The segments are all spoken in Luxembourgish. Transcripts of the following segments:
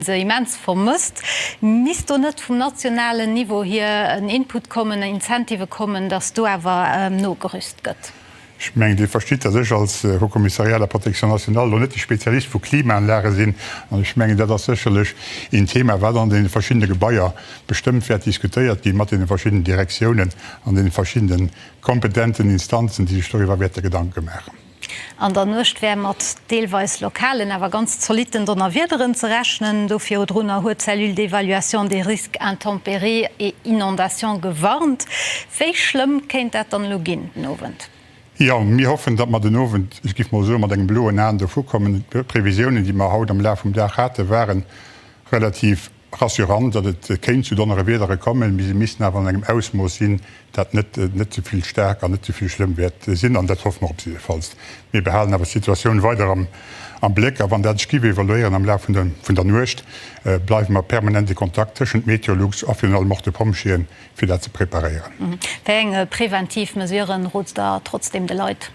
Se immens vermësst. Misst do net vum nationalen Niveau hier en Input kommen, Incentivë kommen, datt do awer nogerüst gëtt? Ech mengen, Dir verstitt, datt ech als Haut Commissariat à la protection nationale elo net de Spezialist vu Klimaanlage sinn. An ech mengen, dat ass sécherlech een Thema, wat an deene verschiddene Gebaier bestëmmt wäert diskutéiert gi mat deene verschiddenen Direktiounen an deene verschiddene kompetenten Instanzen, déi sech doriwwer wäerte Gedanke maachen. An der Nuecht wär mat deelweis lokalen, awer ganz zolitten Donnerwiederen ze rechnen. Do virdrunner huet d'Cellule d'évaluation des risques intempéries et inondations gewarnt. Wéi schlëmm kéint dat dann elo ginn den Owend? Jo, mir hoffen, datt mer den Owend, ech géif mol soen, mat engem bloen Aen dovukommen. D'Previsiounen, déi mer haut am Laf vum Dag haten, ware relativ rassurant, datt et kéint zu Donnerewiedere kommen, mee se missten awer an engem Ausmooss sinn, dat net net ze vill staark an net ze vill schlëmm wäert sinn, an dat hoffe mer op jiddefalls. Mir behalen awer d'Situatioun weider am am Bléck, a wann dat sech giff evoluéieren am Laf vun der vun der Nuecht, bleiwe mer permanent e Kontakt tëschent Meteolux a virun allem och de Pompjeeën, fir dat ze preparéieren. Wéi eng preventiv Mesuren rots Der trotzdeem de Leit?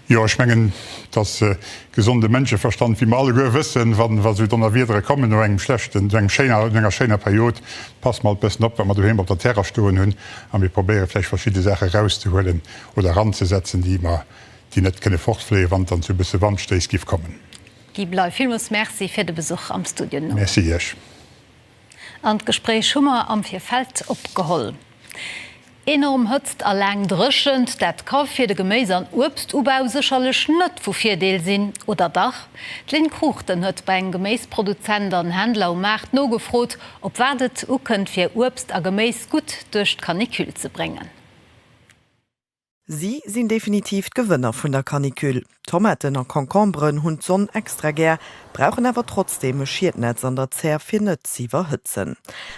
Jo, ech mengen, dass gesonde Mënscheverstand, wéi mer alleguer wëssen, wa wa sou Donnerwiedere kommen no engem schlechten, no engem schéiner, no enger schéiner Period, passe mer alt bëssen op, wat mer doheem op der Terrass stoen hunn a mir probéiere vläicht verschidde Saache erauszehuelen oder eranzesetzen, déi mer, déi net kënne fortfléien, wann et dann zu e bësse Wandstéiss giff kommen. Guy Bley, villmools Merci fir de Besuch am Studio den Owend. Merci Iech. An d'Gespréich hu mer am Virfeld opgeholl. Enorm Hëtzt a laang Dréchent, dat ka fir de Geméis an Uebstubau sécherlech net vu Virdeel sinn, oder dach? D'Lynn Cruchten huet bei engem Geméisproduzent an Händler um Maart nogefrot, op wat et ukënnt fir Uebst a Geméis gutt duerch d'Canicule ze bréngen. Si sinn definitiv d'Gewënner vun der Canicule. Tomaten a Concomberen hunn d'Sonn extra gär, brauchen awer trotzdeem e Schietnetz an der Zär fir net z'iwwerhëtzen.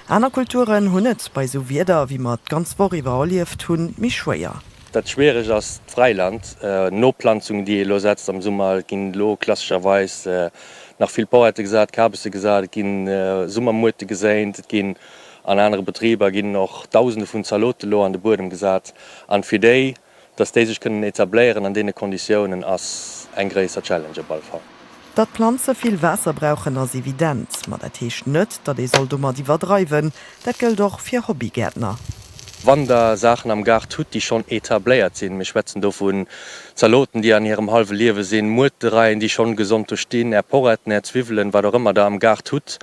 Aner Kulturen hunn et bei esou Wieder, wéi mer et d'ganz Woch iwwer erlieft hunn, méi schwéier. Dat Schwieregt ass d'Fräiland Noplanzung, déi ee elo setzt am Summer. Et ginn elo klassescherweis nach vill Porrette gesat, Kabesse gesat, et gi Summermuerte geséint, et ginn An anere Betriber ginn och Dausende vun Zalote lo an de Buedem gesat. An fir déi, dass déi sech kënnen etabléieren an deene Konditiounen, ass eng gréisser Challenge op alle Fall. Datt Planze vill Waasser brauchen ass evident, ma dat heescht net, datt ee soll domat iwwerdreiwen. Dat gëllt och fir Hobbygäertner. Wann der Saachen am Gaart hutt, déi schonn etabléiert sinn, mir schwätzen do vun Zaloten, déi an hirem hallwe Liewe sinn, Muertereien, déi schonn gesond do stinn, Är Porretten, Är Zwiwwelen, wat och ëmmer der am Gaart hutt,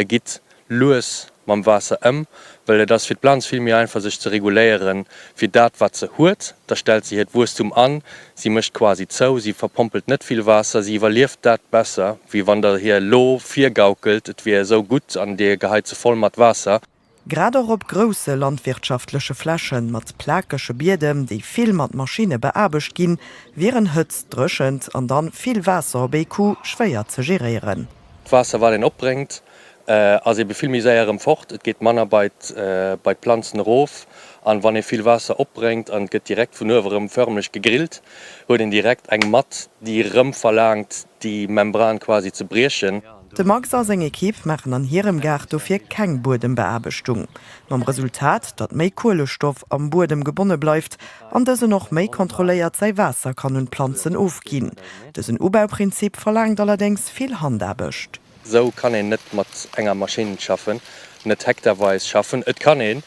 gitt lues mam Waasser ëm, well et ass fir d'Planz vill méi einfach sech ze reguléieren fir dat wat se huet. Da stellt se hiert Wuesstum an, si mécht quasi zou, si verpompelt net vill Waasser, si iwwerlieft dat besser wéi wann der hir elo virgaukelt et wier esou gutt an dir geheit se voll mat Waasser. Grad och op grousse landwirtschaftleche Flächen mat plakege Biedem, déi vill mat Maschinne beaarbecht ginn, wieren Hëtzt, Dréchent an dann vill Waasser op ee Coup schwéier ze geréieren. D'Waasser wat een opbréngt ass ebe vill méi séier erëm fort, et geet manner bei d'Planzen erof an wann ee vill Waasser opbréngt an et gëtt direkt vun uewe erëm förmlech gegrillt, huet een direkt eng Matt, déi erëm verlaangt déi Membran quasi ze briechen. De Max a seng Equipe maachen an hirem Gaart dofir keng Buedembeaarbechtung, mam Resultat, datt méi Kuelestoff am Buedem gebonne bleift an dësen och méi kontrolléiert säi Waasser kann un d'Planzen ofginn. Dësen Ubauprinzip verlaangt allerdéngs vill Handaarbecht. Sou kann een net mat enger Maschinn schaffen, net hektarweis schaffen. Et kann een,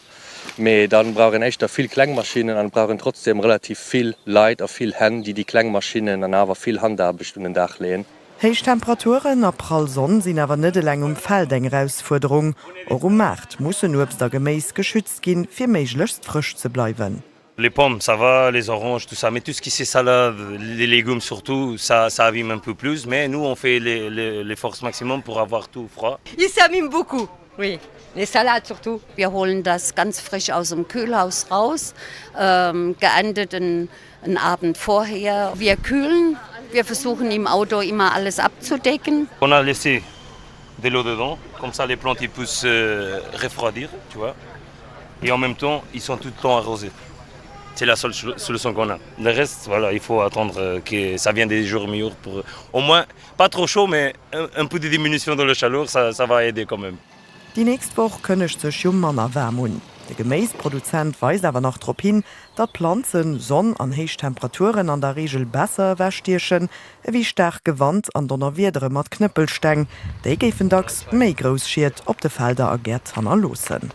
mee dann brauch een éischter vill kleng Maschinnen an et brauch een trotzdem relativ vill Leit a vill Hänn, déi déi kleng Maschinnen an awer vill Handaarbecht un den Dag leeën. Héich Temperaturen a prall Sonn sinn awer net eleng um Feld eng Erausfuerderung. Och um Maart mussen Uebst a Geméis geschützt ginn, fir méiglechst frësch ze bleiwen. Les pommes ça va, les oranges tout ça, mais tout ce qui c'est salade, les légumes surtout, ça ça abîme un peu plus, mais nous on fait les les les forces maximum pour avoir tout froid. Ils s'abîment beaucoup, oui, les salades surtout. Wir holen das ganz frisch aus dem Kühlhaus raus, geerntet en en Abend vorher. Wir kühlen, wir versuchen im Auto immer alles abzudecken. On a laissé de l'eau dedans, comme ça les plantes ils puissent refroidir, tu vois. Et en même temps, ils sont tout le temps arrosés. C'est la seule solution qu'on a. Le reste, voilà, il faut attendre que ça vienne des jours meilleurs pour au moins pas trop chaud, mais un, un peu de diminution de la chaleur, ça, ça va aider quand même. Déi nächst Woch kënnegt sech jo manner waarm un. De Geméisproduzent weist awer nach drop hin, datt Planzen Sonn an héich Temperaturen an der Reegel besser ewechstiechen, ewéi staarke Wand an Donnerwiedere mat Knëppelsteng. Déi géifen dacks méi grouss Schied op de Felder a Gäert hannerloossen.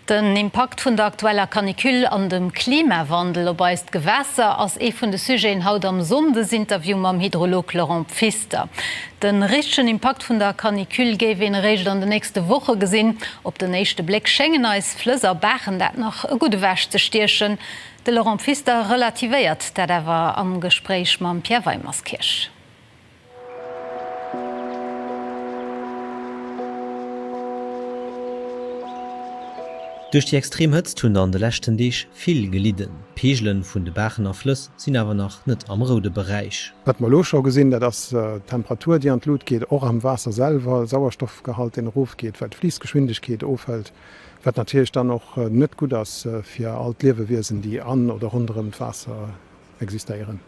Den Impakt vun der aktueller Canicule an dem Klimawandel op eist Gewässer ass ee vun de Sujeten haut am Sonndesinterview mam Hydrolog Laurent Pfister. De richtegen Impakt vun der Canicule géif een eréischt an de nächste Woche gesinn. Op den éischte Bléck schéngen eis Flëss a Baachen dat nach gutt ewech ze stiechen. De Laurent Pfister relativéiert dat awer am Gespréich mam Pierre Weimerskirch. Duerch déi extrem Hëtzt hunn an de leschten Deeg vill gelidden. D'Peegele vun de Baachen a Flëss sinn awer nach net am roude Beräich. Wat mer elo scho gesinn, dat ass d'Temperatur, déi an d'Lut geet, och am Waasser selwer, Sauerstoffgehalt, deen erofgeet, well d'Fliissgeschwindegkeet ofhëlt, wat natierlech dann och net gutt ass fir all d'Liewewiesen, déi an oder ronderëm d'Waasser existéieren.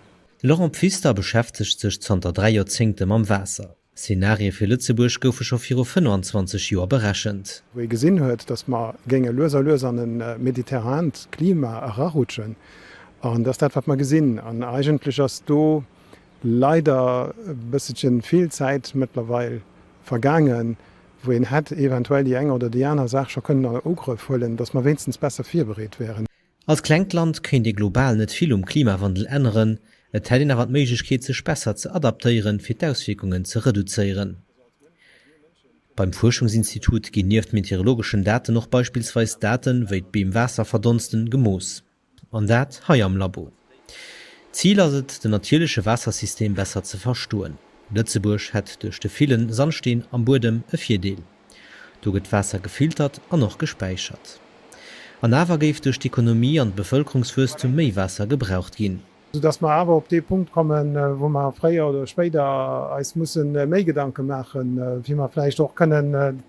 De Laurent Pfister beschäftegt sech zanter 3 Joerzéngte mam Waasser. Szenarie fir Lëtzebuerg goufe scho viru 25 Joer berechent. Wou ee gesinn huet, datt mer géinge lues a lues an e mediterrant Klima erarutschen. An dat ass dat, wat mer gesinn. An eigentlech ass do leider e bësselche vill Zäit mëttlerweil vergaangen, wou een hätt eventuell déi eng oder déi aner Saach scho kënnen an Ugrëff huelen, datt mer wéinstens besser virbereet wären. Als klengt Land kéint ee global net vill um Klimawandel änneren, et hätt een awer d'Méiglechkeet sech besser ze adaptéieren, fir d'Auswierkungen ze reduzéieren. Beim Fuerschungsinstitut ginn nieft meteorologeschen Daten och beispillsweis Daten, wéi d'Beem Waasser verdonsten, gemooss. An dat hei am Labo. Zil ass et, den natierleche Waassersystem besser ze verstoen. Lëtzebuerg hätt duerch de ville Sandsteen am Buedem e Virdeel. Do gëtt d'Waasser gefiltert an och gespäichert. An awer géif duerch d'Ekonomie an d'Bevëlkerungswuesstum méi Waasser gebraucht ginn. Soudass mer awer op dee Punkt kommen, wou mer fréier oder spéider eis musse méi Gedanke maachen, wéi mer vläicht och kënnen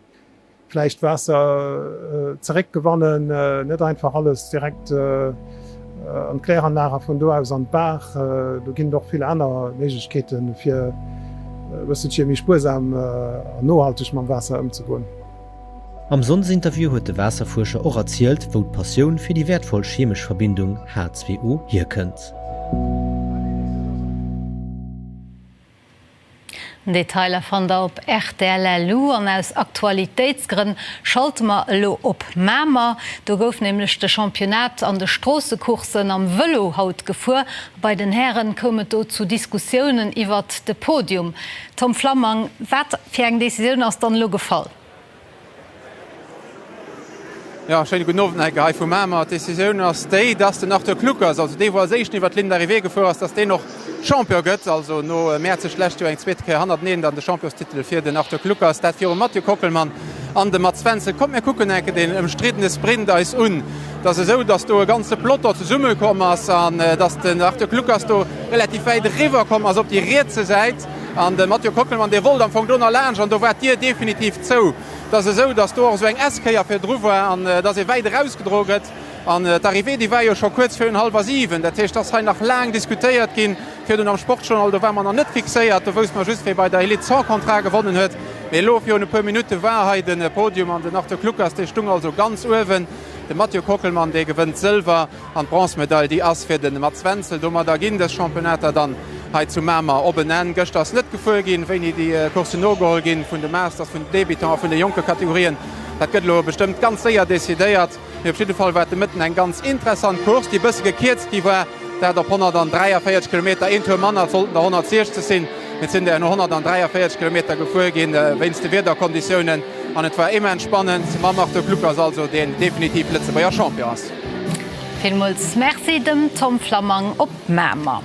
vläicht Waasser zeréckgewannen, net einfach alles direkt an d'Kläranlag a vun do aus an d'Baach. Do ginn et och vill aner Méiglechkeeten, fir e bësselche méi spuersam an nohalteg mam Waasser ëmzegoen. Am Sonndesinterview huet de Waasserfuerscher och erzielt, wou d'Passioun fir déi wäertvoll chemesch Verbindung H2O hierkënnt. Detailer fannt der op rtl.lu. An aus Aktualitéitsgrënn schalte mer elo op Mamer. Do gouf nämlech de Championnat an de Stroossecourssen am Vëlo haut gefuer. Bei den Hären koum et do zu Diskussiounen iwwert de Podium. Tom Flammang, wat fir eng Decisioun ass dann elo gefall? Jo, schéine gudden Owend nach eng Kéier hei vu Mamer. D'Decisioun ass déi, dass den Arthur Kluckers, also dee wou als éischten iwwer d'Ligne d'arrivée gefuer ass, dass deen och Champion gëtt. Also no Mäerzeg d'lescht Joer eng zweet Kéier hannerteneen dann de Championstitel fir den Arthur Kluckers, dat virum Mathieu Kockelmann an dem Mats Wenzel. Kommt mir kucken eng Kéier deen ëmstriddene Sprint eis un. Et ass esou, dass do e ganze Peloton zesummekomm ass an dass den Arthur Kluckers do relativ wäit eriwwer komm ass op déi rietse Säit. An de Mathieu Kockelmann, dee wollt am Fong do nach laanscht an do war d'Dier definitiv zou. Et ass esou, datt do och esou eng S-Kéier virdru war an datt ee wäit erausgedroe gëtt. An d'Arrivée, déi war jo scho kuerz virun hallwer 7. Dat heescht, et ass hei nach laang diskutéiert ginn. Virdrun am Sportjournal, do war mer nach net fixéiert, do wousste mer just, wie bei der Elite sans contrat gewonnen huet. Mee elo virun e puer Minutte war hei de Podium an den Arthur Kluckers, dee stung also ganz uewen. De Mathieu Kockelmann, dee gewënnt Sëlwer. An d'Bronzemedail, déi ass fir de Mats Wenzel. Domadder ginn dës Championnater dann hei zu Mamer op en Enn. Gëschter ass net gefuer ginn. Wéini déi Courssen nogeholl ginn, vun de Masters, vun den Débutants a vun de jonke Kategorien, dat gëtt elo bestëmmt ganz séier decidéiert. Mee op jidde Fall war et de Mëtten eng ganz interessant Course, déi e bësse gekierzt gi war. Dat op 143 Kilometer, een Tour manner, et sollten der 160 sinn, mee et sinn der elo 143 Kilometer gefuer ginn, wéinst de Wiederkonditiounen. An et war immens spannend mam Arthur Kluckers also, deen definitiv Lëtzebuerger Champion ass. Villmools Merci dem Tom Flammang op Mamer.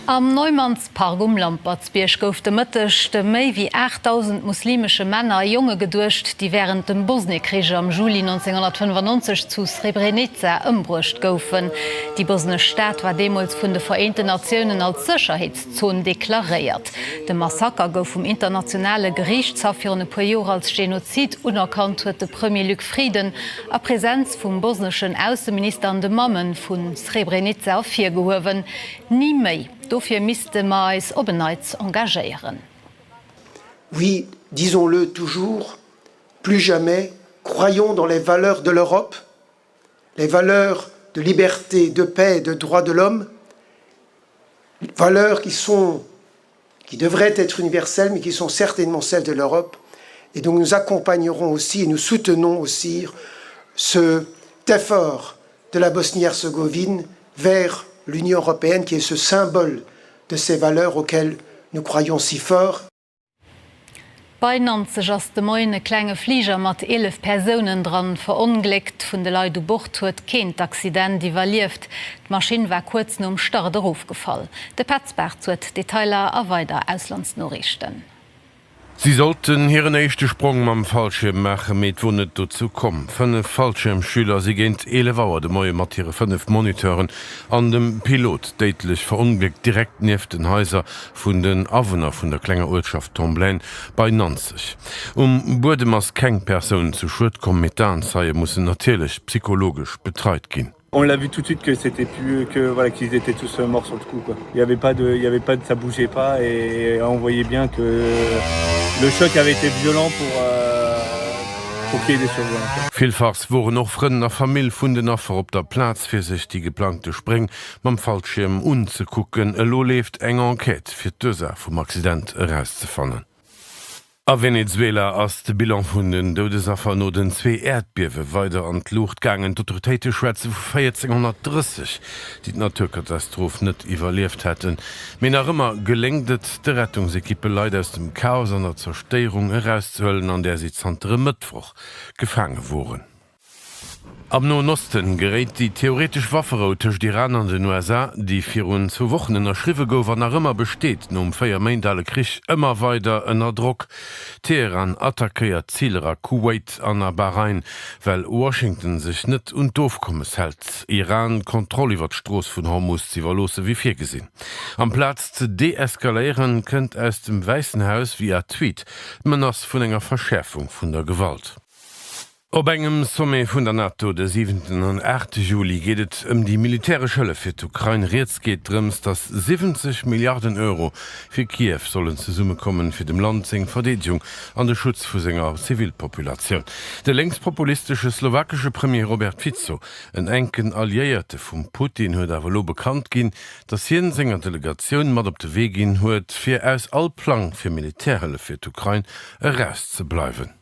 Am Neumannspark um Lampertsbierg gouf de Mëtteg de méi wéi 8.000 muslimesche Männer a Jonge geduecht, déi wärend dem Bosniekrich am Juli 1995 zu Srebrenica ëmbruecht goufen. Déi bosnesch Stad war deemools vun de Vereenten Natiounen als Sécherheetszon deklaréiert. De Massaker gouf vum Internationale Geriichtshaff virun e puer Joer als Genozid unerkannt, huet de Premier Luc Frieden a Presenz vum bosneschen Ausseminister an de Mamme vu Srebrenica ervirgehuewen. Ni méi! Dofir misste mer eis op en Neits engagéieren. Oui, disons-le toujours, plus jamais! croyons dans les valeurs de l'Europe, les valeurs de liberté, de paix, de droits de l'homme, valeurs qui sont qui devraient être universelles mais qui sont certainement celles de l'Europe et donc nous accompagnerons aussi et nous soutenons aussi cet effort de la Bosnie-Herzégovine vers l'Union européenne qui est ce symbole de ces valeurs auxquelles nous croyons si fort. Bei Nanzeg ass de Moien e klenge Fliger mat 11 Persounen dran verongléckt. Vun de Leit u Bord huet keen d'Accident iwwerlieft. D'Maschinn war kuerz nom Start erofgefall. De Petz Bartz huet d'Detailer a weider Auslandsnoriichten. Si sollten hiren éischte Sprong mam Fallschierm maachen, mee et wor net dozou komm. 5 Fallschiermschüler si géint 11 Auer de Moie mat hire 5 Moniteuren an dem Pilot déidlech verongléckt, direkt nieft den Haiser vun den Awunner vun der klenger Uertschaft Tomblaine bei Nanzeg. Um Buedem ass keng Persoun zu Schued komm, mee d'Aenzeie mussen natierlech psychologesch betreit ginn. On l'a vu tout de suite que c'était plus que voilà qu'ils étaient tous morts sur le coup quoi. Il y avait pas de il y avait pas de ça bougeait pas et on voyait bien que le choc avait été violent pour euh, pour qu'il y ait des survivants. Villfachs woren och Frënn a Famill vun den Affer op der Plaz fir sech déi geplangte Spréng mam Fallschierm unzekucken. Elo leeft eng Enquête fir d'Ursaach vum Accident erauszefannen. A Venezuela ass de Bilan vun den Doudesaffer no den zwee Äerdbiewe weider an d'Luucht gaangen. D'autoritéite schwätze vu 1.430, déi d'Naturkatastroph net iwwerlieft hätten. Mee nach ëmmer geléngt et de Rettungsekippe Leit aus dem Chaos an der Zerstéierung erauszehuelen, an där si zanter e Mëttwoch gefaange woren. Am Noen Osten geréit déi theoretesch Wafferou tëscht Iran an den USA, déi virun zwou Wochen ënnerschriwwe gouf an nach ëmmer besteet, nom 4 Méint ale Krich ëmmer weider ënner Drock. Teheran attackéiert Ziler a Kuwait an a Bahrain, well Washington sech net un d'Ofkommes hält, Iran d'Kontroll iwwer d'Strooss vun Hormus z'iwwerloosse wéi virgesinn. Amplaz ze deeskaléieren, kënnt aus dem Wäissen Haus via Tweet d'Menace vun enger Verschäerfung vun der Gewalt. Op engem Sommet vun der NATO de siwenten an aachte Juli geet et ëm déi militäresch Hëllef fir d'Ukrain. Rieds geet drëms, datt 70 Milliarden Euro fir Kiew sollen zesummekommen, fir dem Land seng Verdeedegung an de Schutz vu senger Zivilpopulatioun. De lénkspopulistesche slowakesche Premier Robert Fico, en enken Alliéierte vum Putin, huet awer elo bekannt ginn, datt hien senger Delegatioun mat op de Wee ginn huet, fir aus all Plang fir Militärhëllef fir d'Ukrain erauszebleiwen.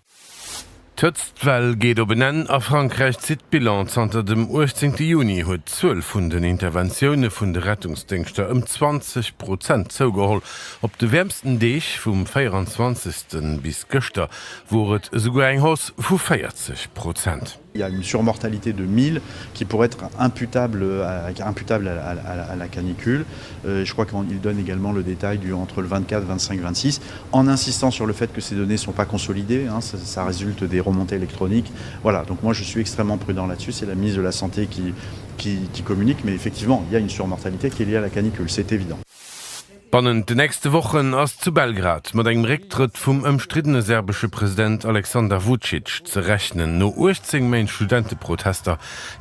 D'Hëtztwell geet op en Enn. A Frankräich zitt d'Bilan, Zanter dem 18 Juni huet d'Zuel vun den Interventioune vun de Rettungsdéngschter ëm 20 Prozent zougeholl. Op de wäermsten Deeg, vum 24. Bis gëschter, wor et esouguer eng Hausse vu 40 Prozent. Il y a une surmortalité de 1000 qui pourrait être imputable à, imputable à, à, à, à la canicule. Euh, je crois qu'il donne également le détail du entre le 24, 25, 26, en insistant sur le fait que ces données ne sont pas consolidées, hein, ça, ça résulte des remontées électroniques. Voilà, donc moi je suis extrêmement prudent là-dessus, c'est la ministre de la Santé qui, qui, qui communique, mais effectivement, il y a une surmortalité qui est liée à la canicule, c'est évident. Bannent de nächste Wochen ass zu Belgrad mat engem Récktrëtt vum ëmstriddene serbesche President Aleksandar Vucic ze rechnen. No 18 Méint Studenteprotester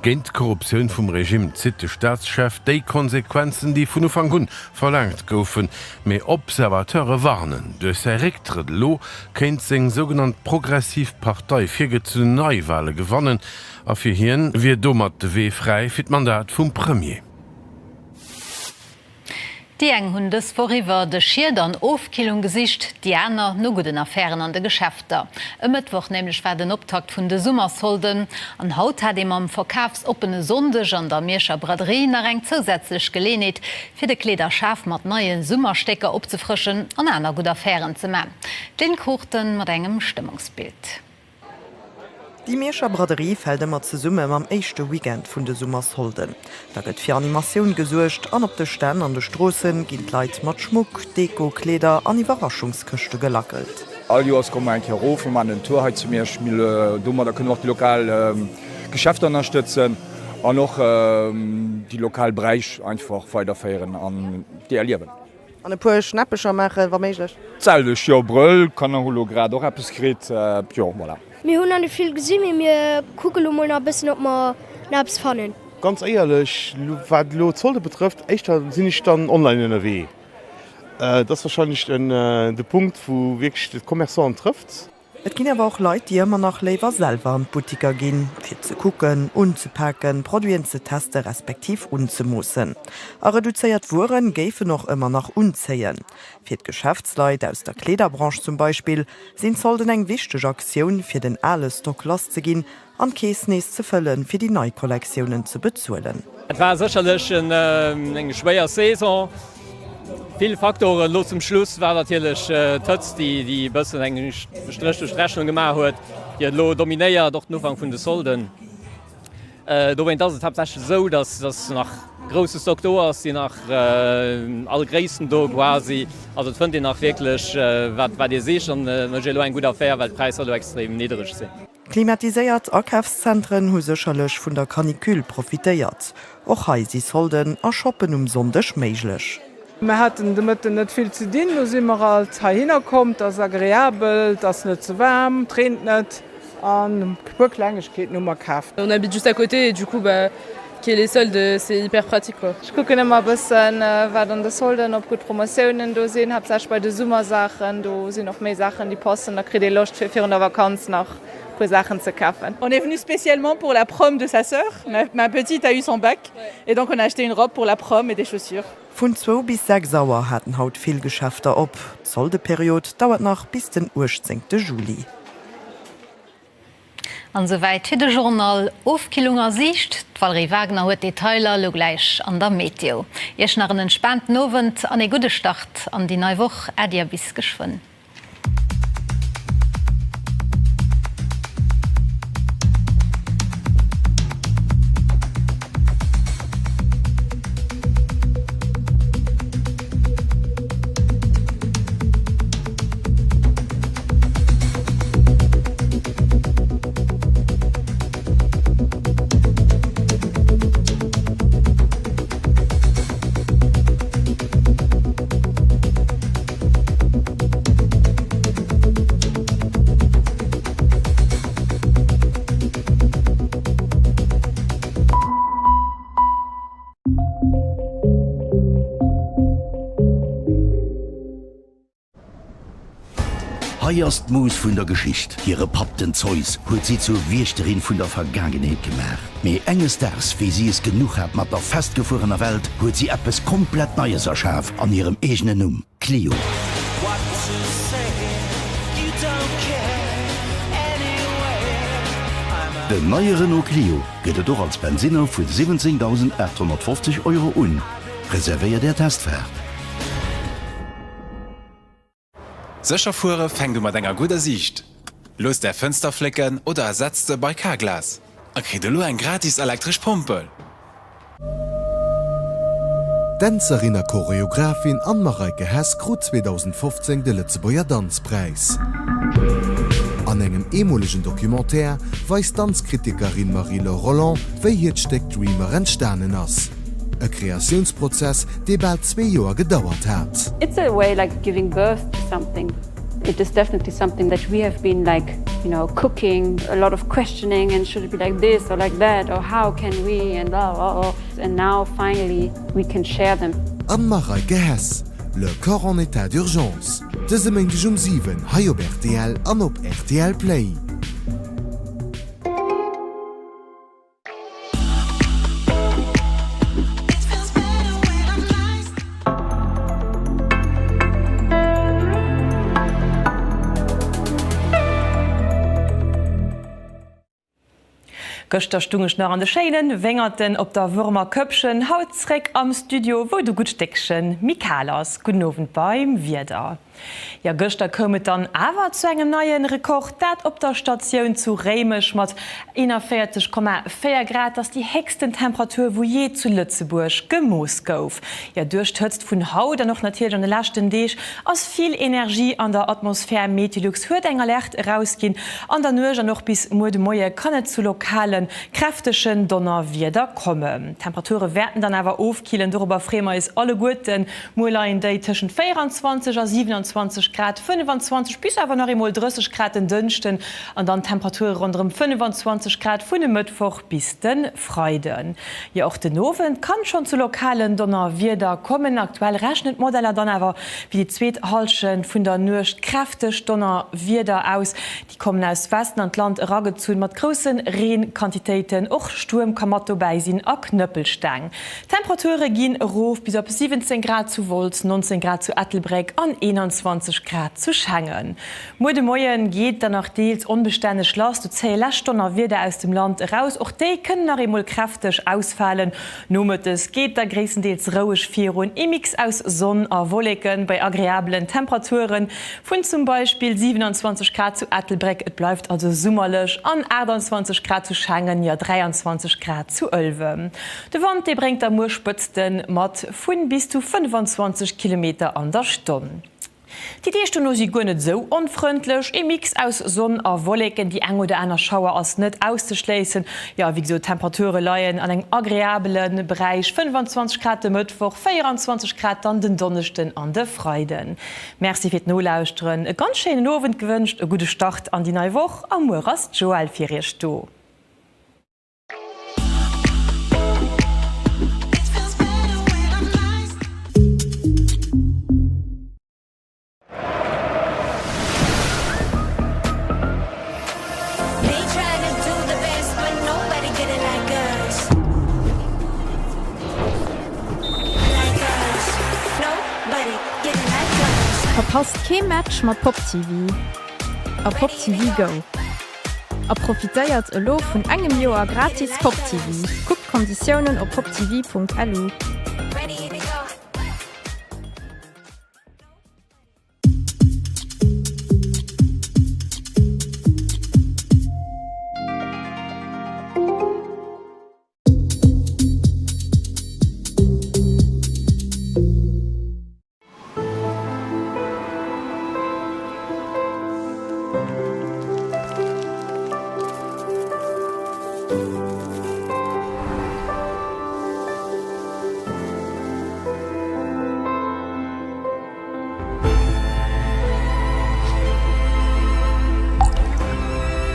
géint d'Korruptioun vum Regime zitt de Staatschef déi Konsequenzen, déi vun Ufank un verlaangt goufen. Mee Observateure warnen, duerch säi Récktrëtt elo kéint seng sougenannt progressiv Partei virgezunnen Neiwale gewannen a fir hien wier domat de Wee fräi fir d'Mandat vum Premier. Déi eng hunn dës Woch iwwer de Schied an Ofkillung gesicht, déi aner no gudden Affären an de Geschäfter. E Mëttwoch nämlech war den Optakt vun de Summersolden an haut hat ee mam verkafsoppene Sonndeg an der Mierscher Braderie nach eng zousätzlech Geleenheet, fir de Kleederschaf mat neie Summerstécker opzefrëschen an aner gutt Affären ze man. D'Lynn Cruchten mat engem Stëmmungsbild. Déi Mierscher Braderie fält ëmmer zesumme mam éischte Weekend vun de Summersolden. Da gëtt fir Animatioun gesuergt an op de Stänn an de Stroosse ginn d'Leit mat Schmuck, Deko, Kleeder an Iwwerraschungskëschte gelackelt. All Joers komme mer eng Kéier erof, mer maachen en Tour hei zu Miersch. Domadder kënne mer och déi lokal Geschäfter ënnerstëtzen an och déi lokal Bräich einfach weiderféieren an déi erliewen. An e puer Schnäppecher maachen, wa méiglech. D'selwecht, jo, Brëll, Kanner hu lo grad och eppes kritt, jo, voilà. Mir hunn nach net vill gesinn, mee mir kucke lo mol nach e bëssen, ob mer nach eppes fannen. Ganz éierlech, wat elo d'Solde betrëfft, éischter sinn ech dann online ënnerwee. Et ass warscheinlech de Punkt, wou wierklech de Commerçanten trëfft. Et ginn awer och Leit, déi ëmmer nach léiwer selwer an d'Buttiker ginn, fir ze kucken, unzepaken, Produiten ze teste respektiv unzemoossen. A reduzéiert Wuere géifen och ëmmer nach unzéien. Fir d'Geschäftsleit aus der Kleederbranche zum Beispill sinn d'Solden eng wichteg Aktioun, fir den ale Stock lasszeginn An d'Keess nees ze fëllen, fir déi nei Kollektiounen ze bezuelen. Et war sécherlech eng schwéier Saison, vill Faktoren. Elo zum Schluss war natierlech d'Hëtzt, déi e bëssen eng Stréch duerch d'Rechnung gemaach huet, déi huet elo dominéiert, och den Ufank vun de Solden. Dowéint ass et haaptsächlech esou, datt nach grousse Stock do ass, sinn nach all Gréissten do quasi. Also et fënnt een nach wierklech wat ee sicht an et mécht ee elo eng gutt Affär, well d'Präisser elo extrem niddereg sinn. Klimatiséiert Akafszentren hu sécherlech vun der Canicule profitéiert. Och hei si Solden a Shoppen um Sonndeg méiglech. Mer haten de Mëtten net vill ze dinn, do si mer alt heihinner komm. 't ass agreabel, 't ass net ze waarm, 't reent net an e puer Klengegkeeten hu mer kaaft. On habite juste à côté et du coup bah qu'il y ait les soldes c'est hyper pratique quoi. Ech kucken ëmmer e bëssen wat an de Solden, ob gutt Promotiounen do sinn, haaptsächlech bei de Summersaachen, do sinn och méi Saachen déi passen, da kritt ee Loscht fir virun der Vakanz nach e puer Saachen ze kafen. On est venu spécialement pour la prom de sa sœur, ma petite a eu son bac et donc on a acheté une robe pour la prom et des chaussures. Vun zwou bis 6 Auer haten haut vill Geschäfter op. D'Soldeperiod dauert nach bis den 18 Juli. An esouwäit fir de Journal. Ofkillung a Siicht, d'Valérie Wagner huet d'Detailer elo gläich an der Meteo. Iech nach en entspaanten Owend an ee gudde Start an déi nei Woch. Äddi a bis geschwënn. Hei ass d'Mus vun der Geschicht. Hire Papp, den Zeus, huet si zur Wiechterin vun der Vergaangenheet gemaach. Mee enges Daags, wéi si es genuch hat mat der festgefuerener Welt, huet si eppes komplett Neies erschaf an hirem eegenen Numm, Clio. Den neie Renault Clio gëtt et och als Bensinner vu 17.850 Euro un. Reservéiert Är Testfaart! Sécher fuere fänkt u mat enger gudder Siicht. Loosst Är Fënster flécken oder ersetzt se bei Carglass a kritt elo eng gratis elektresch Pompel. D'Dänzerin a Choreographin Anne-Mareike Hess krut 2015 de Lëtzebuerger Danzpräis. An engem eemolegen Documentaire weist d'Danzkritikerin Marie-Laure Rolland, wéi hiert Stéck Dreamer entstanen ass. E Kreatiounsprozess, dee bal zwee Joer gedauert hat. It's a way like giving birth to something. It is definitely something that we have been like, you know, cooking, a lot of questioning and should it be like this or like that or how can we and blah blah blah and now finally we can share them. Anne-Mareike Hess, Le corps en état d'urgence, dëse Méindeg um 7 hei op rtl an op rtl Play. Gëschter stung ech nach an de schéinen Wéngerten op der Wurmer Köppchen, haut zréck am Studio, wou et e gutt Stéckchen méi kal ass. Gudden Owend beim Wieder. Jo, gëschter koum et dann awer zu engem neie Rekord, dat op der Statioun zu Réimech mat 41,4 Grad. Dat ass déi héchsten Temperatur, wou jee zu Lëtzebuerg gemooss gouf. Jo, duerch d'Hëtzt vun haut an och natierlech an de leschten Deeg ass vill Energie an der Atmosphär. Meteolux huet eng Alerte erausginn. An der Nuecht an och bis muer de Moie kann et zu lokale kräftegen Donnerwieder kommen. D'Temperature wäerten dann awer ofkillen, dorobber freeë mer eis alleguerten. Muer leien déi tëschent 24 a 27. 26 Grad, 25 bis awer nach eemol 30 Grad den Dënschden an dann Temperature ronderëm 25 Grad vun e Mëttwoch bis de Freiden. Jo, och den Owend kann schonn zu lokalen Donnerwieder kommen. Aktuell rechnen d'Modeller dann awer fir déi zweet Hallschent vun der Nuecht kräfteg Donnerwieder aus. Déi kommen aus Westen an d'Land eragezunn mat grousse Reenquantitéiten. Och Stuerm ka mat dobäi sinn a Knëppelsteng. D'Temperature ginn erof bis op 17 Grad zu Wolz, 19 Grad zu Ettelbréck an 21 Grad zu Schengen. Muer de Moie geet dann nach deels onbestänneg lass, do zéie lescht Donnerwieder aus dem Land eraus. Och déi kënnen nach eemol kräfteg ausfalen. Nomëttes geet da gréisstendeels roueg virun, ee Mix aus Sonn a Wolleken bei agreabelen Temperaturen vun zum Beispill 27 Grad zu Ettelbréck, et bleift also summerlech, an 28 Grad zu Schengen, jo 23 Grad zu Ëlwen. De Wand, dee bréngt da muer Spëtzte mat vun bis zu 25 Kilometer an der Stonn. Déi Deeg dono si guer net esou onfrëndlech, ee Mix aus Sonn a Wolleken, déi eng oder aner Schauer ass net auszeschléissen. Jo, wéi gesot, d'Temperature leien an engem agreabele Beräich, 25 Grad de Mëttwoch, 24 Grad dann den Donneschden an de Freiden. Merci fir d'Nolauschteren, e ganz schéinen Owend gewënscht, e gudde Start an déi nei Woch a muer ass d'Joëlle fir Iech do. Verpasst kee Match mat Pop TV a Pop TV Go! A profitéiert elo vun engem Joer gratis Pop TV. Kuckt d'Konditiounen op poptv.lu.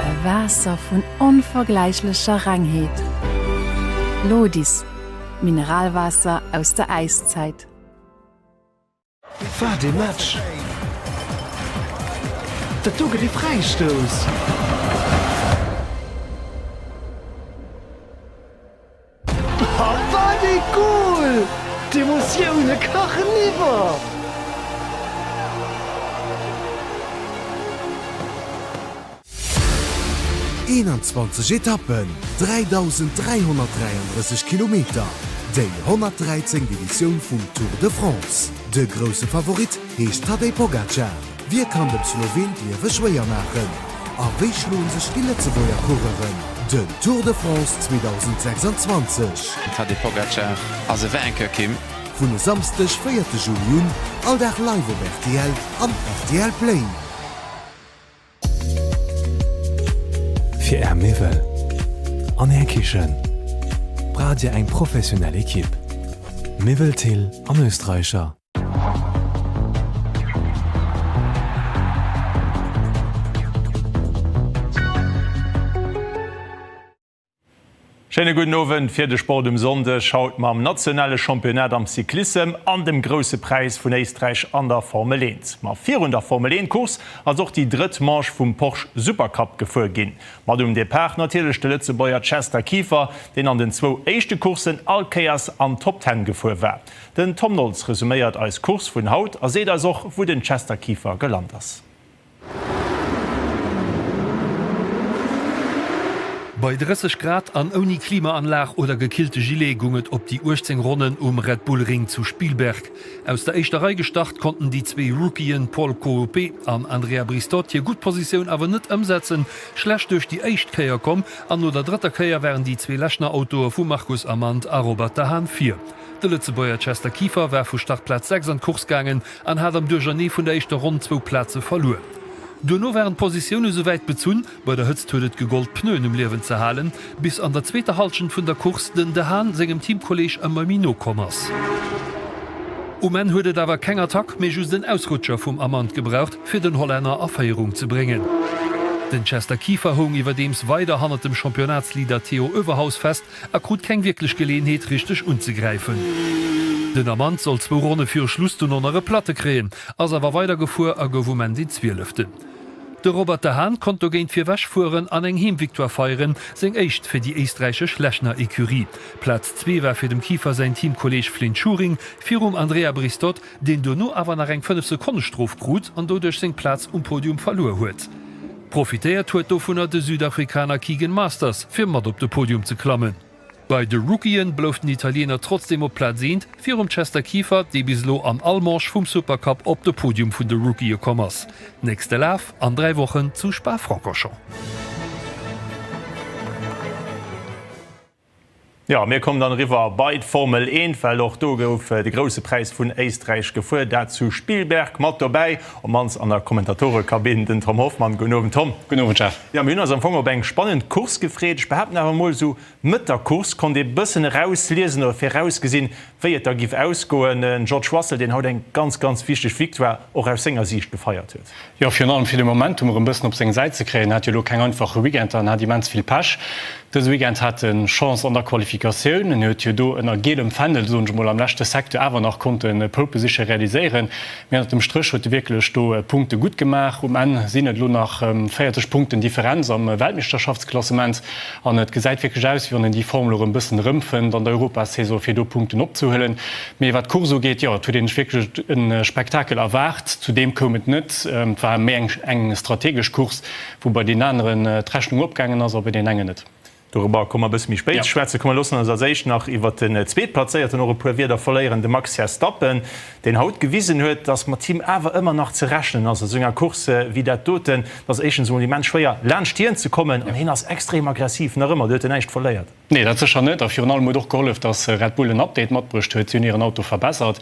E Waasser vun onvergläichlecher Rengheet. Lodis, Mineralwaasser aus der Äiszäit. Wat ee Match! Dat do gëtt ee Fräistouss! Wat ee Goal! D'Emotioune kachen iwwer! 21 Etappen, 3.333 Kilometer, déi 113. Editioun vum Tour de France. De grousse Favorit heescht Tadej Pogacar. Wie kann dem Sloween d'Liewe schwéier maachen? A wéi schloen sech déi Lëtzebuerger Coureuren den Tour de France 2026? Tadej Pogacar ass e Vainqueur, Kim. Vun e Samsdeg, 4 Juli un, all Dag live op rtl an rtl Play. Fir Är Miwwel an Är Kichen braucht Dir eng professionell Ekipp. Miwwel Thill an Österreicher. Schéine gudden Owend fir de Sport um Sonndeg. Haut mam nationale Championnat am Cyclissem an dem Grousse Präis vun Éisträich an der Formel 1. Ma virun der Formel 1 Course ass och déi drëtt Manche vum Porsche Supercup gefuer ginn. Mat um Depart natierlech de Lëtzebuerger Chester Kieffer, deen an den zwou éischte Courssen all Kéiers an d'Top Ten gefuer war. Den Tom Nolz resuméiert eis Course vun haut a seet eis och, wou den Chester Kieffer gelant ass. Bei 30 Grad an ouni Klimaanlag oder gekillte Gilet gung et op déi 18 Ronnen um Red Bull Ring zu Spielberg. Aus der éischter Rei gestart konnten déi zwee Rookien Paul Coopé an Andrea Bristot hir gutt Positioun awer net ëmsetzen, schlecht duerch déi éischt Kéier komm an no der drëtter Kéier waren déi zwee Lechner Autoe vu Marcus Amand a Robert de Haan vir. De Lëtzebuerger Chester Kieffer war vu Startplaz 6 an d'Course gaangen an hat am Duerchernee vun der éischter Ronn zwou Plaze verluer. Duerno waren d'Positioune souwäit bezunn, bei der Hëtzt huet et gegollt d'Pneuen um Liewen ze halen, bis an der zweeter Hallschent vun der Course den De Haan sengem Teamkolleeg ëmmer méi no komm ass. Um Enn huet et awer keng Attack, mee just en Ausrutscher vum Amand gebraucht, fir den Hollänner a Féierung ze bréngen. Den Chester Kieffer houng iwwerdeems weider hannert dem Championnatsleader Theo Oeverhaus fest a krut keng wierklech Geleeënheet, richteg unzegräifen. Den Amand sollt zwou Ronne viru Schluss dunn och nach e Platte kréien, ass awer weidergefuer a gouf um Enn deen Zwieleften. De Robert de Haan konnt dogéint virwech fueren an eng Heemvictoire feieren, seng éischt fir déi éisträichesch Lechner Ecurie. Plaz zwee war fir dem Kieffer säin Teamkolleeg Flynt Schuring virum Andrea Bristot, deen dono awer nach eng 5 Sekonne Strof krut an doduerch seng Plaz um Podium verluer huet. Profitéiert huet dovunner de Südafrikaner Keagan Masters fir mat op de Podium ze klammen. Bei de Rookien blouf den Italiener trotzdeem op Plaz eent, virum Chester Kieffer, dee bis elo an all Manche vum Supercup op de Podium vun de Rookië komm ass. Nächste Laf an 3 Wochen zu Spa-Francorchamps. Jo, mir kommen dann eriwwer bei d'Formel 1, well och do gouf de Grousse Präis vun Éisträich gefuer, dat zu Spielberg. Mat dobäi, op mannst an der Kommentatorekabinn, den Tom Hoffmann. Gudden Owend, Tom. Gudden Owend, Jeff. Jo, mir hunn eis am Fong op eng spannend Course gefreet. Ech behaapten awer emol, esou Mëtt der Course konnt ee bëssen erausliesen oder virausgesinn, wéi et da giff ausgoen. Den George Russell, deen haut eng ganz, ganz wichteg Victoire och aus senger Siicht gefeiert huet. Jo, virun allem fir de Momentum erëm bëssen op seng Säit ze kréien. En hat jo elo keng einfache Weekend an hat immens vill Pech. Dëse Weekend hat e Chance an der Qualifikatioun. En huet jo do ënner gielem Fändel, soen ech emol, am leschte Secteur awer nach konnte Pole Position realiséieren. Mee ënnert dem Stréch huet e wierklech do Punkte gutt gemaach. Um Enn sinn et elo nach 40 Punkten Differenz am Weltmeeschterschaftsklassement. An et gesäit wierklech aus, wéi wann en déi Form elo erëm bëssen erëmfënnt an der Europasaison, fir do Punkten opzehuelen. Mee wat d'Course ugeet, jo, et huet een sech wierklech e Spektakel erwaart. Zu deem koum et net. Et war méi eng eng strategesch Course, wou bei deenen aneren d'Rechnung opgaangen ass a bei deenen engen net. Dorobber komme mer e bësse méi spéit ze schwätzen. Komm, mer loossen eis als éischt nach iwwert den Zweetplazéierten och e puer Wierder verléieren, de Max Verstappen, deen haut gewisen huet, dass mat him awer ëmmer nach ze rechnen ass a sou enger Course wéi dat doten. Et ass éischtens emol immens schwéier, laanscht hien ze kommen an hien ass extrem aggressiv nach ëmmer, do huet en näischt verléiert. Nee, dat sécher net. A virun allem huet och gehollef, dass Red Bull en Update matbruecht huet. Si hunn hiren Auto verbessert.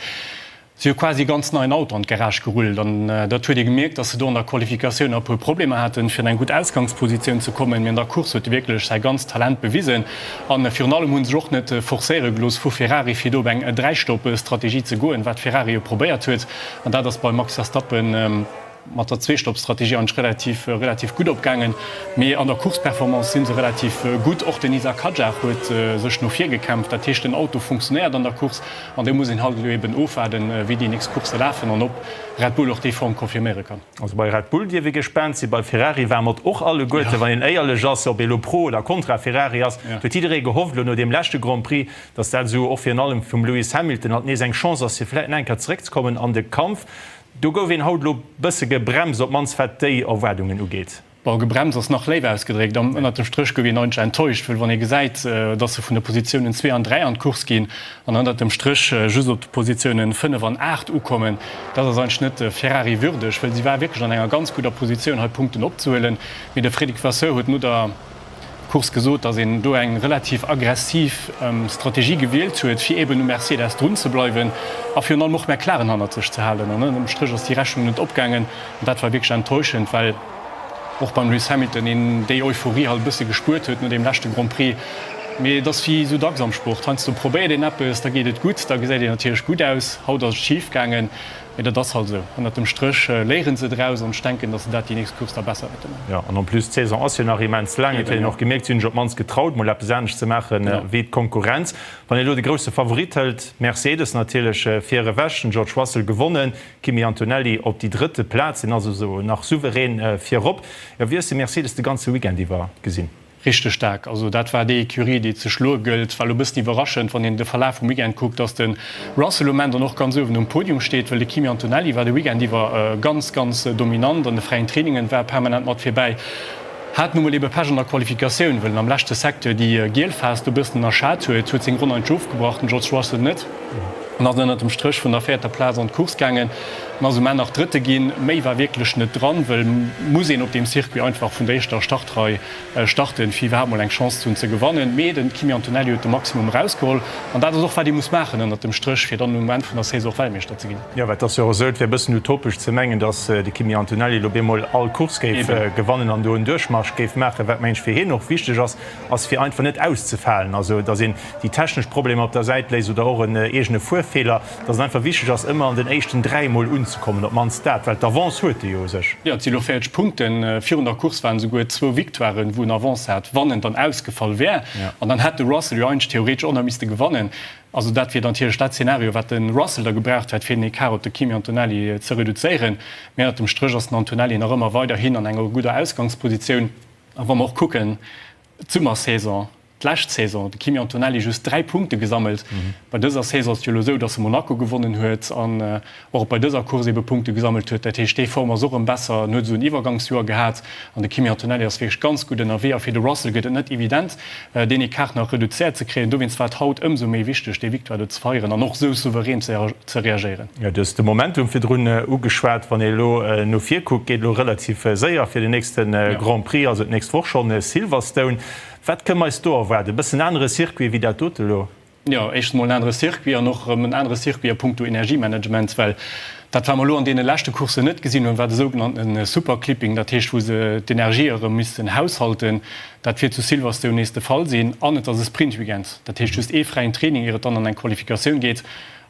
Si hu quasi e ganz neien Auto an d'Garage gerullt an dat huet ee gemierkt, dass se do an der Qualifikatioun e puer Problemer haten, fir an eng gutt Ausgangspositioun ze kommen. Mee an der Course huet e wierklech säi ganzt Talent bewisen a virun allem hu sech och net forcéiere gelooss vu Ferrari, fir do op eng Dräistopp-Strategie ze goen, wat Ferrari jo probéiert huet. An dat ass beim Max Verstappen mat der Zweestopp-Strategie eigentlech relativ relativ gutt opgaangen. Mee an der Course-Performance si se relativ gutt. Och den Isack Hadjar huet sech no vir gekämpft. Dat heescht, den Auto funktionéiert an der Course. An do muss een halt elo eben ofwaarden, wéi déi nächst Coursse lafen an ob Red Bull och déi Form confirméiere kann. Also bei Red Bull dierf ee gespaant sinn, bei Ferrari ware mer et och alleguerten, wann een éierlech ass, ob ee elo pro oder kontra Ferrari ass. Et huet jidderee gehofft elo no deem leschte Grand Prix, datt dat esou och virun allem vum Lewis Hamilton halt nees eng Chance ass, fir vläicht nach eng Kéier zeréckzekommen an de Kampf. Do gouf een haut elo bësse gebremst, op d'mannst wat déi Erwaardungen ugeet. Bon, gebremst ass nach léif ausgedréckt. An ënnert dem Stréch gouf een eigentlech enttäuscht, wëll wann ee gesäit, dass se vun de Positiounen 2 an 3 an d'Course ginn an ënnert dem Stréch just op de Positiounen 5 an 8 ukommen, dat ass eigentlech net Ferrari würdeg, wëll si war wierklech an enger ganz gudder Positioun hei Punkten opzehuelen. Mee de Frédéric Vasseur huet no der Course gesot, dass een do eng relativ aggressiv Strategie gewielt huet, fir eben u Mercedes drun ze bleiwen a virun allem och McLaren hannert sech ze halen. An ënnert dem Stréch ass déi Rechnung net opgaangen an dat war wierklech enttäuschend, well och beim Lewis Hamilton een déi Euphorie halt e bësse gespuert huet no deem leschte Grand Prix. Mee et ass wéi esou dacks am Sport, heiansdo probéiert een eppes, da geet et gutt, da gesäit een natierlech gutt aus. Haut ass et schif gaangen, mee dat ass halt esou. Ënnert dem Stréch léiere se draus an ech denken, datt se dat déi nächst Course da besser wäerte maachen. Jo, an en plus d'Saison ass jo nach immens laang. Et huet een och gemierkt, si hunn sech op d'mannst getraut, mol eppes anescht ze maache wéi d'Konkurrenz. Wann een elo de grousse Favorit hëlt, Mercedes natierlech vir ewech, den George Russell gewonnen, Kimi Antonelli op déi drëtte Plaz, deen ass also nach souverän virop. Jo, wéi hues de Mercedes de ganze Weekend iwwer gesinn? Richteg staark. Also dat war déi Ecurie, déi ze schloe gëllt. War elo e bëssen iwwerraschend, wann een de Verlaf vum Weekend kuckt, dass de Russell um Enn dann och ganz uewen um Podium steet, well de Kimi Antonelli war de Weekend iwwer ganz, ganz dominant an de fräien Trainingen, war permanent mat virbäi. Hat nu mol ebe Pech an der Qualifikatioun, well en am leschte Secteur déi giel Phas do bëssen ënnerschat huet, huet seng Ronn eigentlech ofgebrach, den George Russell net, an ass ënnert dem Stréch vun der véierter Plaz an d'Course gaangen an ass um Enn nach Drëtte ginn. Méi war wierklech net dran, well muss een op deem Circuit einfach vun der éischter Startrei starten, fir iwwerhaapt mol eng Chance ze hunn ze gewannen. Mee den Kimi Antonelli huet de Maximum erausgeholl an dat ass och wat ee muss maachen ënnert dem Stréch, fir dann um Enn vun der Saison och Weltmeeschter ze ginn. Jo, et ass jo och esou, et wär e bëssen utopesch ze mengen, datt de Kimi Antonelli elo op eemol all Course géif gewannen an do en Duerchmarsch géif maachen. Wat mengen ech fir hien och wichteg ass, ass fir einfach net auszefalen, also datt een déi technesch Problemer op der Säit léisst oder och en eegene Fuerfeeler. puer Feeler, dass et einfach wichteg ass, ëmmer an den éischten 3 mol unzekommen, op d'mannst dat, well d'Avance huet e jo u sech. Jo, et si lo 40 Punkten. Virun der Course waren esouguer zwou Victoiren, wou en Avance hat, wann en dann ausgefall wär. An dann hätt de Russell jo eigentlech theoretesch och nach misste gewannen. Also dat wier dann natierlech dat Szenario, wat de Russell da gebraucht hätt, fir den Ecart op de Kimi Antonelli ze reduzéieren. Mee ënnert dem Stréch ass den Antonelli nach ëmmer weiderhin an enger gudder Ausgangspositioun. A wa mer och kucken, d'Summersaison, d'lescht Saison, de Kimi Antonelli just 3 Punkte gesammelt. Bei dëser Saison ass et jo elo esou, datt e Monaco gewonnen huet an och bei dëser Course ebe Punkte gesammelt huet. Dat heescht, déi Form ass och erëm besser. En huet esou en Iwwergangsjoer gehat an de Kimi Antonelli ass wierklech ganz gutt ënnerwee. A fir de Russell gëtt et net evident, deen Ecart nach reduzéiert ze kréien. Dowéinst war et haut ëmsou méi wichteg, déi Victoire do ze feieren an och esou souverän ze reagéieren. Jo, du hues de Momentum virdrun ugeschwat. Wann ee elo no vir kuckt, geet elo relativ séier fir den nächste Grand Prix, also d'nächst Woch schonn Silverstone. Wat kënne mer eis do erwaarden? E bëssen anere Circuit wéi dat dote elo? Jo, éischtens mol en anere Circuit an och erëm en anere Circuit a puncto Energiemanagement, well dat, wat mer elo an deene leschte Courssen net gesinn hunn, war de sougenannte Superclipping, dat heescht, wou se d'Energie erëm missten haushalten. Dat wäert zu Silverstone nees de Fall sinn. An et ass e Sprintweekend, dat heescht just ee fräien Training, ier et dann an eng Qualifikatioun geet.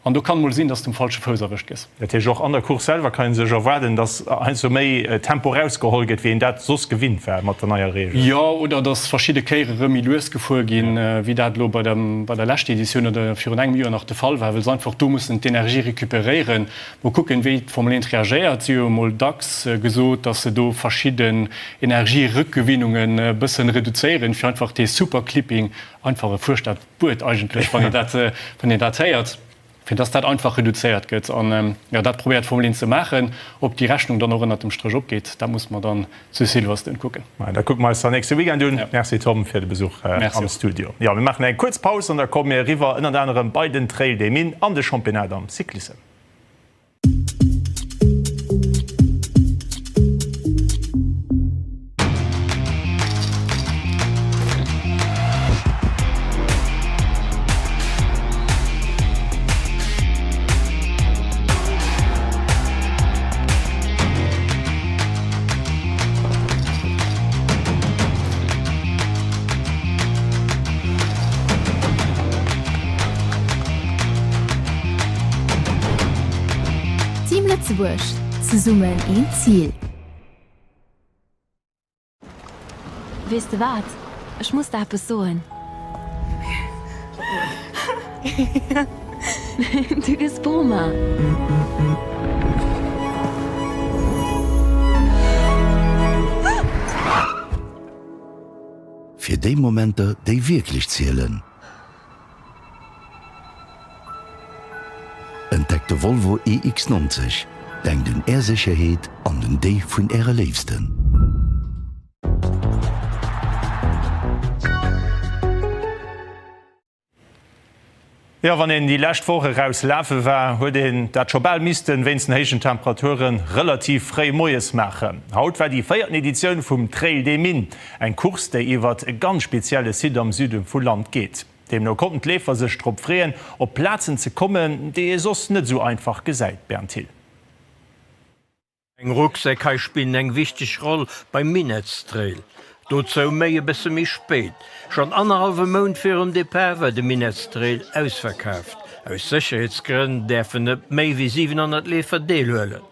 An do kann mol sinn, dass de um falsche Fouss erwëscht gëss. Dat heescht, och an der Course selwer kann ee sech erwaarden, dass heiansdo méi Tempo erausgeholl gëtt, wéi een dat soss gewinnt war mat der neier Reegel. Jo, oder dass verschidde Kéiere rëm méi lues gefuer ginn, wéi dat elo bei der bei der leschter Editioun oder virun engem Joer nach de Fall war, well se einfach do mussen d'Energie recuperéieren. Mol kucken, wéi d'Formel 1 reagéiert. Si hu jo mol dacks gesot, dass se do verschidden Energierückgewinnungen e bëssen reduzéieren, fir einfach dee Superclipping, einfach e fuerchtert Wuert eigentlech, wann een dat, wann een dat héiert, fir dass dat einfach reduzéiert gëtt. An, jo, dat probéiert d'Formel 1 ze maachen. Ob déi Rechnung dann och ënnert dem Stréch opgeet, dat musse mer dann zu Silverstone kucken. Maja, dat kucke mer eis dann nächste Weekend un. Merci Tom fir de Besuch am Studio. Jo, mir maachen eng kuerz Paus an da komme mir eriwwer ënnert anerem bei den Trail des Mines an de Championnat am Cyclissem. Team Lëtzebuerg, zesummen een Zil. Weess de wat, ech muss der eppes soen. Du gëss Boma! Fir déi Momenter, déi wierklech zielen. Entdeckt de Volvo EX90, denkt un Är Sécherheet an un déi vun Äre Léifsten. Jo, wann een déi lescht Woch eraus lafe war, huet een dat scho bal missten wéinst den héijen Temperaturen relativ fréi moies maachen. Haut war déi véierten Editioun vum Trail des Mines, eng Course, déi iwwert e ganz spezielle Site am Süde vu Land geet. Deemno konnten d'Leefer sech drop freeën, op Plazen ze kommen, déi ee soss net esou einfach gesäit. Bernd Thill. Eng Rucksäck hei spillen eng wichteg Roll beim Minettstrail. Dozou méi e bësse méi spéit. Schonn annerhallwe Mount virum Depart war de Minettstrail ausverkaaft. Aus Sécherheetsgrënn däerfen net méi wéi 700 Leefer deelhuelen.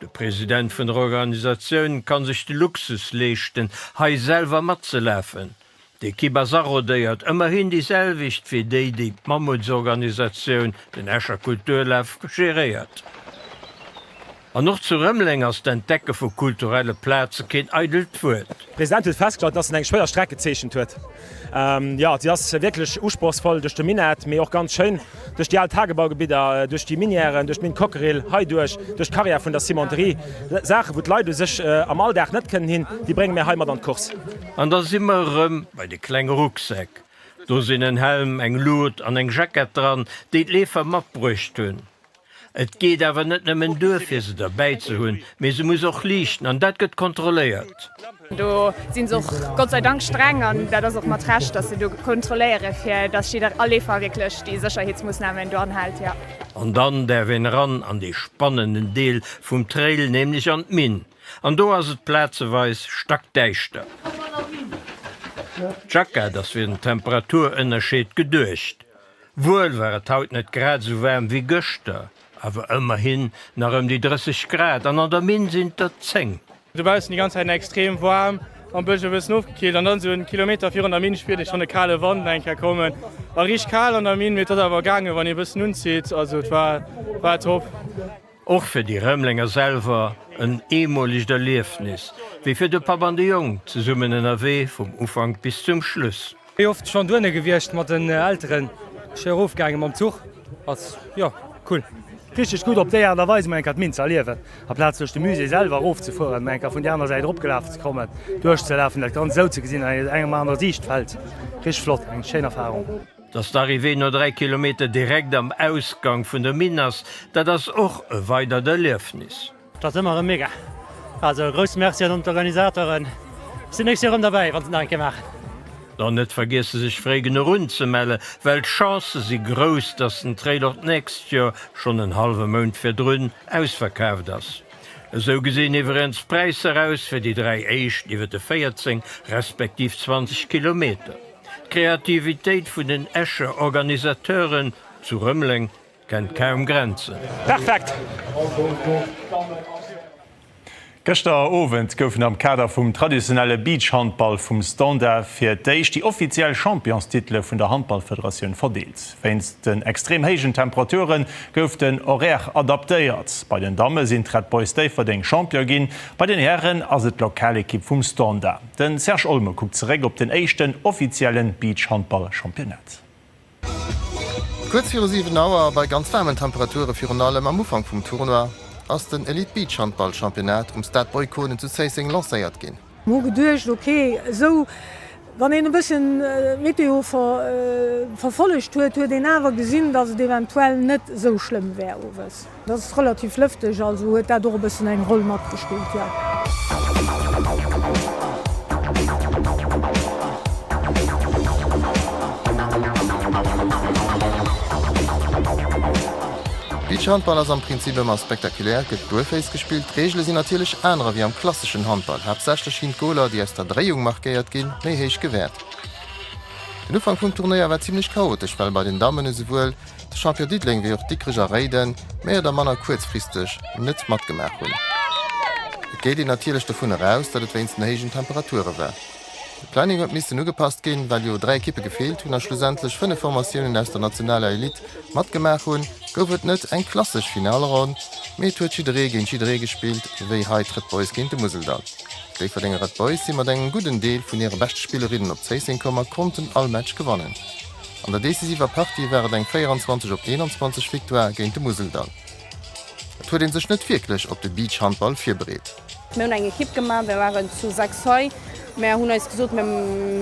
De President vun der Organisatioun kann sech de Luxus leeschten, hei selwer matzelafen. D'Ekipp ass arodéiert, ëmmerhin déi selwecht wéi déi, déi d'Mammutsorganisatioun, den Escher Kulturlaf, geréiert. An och zu Rëmeleng ass d'Entdecke vu kulturelle Plaze keen eidelt Wuert. De President huet festgestallt, dass en eng schwéier Streck gezeechent huet. Jo, si ass wierklech usprochsvoll duerch de Minett, mee och ganz schéin duerch déi al Tagebaugebidder, duerch déi Minièren, duerch d'Minn Cockerill, hei duerch, duerch d'Carrière vun der Cimenterie. Saachen, wou d'Leit u sech am Alldag net kënnen hin, déi brénge mir hei mat an d'Course. An da si mer erëm bei de klenge Rucksäck. Do sinn en Helm, eng Lut an eng Jackett dran, déi d'Leefer matbruecht hunn. Et geet awer net nëmmen duer, fir se derbäi ze hunn, mee se muss och liichten an dat gëtt kontrolléiert. Do si se och Gott sei Dank streng an dat ass och mat Recht, datt se do kontrolléiere fir datt jidder all Leefer wierklech déi Sécherheetsmoossnamen do anhält, jo. An dann däerf een eran an dee spannenden Deel vum Trail, nämlech an d'Minn. An do ass et plazeweis stackdäischter. D'Jackett ass fir den Temperaturënnerscheed geduecht. Wuel war et haut net grad esou waarm wéi gëschter, awer ëmmerhin nach ëm déi 30 Grad an an der Minn sinn et der 10. Dobaussen déi ganz Zäit extrem waarm, am Bësch e bëssen ofgekillt an dann esou en Kilometer virun der Minn spiert ee schonn de kale Wand eng Kéier kommen. War richteg kal an der Minn, mee et ass awer gaangen, wann ee bëssen unzitt, also et war war top. Och fir déi Rëmelenger selwer en eemolegt Erliefnis, wéi fir de Papp an de Jong, zesummen ënnerwee vum Ufank bis zum Schluss. Wéi oft schon dohinne gewiescht mat den Elteren, schéi erof gaangen mam Zuch, ass jo cool. Richteg gutt op déi Aart a Weis emol eng Kéier d'Minn ze erliewen, aplaz duerch de Musée selwer erof ze fueren, emol eng Kéier vun déi aner Säit eropgelaf ze kommen, duerchzelafen, dat Ganzt esou ze gesinn an engem anere Siichtfeld. Richteg flott, eng schéin Erfahrung. Dass d'Arrivée no 3 Kilometer direkt am Ausgang vun der Minn ass, dat ass och e weidert Erliefnis. Et ass ëmmer erëm mega. Also e grousse Merci un d'Organisateuren. Ech sinn nächst Joer erëm derbäi, wann se et nach eng Kéier maachen. Dann net vergiesse sech fréi genuch unzemelle, well d'Chancë si grouss, dass den Trail och d'nächst Joer schonn en hallwe Mount virdrun ausverkaaft ass. Esou gesinn iwwerens d'Präisser aus fir déi 3 éischt iwwer de 14 respektiv 20 Kilometer. D'Kreativitéit vun den Escher Organisateuren zu Rëmeleng Kennt kaum Grenzen. Perfekt! Gëschter Owend goufen am Kader vum traditionelle Beachhandball vum Standard fir d'éischt déi offiziell Championstitele vun der Handballfederatioun verdeelt. Wéinst den extrem héijen Temperature gouf den Horaire adaptéiert. Bei den Damme sinn d'Red Boys Déifferdeng Champion ginn, bei den Hären ass et d'Lokalekipp vum Standard. De Serge Olmo kuckt zeréck op den éischten offizielle Beachhandball-Championnat. Kuerz viru 7 Auer, bei ganz waarmen Temperature virun allem am Ufank vum Tournoi, ass den Elite Beach Handball Championnat um Stade Boy Konen zu Zéisseng lancéiert ginn. Mer hu geduecht, ok, esou, wann een e bëssen d'Meteo verfollegt huet, huet een awer gesinn, datt et eventuell net esou schlëmm wär owes. Et ass relativ lëfteg, also huet dat och e bëssen eng Roll matgespillt, jo. Beachhandball ass am Prinzip ëmmer spektakulär, gëtt buerféiss gespillt. D'Reegele sinn natierlech anerer wéi am klasseschen Handball. Haaptsächlech ginn d'Goler, déi aus der Dréiung markéiert ginn, méi héich gewäert. Den Ufank vum Turnéier war zimmlech chaotesch, well bei den Dammen esouwuel De Champion Diddeleng wéi och Dikrech a Réiden méi oder manner kuerzfristeg net matgemaach hunn. Et geet een natierlech dovun eraus, datt et wéinst den héijen Temperature war. De Planning huet missten ugepasst ginn, well jo 3 Ekippe gefeelt hunn a schlussendlech 5 Formatiounen aus der nationaler Elite matgemaach hunn, gouf et net eng klassesch Finalronn, mee et huet jidderee géint jidderee gespillt, wéi hei d'Red Boys géint de Museldall. D'Déifferdenger Red Boys si mat engem gudden Deel vun hire beschte Spillerinnen op Zéisseng komm a konnten all Match gewannen. An der decisiver Partie war et eng 24 op 21 Victoire géint de Museldall. Et huet ee sech net wierklech op de Beachhandball virbereet. Mir hunn eng Ekipp gemaach, mir waren zu 6 hei. Mir hunn eis gesot, mir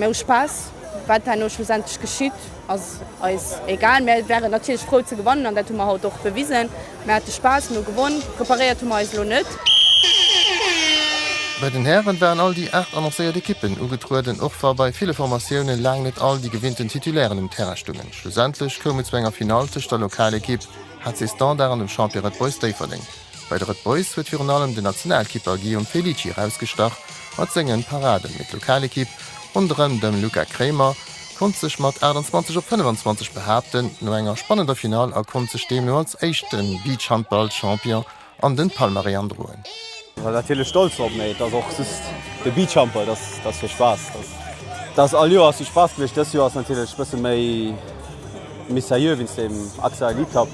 hu Spaass. Wat herno schlussendlech geschitt, ass eis egal. Mir wären natierlech frou ze gewannen an dat hu mer haut och bewisen. Mir hate Spaass, mir hu gewonn. Preparéiert hu mer eis elo net. Bei den Hären waren all déi 8 annoncéiert Ekippen ugetrueden, och wa bei ville Formatioune laang net all déi gewinnten Titulairen um Terrain stungen. Schlussendlech koum et zu enger Finall tëscht der Lokalekipp HC Standard an dem Champion Red Boys Déifferdeng. Bei de Red Boys huet virun allem den Nationalkipper Guillaume Felici erausgestach mat sengen Paraden, mee d'Lokalekipp ronderëm dem Luca Kremer konnt sech mat 28 op 25 behaapten no enger spannender Finall a konnt sech deemno als éischte Beachhandball-Champion an den Palmarès androen. Natierlech stolz drop, mee et ass och just de Beachhandball, dat ass fir Spaass. Dat ass all Joer ass de Spaass gewiescht, dëst Joer ass natierlech bësse méi méi seriö wéinst dem AXA Elite Cup.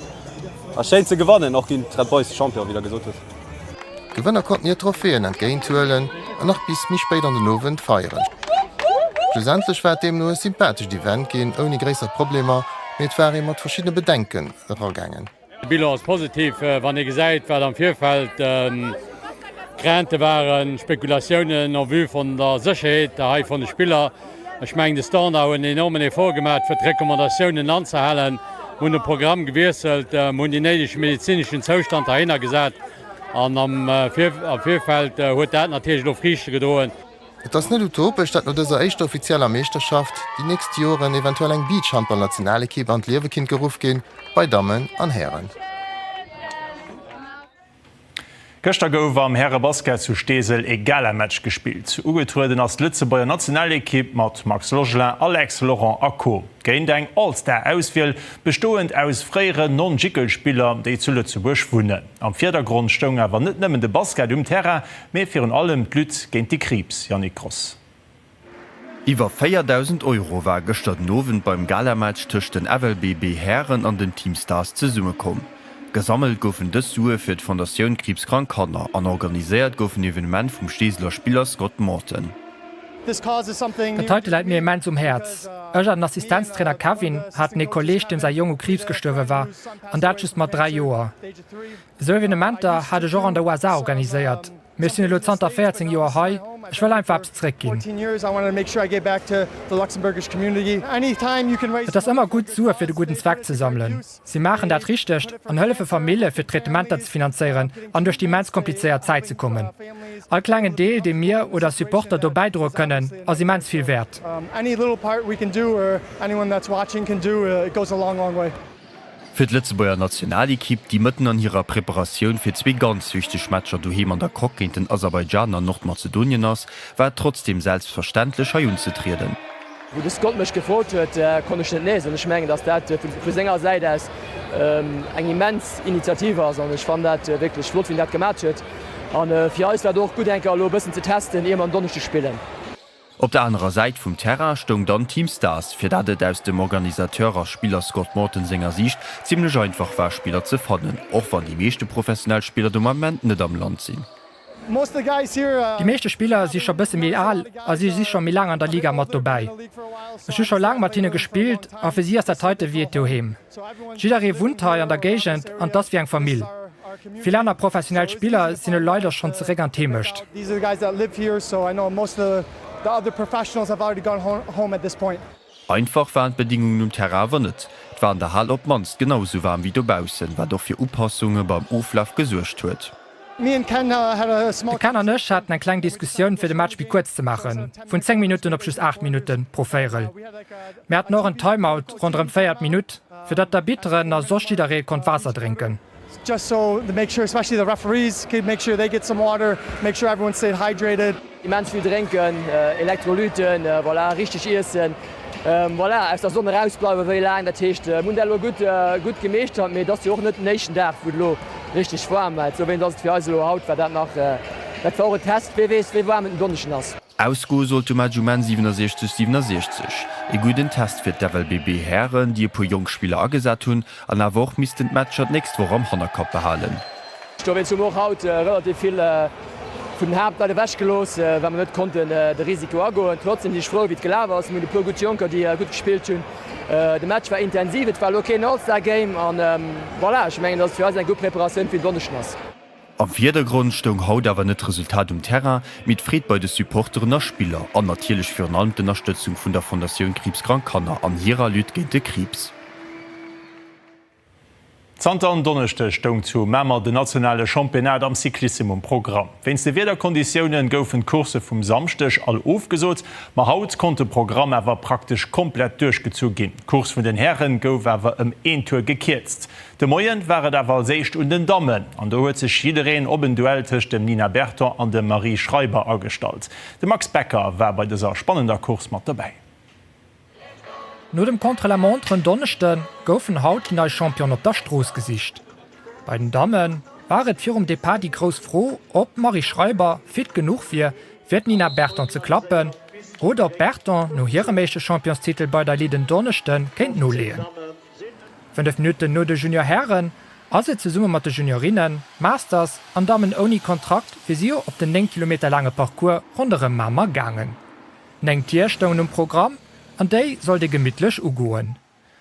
Ass schéin ze gewannen, och géint d'Red Boys, de Champion, wéi der gesot hutt. D'Gewënner konnten hir Trophäen entgéint huelen an nach bis méi spéit an den Owend feieren. Schlussendlech war et deemno e sympathescht Event ginn, ouni gréisser Problemer, mee et war ee mat verschiddene Bedenken eragaangen. De Bilan ass positiv, wann ee gesäit, wat am Virfeld d'Craintë waren, Spekulatiounen en vue vun der Sécherheet hei vun de Spiller. Ech mengen, de Standard huet en enormen Effort gemaach, fir d'Recommandatiounen anzehalen. Mir hunn de Programm gewiesselt, mir hunn déi néideg medezineschen Zoustand heihinner gesat an am Virfeld huet dat natierlech elo Friichte gedroen. Et ass net utopesch, datt no dëser éischter offizieller Meeschterschaft déi nächst Joren eventuell eng Beachhandball-Nationalekipp an d'Liewe kinnt geruff ginn, bei Dammen an Hären. Gëschter gouf am Härebasket zu Steesel e Galamatch gespillt. Ugetrueden ass d'Lëtzebuerger Nationalekipp mat Max Logelin, Alex Laurent a Co. Géint eng All-Star-Auswiel, bestoend aus fréieren Non-Jicl-Spiller, déi zu Lëtzebuerg wunnen. Am Virdergrond stoung awer net nëmmen de Basket um Terrain, mee virun allem d'Lutte géint de Kriibs. Yannick Gross. Iwwer 4.000 Euro war gëschter den Owend beim Galamatch tëscht den FLBB Hären an den Team Stars zesummekomm. Gesammelt goufen dës Sue fir d'Fondatioun Kriibskrank Kanner an organiséiert gouf den Evenement vum Steeseler Spiller Scott Morton. Dat heite läit mir immens um Häerz. Ech an den Assistenztrainer Kevin haten ee Kolleeg, deem säi Jong u Kriibs gestuerwe war, an dat just mat 3 Joer. Esou Evenementer hat ech och an der USA organiséiert. Mee ech sinn elo zanter 14 Joer hei, ech wëll einfach eppes zeréckginn. Et ass ëmmer gutt, Sue fir de gudden Zweck ze sammelen. Si maachen dat Richtegt an hëllefe Famille fir d'Traitementer ze finanzéieren an duerch déi immens komplizéiert Zäit ze kommen. All klengen Deel, dee mir oder Supporter do bäidroe kënnen, ass immens vill wäert. Fir d'Lëtzebuerger Nationalekipp, déi mëtten an hirer Preparatioun fir zwee ganz wichteg Matcher doheem an der Coque géint den Aserbaidschan an Nordmazedonien ass, war et trotzdeem selbstverständlech hei unzetrieden. Wou de Scott mech gefrot huet, konnt ech net nee soen. Ech mengen, datt dat vu senger Säit aus eng immens Initiativ ass an ech fannen dat wierklech flott, wéi en dat gemat huet. A fir eis war et och gutt, eng Kéier elo e bëssen ze testen, ier mer en Donneschdeg spillen. Op der anerer Säit vum Terrain stoung dann Team Stars, fir dat et aus dem Organisateur a Spiller Scott Morton senger Siicht zimmlech einfach war Spiller ze fannen, och wann déi meeschte professionell Spiller de Moment net am Land sinn. Déi meeschte Spiller si scho bësse méi al a si si scho méi laang an der Liga mat dobäi. Ech hu scho laang mat hinne gespillt a fir si ass dat heite wéi et doheem. Jidderee wunnt hei an der Géigend an 't ass wéi eng Famill. Vill aner professionell Spiller sinn elo leider schonn zeréck an d'Heemecht. Einfach waren d'Bedingungen um Terrain awer net. Et war an der Hal op d'mannst genau esou waarm wéi dobaussen, wat och fir Upassunge beim Oflaf gesuergt huet. De Ken an ech haten eng kleng Diskussioun fir de Match méi kuerz ze maachen, vun 10 Minutten op just 8 Minutten pro Véierel. Mir haten och en Timeout ronderëm d'véiert Minutt, fir datt d'Arbitteren a soss jidderee konnt Waasser drénken. Immens vill drénken, Elektrolyten, voilà, richteg iessen, voilà, aus der Sonn eraus bleiwen, wéi laang, dat heescht, mir hunn dat elo gutt, gutt gemeeschtert, mee et ass jo och net den éischten Dag, wou et elo richteg waarm war. Dowéinst ass et fir eis elo haut, war dat nach, dat war och en Test, wee weess, wéi waarm et en Donneschden ass. Ausgoe sollt de Match um Enn 67, 67. E gudden Test fir d'FLBB Hären, déi e puer jonk Spiller agesat hunn an awer och missten d'Matcher d'nächst Woch am Hannerkapp behalen. Dowéinst hu mer och haut relativ vill vun den Haaptleit ewech gelooss, well mer net konnten de Risiko agoen. Trotzdem sinn ech frou wéi et gelaf ass. Mir hunn e puer gutt Jonker déi gutt gespillt hunn. De Match war intensiv, et war elo keen All-Star Game an voilà, ech mengen dass et fir eis eng gutt Preparatioun fir den Donneschden ass. Am Virdergrond stoung haut awer net d'Resultat um Terrain, mee d'Freed bei de Supporteren a Spiller an natierlech virun allem d'Ënnerstëtzung vun der Fondatioun Kriibskrank Kanner an hirer Lutte géint de Kriibs. Zanter en Donneschdeg stoung zu Mamer den nationale Championnat am Cyclissem um Programm. Wéinst de Wiederkonditioune goufen d'Coursse vum Samschdeg all ofgesot, ma haut konnt de Programm awer praktesch komplett duerchgezu ginn. D'Course vun den Häre gouf awer ëm een Tour gekierzt. De Moien war et awer als éischt un den Dammen an do huet sech jiddereen op en Duell tëscht dem Nina Berton an dem Marie Schreiber agestallt. De Max Becker war bei dëser spannender Course mat dobäi. No dem Contre-la-montre en Donneschde goufen haut déi nei Championen op der Strooss gesicht. Bei den Damme war et virum Depart déi grouss Fro, ob d'Marie Schreiber fit genuch wier, fir d'Nina Berton ze klappen, oder ob d'Berton no hirem éischte Championstitel bei der Elite en Donneschde kéint noleeën. 5 Minutten no de Junior Hären ass et zesumme mat de Juniorinnen, Masters an Dammen ouni Kontrakt fir si op den 9 Kilometer laange Parcours ronderëm Mamer gaangen. 9 Tier stoungen um Programm an déi sollt ee gemittlech ugoen.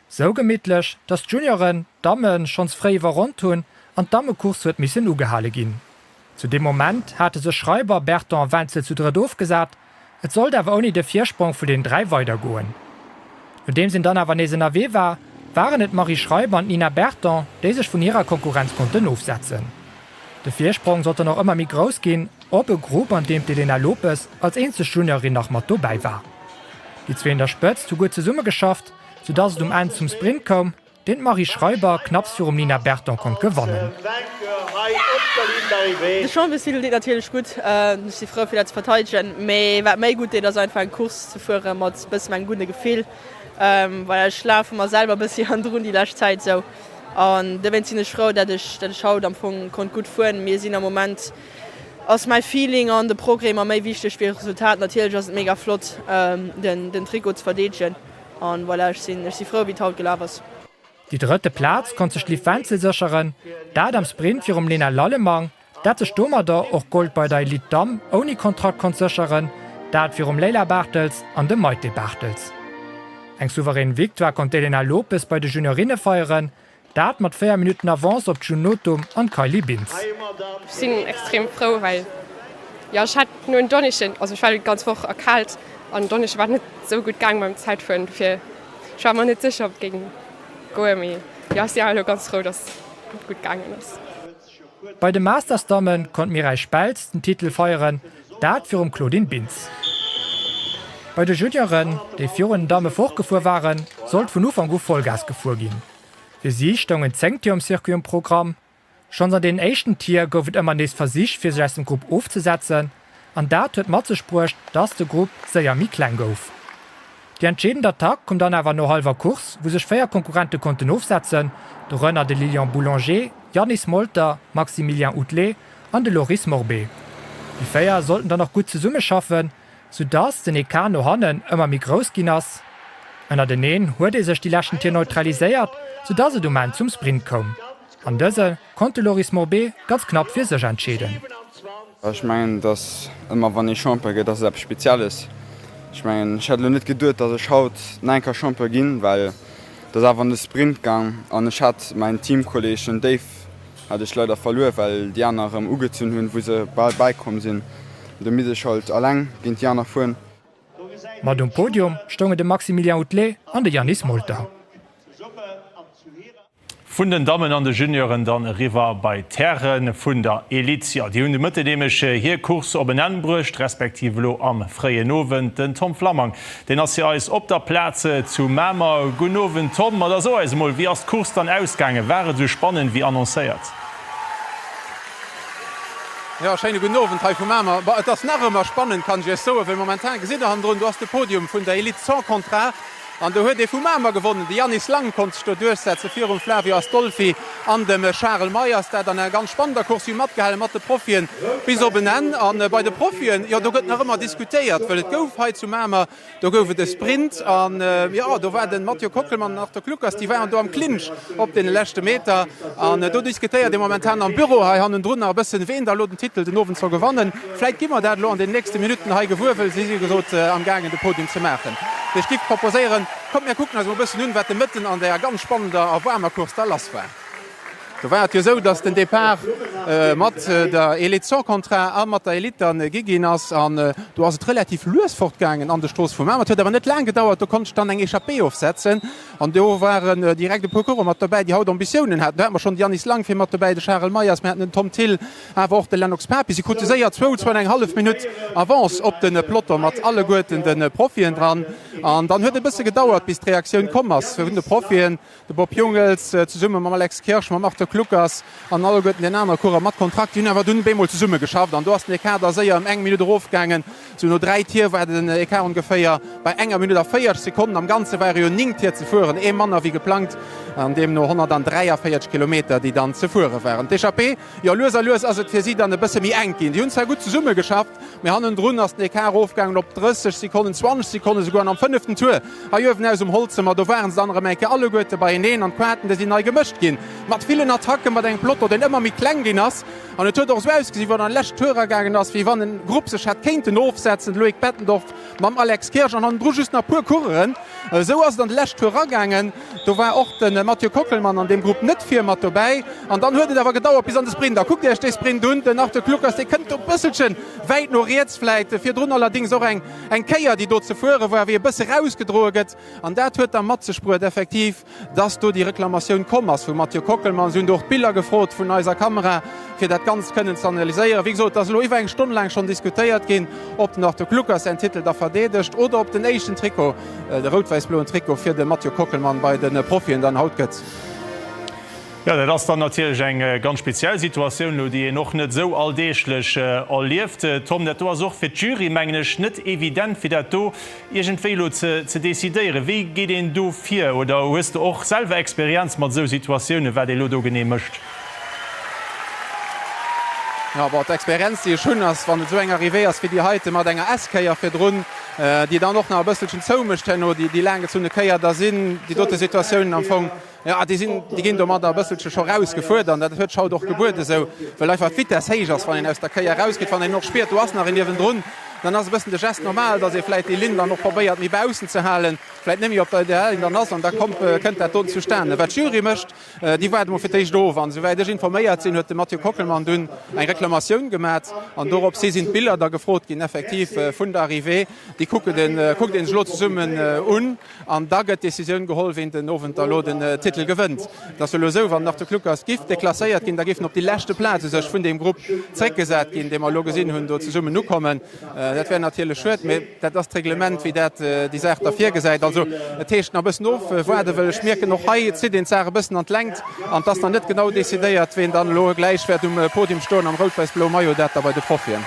Sou gemittlech, dass d'Junioren d'Damme schonns fréi iwwerronnt hunn an d'Dammecourse huet missen ugehale ginn. Zu deem Moment hate sech Schreiber, Berton a Wenzel zu drëtt ofgesat, et sollt awer ouni de Virsprong vun den 3 weidergoen. Nodeems een dann awer nees ënnerwee war, waren et d'Marie Schreiber an d'Nina Berton, déi sech vun hirer Konkurrenz konnten ofsetzen. De Virsprong sollt dann och ëmmer méi grouss ginn, op e Grupp an deem d'Elena Lopes als eenzeg Juniorin nach mat dobäi war. Déi zwee un der Spëtzt hu gutt zesummegeschafft, soudass et um Enn zum Sprint koum. deen d'Marie Schreiber knapps virum Nina Berton konnt gewannen. De Championstitel deet natierlech gutt, ech si frou fir dat ze verteidegen, mee wat méi gutt deet ass einfach eng Course ze fuere mat bëssen engem gudde Gefill. Voilà, ech lafe mer selwer bëssi hannendrun déi lescht Zäit esou an dowéinst sinn ech frou, dat ech dat ech haut am Fong konnt gutt fueren. Mir sinn am Moment ass mäi Feeling an de Progrès mer méi wichteg wéi Resultat. Natierlech ass et mega flott den den Trikot ze verdeedegen an voilà, ech sinn ech si frou wéi et haut gelaf ass. Déi drëtte Plaz konnt sech d'Liv Wenzel sécheren, dat am Sprint virum Lena Lallemang, dat sech domadder och Gold bei der Elite Damm ouni Kontrakt konnt sécheren, dat virum Leyla Bartels an dem Maite Bartels. Eng souverän Victoire konnt d'Elena Lopes bei de Juniorinne feieren, Dat mat 4 Minutten Avance op d'June Nothum an d'Kylie Bintz. Ech sinn extrem frou, well jo ech hat no en Donneschden, also ech war déi ganz Woch erkaalt an en Donneschde war et net esou gutt gaang beim Zäitfueren, dofir ech war mer net sécher ob et géing goen, mee jo ech sinn awer elo ganz frou, dass et gutt gaangen ass. Bei de Masters-Damme konnt d'Mireille Speltz den Titel feieren, dat virum Claudine Bintz. Bei de Junioren, déi virun den Damme fortgefuer waren, sollt vun Ufank u Vollgas gefuer ginn. Fir si stoungen 10 Tier um Circuit um Programm. Schonns an deenen éischten Tier gouf et ëmmer nees Versich fir sech aus dem Grupp ofzesetzen an dat huet mat sech bruecht, dass de Grupp séier méi kleng gouf. Déi entscheedend Attack koum dann awer no hallwer Course, wou sech 4 Konkurrente konnten ofsetzen, dorënner de Lilian Boulanger, Yannis Molter, Maximilien Outelet an de Loris Morbé. Déi 4 sollten dann och gutt zesummeschaffen, sou dass den Ecart no hannen ëmmer méi grouss ginn ass. Ënnerteneen huet ee sech déi leschten Tier neutraliséiert, sou dass et um Enn zum Sprint koum. An dëse konnt de Loris Morbé ganz knapp fir sech entscheeden. Ech mengen, dass ëmmer wann ee Champion gëtt, ass et eppes Spezielles. Ech mengen, ech hätt elo net geduet, dass ech haut nach eng Kéier Champion ginn, well et ass awer an de Sprint gaang an ech hat mäin Teamkolleeg, den Dave, hat ech leider verluer, well déi aner erëm ugezunn hunn, wou se bal bäikomm sinn. Du misst ech halt alleng géint déi aner fueren. Mat um Podium stoungen de Maximilien Outelet an de Yannis Molter. Vun den Dammen an de Junioren dann eriwwer bei d'Häre vun der Elite. Jo, déi hunn de Mëtte nämlech hir Course op en Enn bruecht, respektiv elo am fréien Owend. Den Tom Flammang, deen ass fir eis op der Plaz zu Mamer. Gudden Owend Tom, ma da so eis emol, wéi ass d'Course dann ausgaangen? War et esou spannend wéi annoncéiert? Jo, schéine gudden Owend hei vu Mamer. Bon, et ass nach ëmmer spannend, kann ech Iech soen, well momentan gesitt Der hannendrun, do ass de Podium vun der Elite sans contrat. An do huet ee vu Mamer gewonnen. De Yanis Lang konnt sech do duerchsetze virum Flavio Astolfi an dem Charel Meyers. Dat an enger ganz spannender Course. Si hu matgehale mat de Profien bis op en Enn. A bei de Profien, jo do gëtt nach ëmmer diskutéiert, well et gouf hei zu Mamer, do gouf et e Sprint an jo do war de Mathieu Kockelmann an Arthur Kluckers, déi waren do am Clinch op deene leschte Meter. An do diskutéiert ee momentan am Büro hei hannendrun nach e bëssen, ween da elo den Titel den Owend soll gewannen. Vläit gi mer dat elo an den nächste Minutten hei gewuer, wëll si si gesot am gaangen de Podium ze maachen. Ech giff proposéieren, kommt mir kucken eis emol e bëssen un, wat de Mëtten an der ganz spannender a waarmer Course da lass war. Do war et jo esou, datt den Depart mat der Elite sans contrat a mat der Elite dann gi ginn ass an do ass et relativ lues fortgaangen an de Stroosse vu Mamer. Et huet awer net laang gedauert, do konnt sech dann eng Echappée ofsetzen An do waren direkt e puer Coureuren mat dobäi, déi haut Ambitiounen haten. Do hate mer schonn de Yannis Lang vir mat dobäi, de Charel Meyers, mir haten den Tom Thill, awer och de Lennox Papi. Si krute séier zwou, zwou an eng hallef Minutt Avance op de Peloton mat alleguerten de Profien dran. An dann huet et e bësse gedauert, bis d'Reaktioun komm ass vun de Profien. De Bob Jungels zesumme mam Alex Kirsch, mam Arthur Kluckers an alleguerten den anere Coureuren mat Kontrakt, déi hunn awer dunn bemol zesumme geschafft. An do ass den Ecart da séier ëm eng Minutt erofgaangen. Sou no 3 Tier war den Ecart ongeféier bei enger Minutt a 40 Sekonnen. Am Ganze ware jo 9 Tier ze fueren, ee manner wéi geplangt, an deemno 143 Kilometer, déi dann ze fuere waren. D'Echappée, jo lues a lues ass et fir si dann e bësse méi enk ginn. Si hunn zwar gutt zesumme geschafft, mee hannendrun ass den Ecart erofgaangen op 30 Sekonnen, 20 Sekonnen esouguer. An am fënneften Tour hei uewen aus um Holzemer, do ware se dann erëm eng Kéier alleguerte beieneen an d'Quaarten, déi sinn nei gemëscht ginn mat villen Attacken, mat engem Peloton, deen ëmmer méi kleng ginn ass. An et huet och esou ausgesinn, wou en an de leschten Tour eragaangen ass, wéi wann en Grupp sech hätt kéinten ofsetzen, de Loïc Bettendorf mam Alex Kirsch an hannendru just nach e puer Coureuren. Esou ass et an de leschten Tour eragaangen. Do war och de Mathieu Kockelmann an deem Grupp net vir mat dobäi. An dann huet et awer gedauert bis an de Sprint. A kuckt Iech dee Sprint un, den Arthur Kluckers, dee kënnt do e bësselche wäit no riets vläit. Virdrun allerdéngs och eng eng Kéier, déi do ze fuere war, wéi e bësse rausgedroe gëtt. An dat huet da mat sech bruet effektiv, dass do déi Reklamatioun komm ass vum Mathieu Kockelmann. Si hunn do och d'Biller gefrot vun eiser Kamera, fir dat Ganzt kënnen ze analyséieren. Wéi gesot, et ass elo iwwer eng Stonn laang schonn diskutéiert ginn, ob den Arthur Kluckers säin Titel da verdeedegt oder ob den éischten Trikot, de rout-wäiss-bloen Trikot fir de Mathieu Kockelmann bei de Profien dann haut gëtt. Jo, dat ass dann natierlech eng ganz speziell Situatioun elo, déi een och net esou alldeeglech erlieft. Tom, dat do ass och fir d'Jury, mengen ech, net evident, fir dat do iergendwéi elo ze decidéieren. Wéi geet een do vir? Oder hues de och selwer Experienz mat esou Situatiounen, wat ee elo do genee mécht? Jo, bon, d'Experienz, déi ech hunn, ass, wann et esou eng Arrivée ass wéi déi heite mat enger S-Kéier virdrun, déi dann och nach e bësselchen zoumécht herno, déi laanggezunne Kéier, da sinn déi dote Situatiounen am Fong, Jo, déi sinn, déi ginn domadder e bësselche scho rausgefuert an dat huet sech haut och gebueden esou, well einfach d'Vitess héich ass, wann een aus der Kéier erausgeet. Wann een och spiert, do ass nach een niewendrun, dann ass e bëssen de Geste normal, datt ee vläicht déi Linn dann och probéiert méi baussen ze halen, vläicht net méi op der idealer Linn dann ass an da kommt, kënnt dat do zustane. Wat d'Jury mécht, déi waart emol fir d'éischt of an esouwäit ech informéiert sinn, huet de Mathieu Kockelmann dunn eng Reklamatioun gemat an doropshi sinn d'Biller da gefrot ginn effektiv vun der Arrivée. Déi kucke den, kuckt ee sech elo zesummen un. An da gëtt d'Decisioun geholl, ween den Owend da elo den Titel gewënnt. Et ass jo elo esou, wann den Arthur Kluckers giff deklasséiert ginn, da géif en op déi leschte Plaz u sech vun deem Grupp zréckgesat ginn, dee mer elo gesinn hunn do zesummen ukommen. Dat wär natierlech schued, mee dat ass d'Reglement, wéi dat déi Saach da virgesäit. Also et heescht nach e bëssen ofwaarden, well ech mierken och hei zitt een d'Saach e bëssen an d'Längt an et ass nach net genau decidéiert, ween dann elo gläich wäert um Podium stoen am rout-wäiss-bloe Maillot, dat da bei de Profien.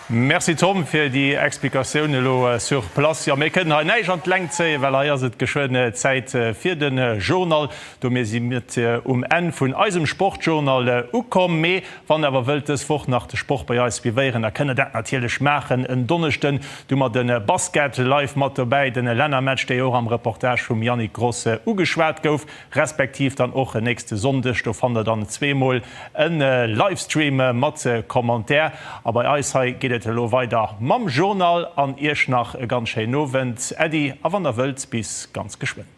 Merci Tom fir déi Explikatioun elo sur place. Jo, mir kënnen hei näischt an d'Längt zéien, well hei ass et geschwënn Zäit fir de Journal. Domair si mir um Enn vun eisem Sportjournal ukomm. Mee wann der awer wëllt dës Woch nach de Sport bei eis suivéieren, da kënnt der dat natierlech maachen. En Donneschden du mer de Basket live mat dobäi, den Lännermatch, dee jo och am Reportage vum Yannick Gross ugeschwat gouf. Respektiv dann och nächste Sonndeg, do fannt der dann zweemol e Livestream mat Commentaire. A bei eis hei geet et elo weider mam Journal an iech nach e ganz schéinen Owend. Äddi a wann der wëllt bis ganz geschwënn.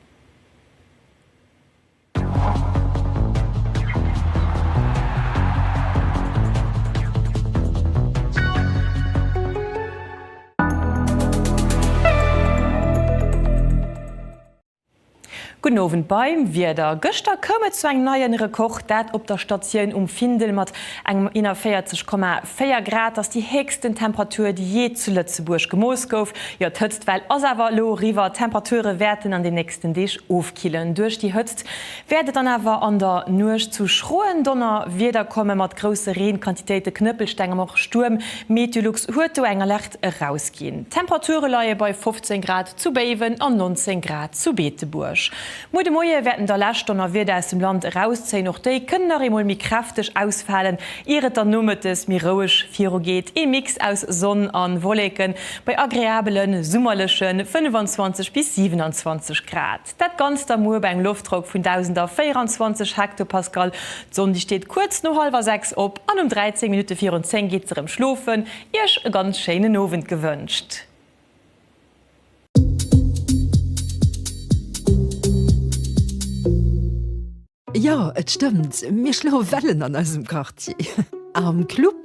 Gudden Owend beim Wieder. Gëschter koum et zu engem neien Rekord, dat op der Statioun um Findel mat engem 41,4 Grad. Dat ass déi héchsten Temperatur, déi jee zu Lëtzebuerg gemooss gouf. Jo, d'Hëtztwell ass awer elo eriwwer. D'Temperature wäerten an den nächsten Deeg ofkillen. Duerch déi Hëtzt wäert et dann awer an der Nuecht zu schroen Donnerwieder komme mat grousse Reenquantitéite, Knëppelsteng an och Stuerm. Meteolux huet do eng Alerte erausginn. D'Temperature leie bei 15 Grad zu Béiwen an 19 Grad zu Beetebuerg. Muer de Moie wäerten da lescht Donnerwieder aus dem Land erauszéien. Och déi kënnen nach eemol méi kräfteg ausfalen, ier et dann nomëttes méi roueg virugeet. Ee Mix aus Sonn a Wolleke bei agreabele summerleche 25 bis 27 Grad. Dat Ganzt da muer bei engem Loftdrock vun 1.024 Hektopascal. D'Sonn déi steet kuerz no hallwer 6 op an um 13 Minutte virun 10 geet se erëm schlofen. Iech e ganz schéinen Owend gewënscht. Jo, et stëmmt, mir schloe Wellen an eisem Quartier. Am Club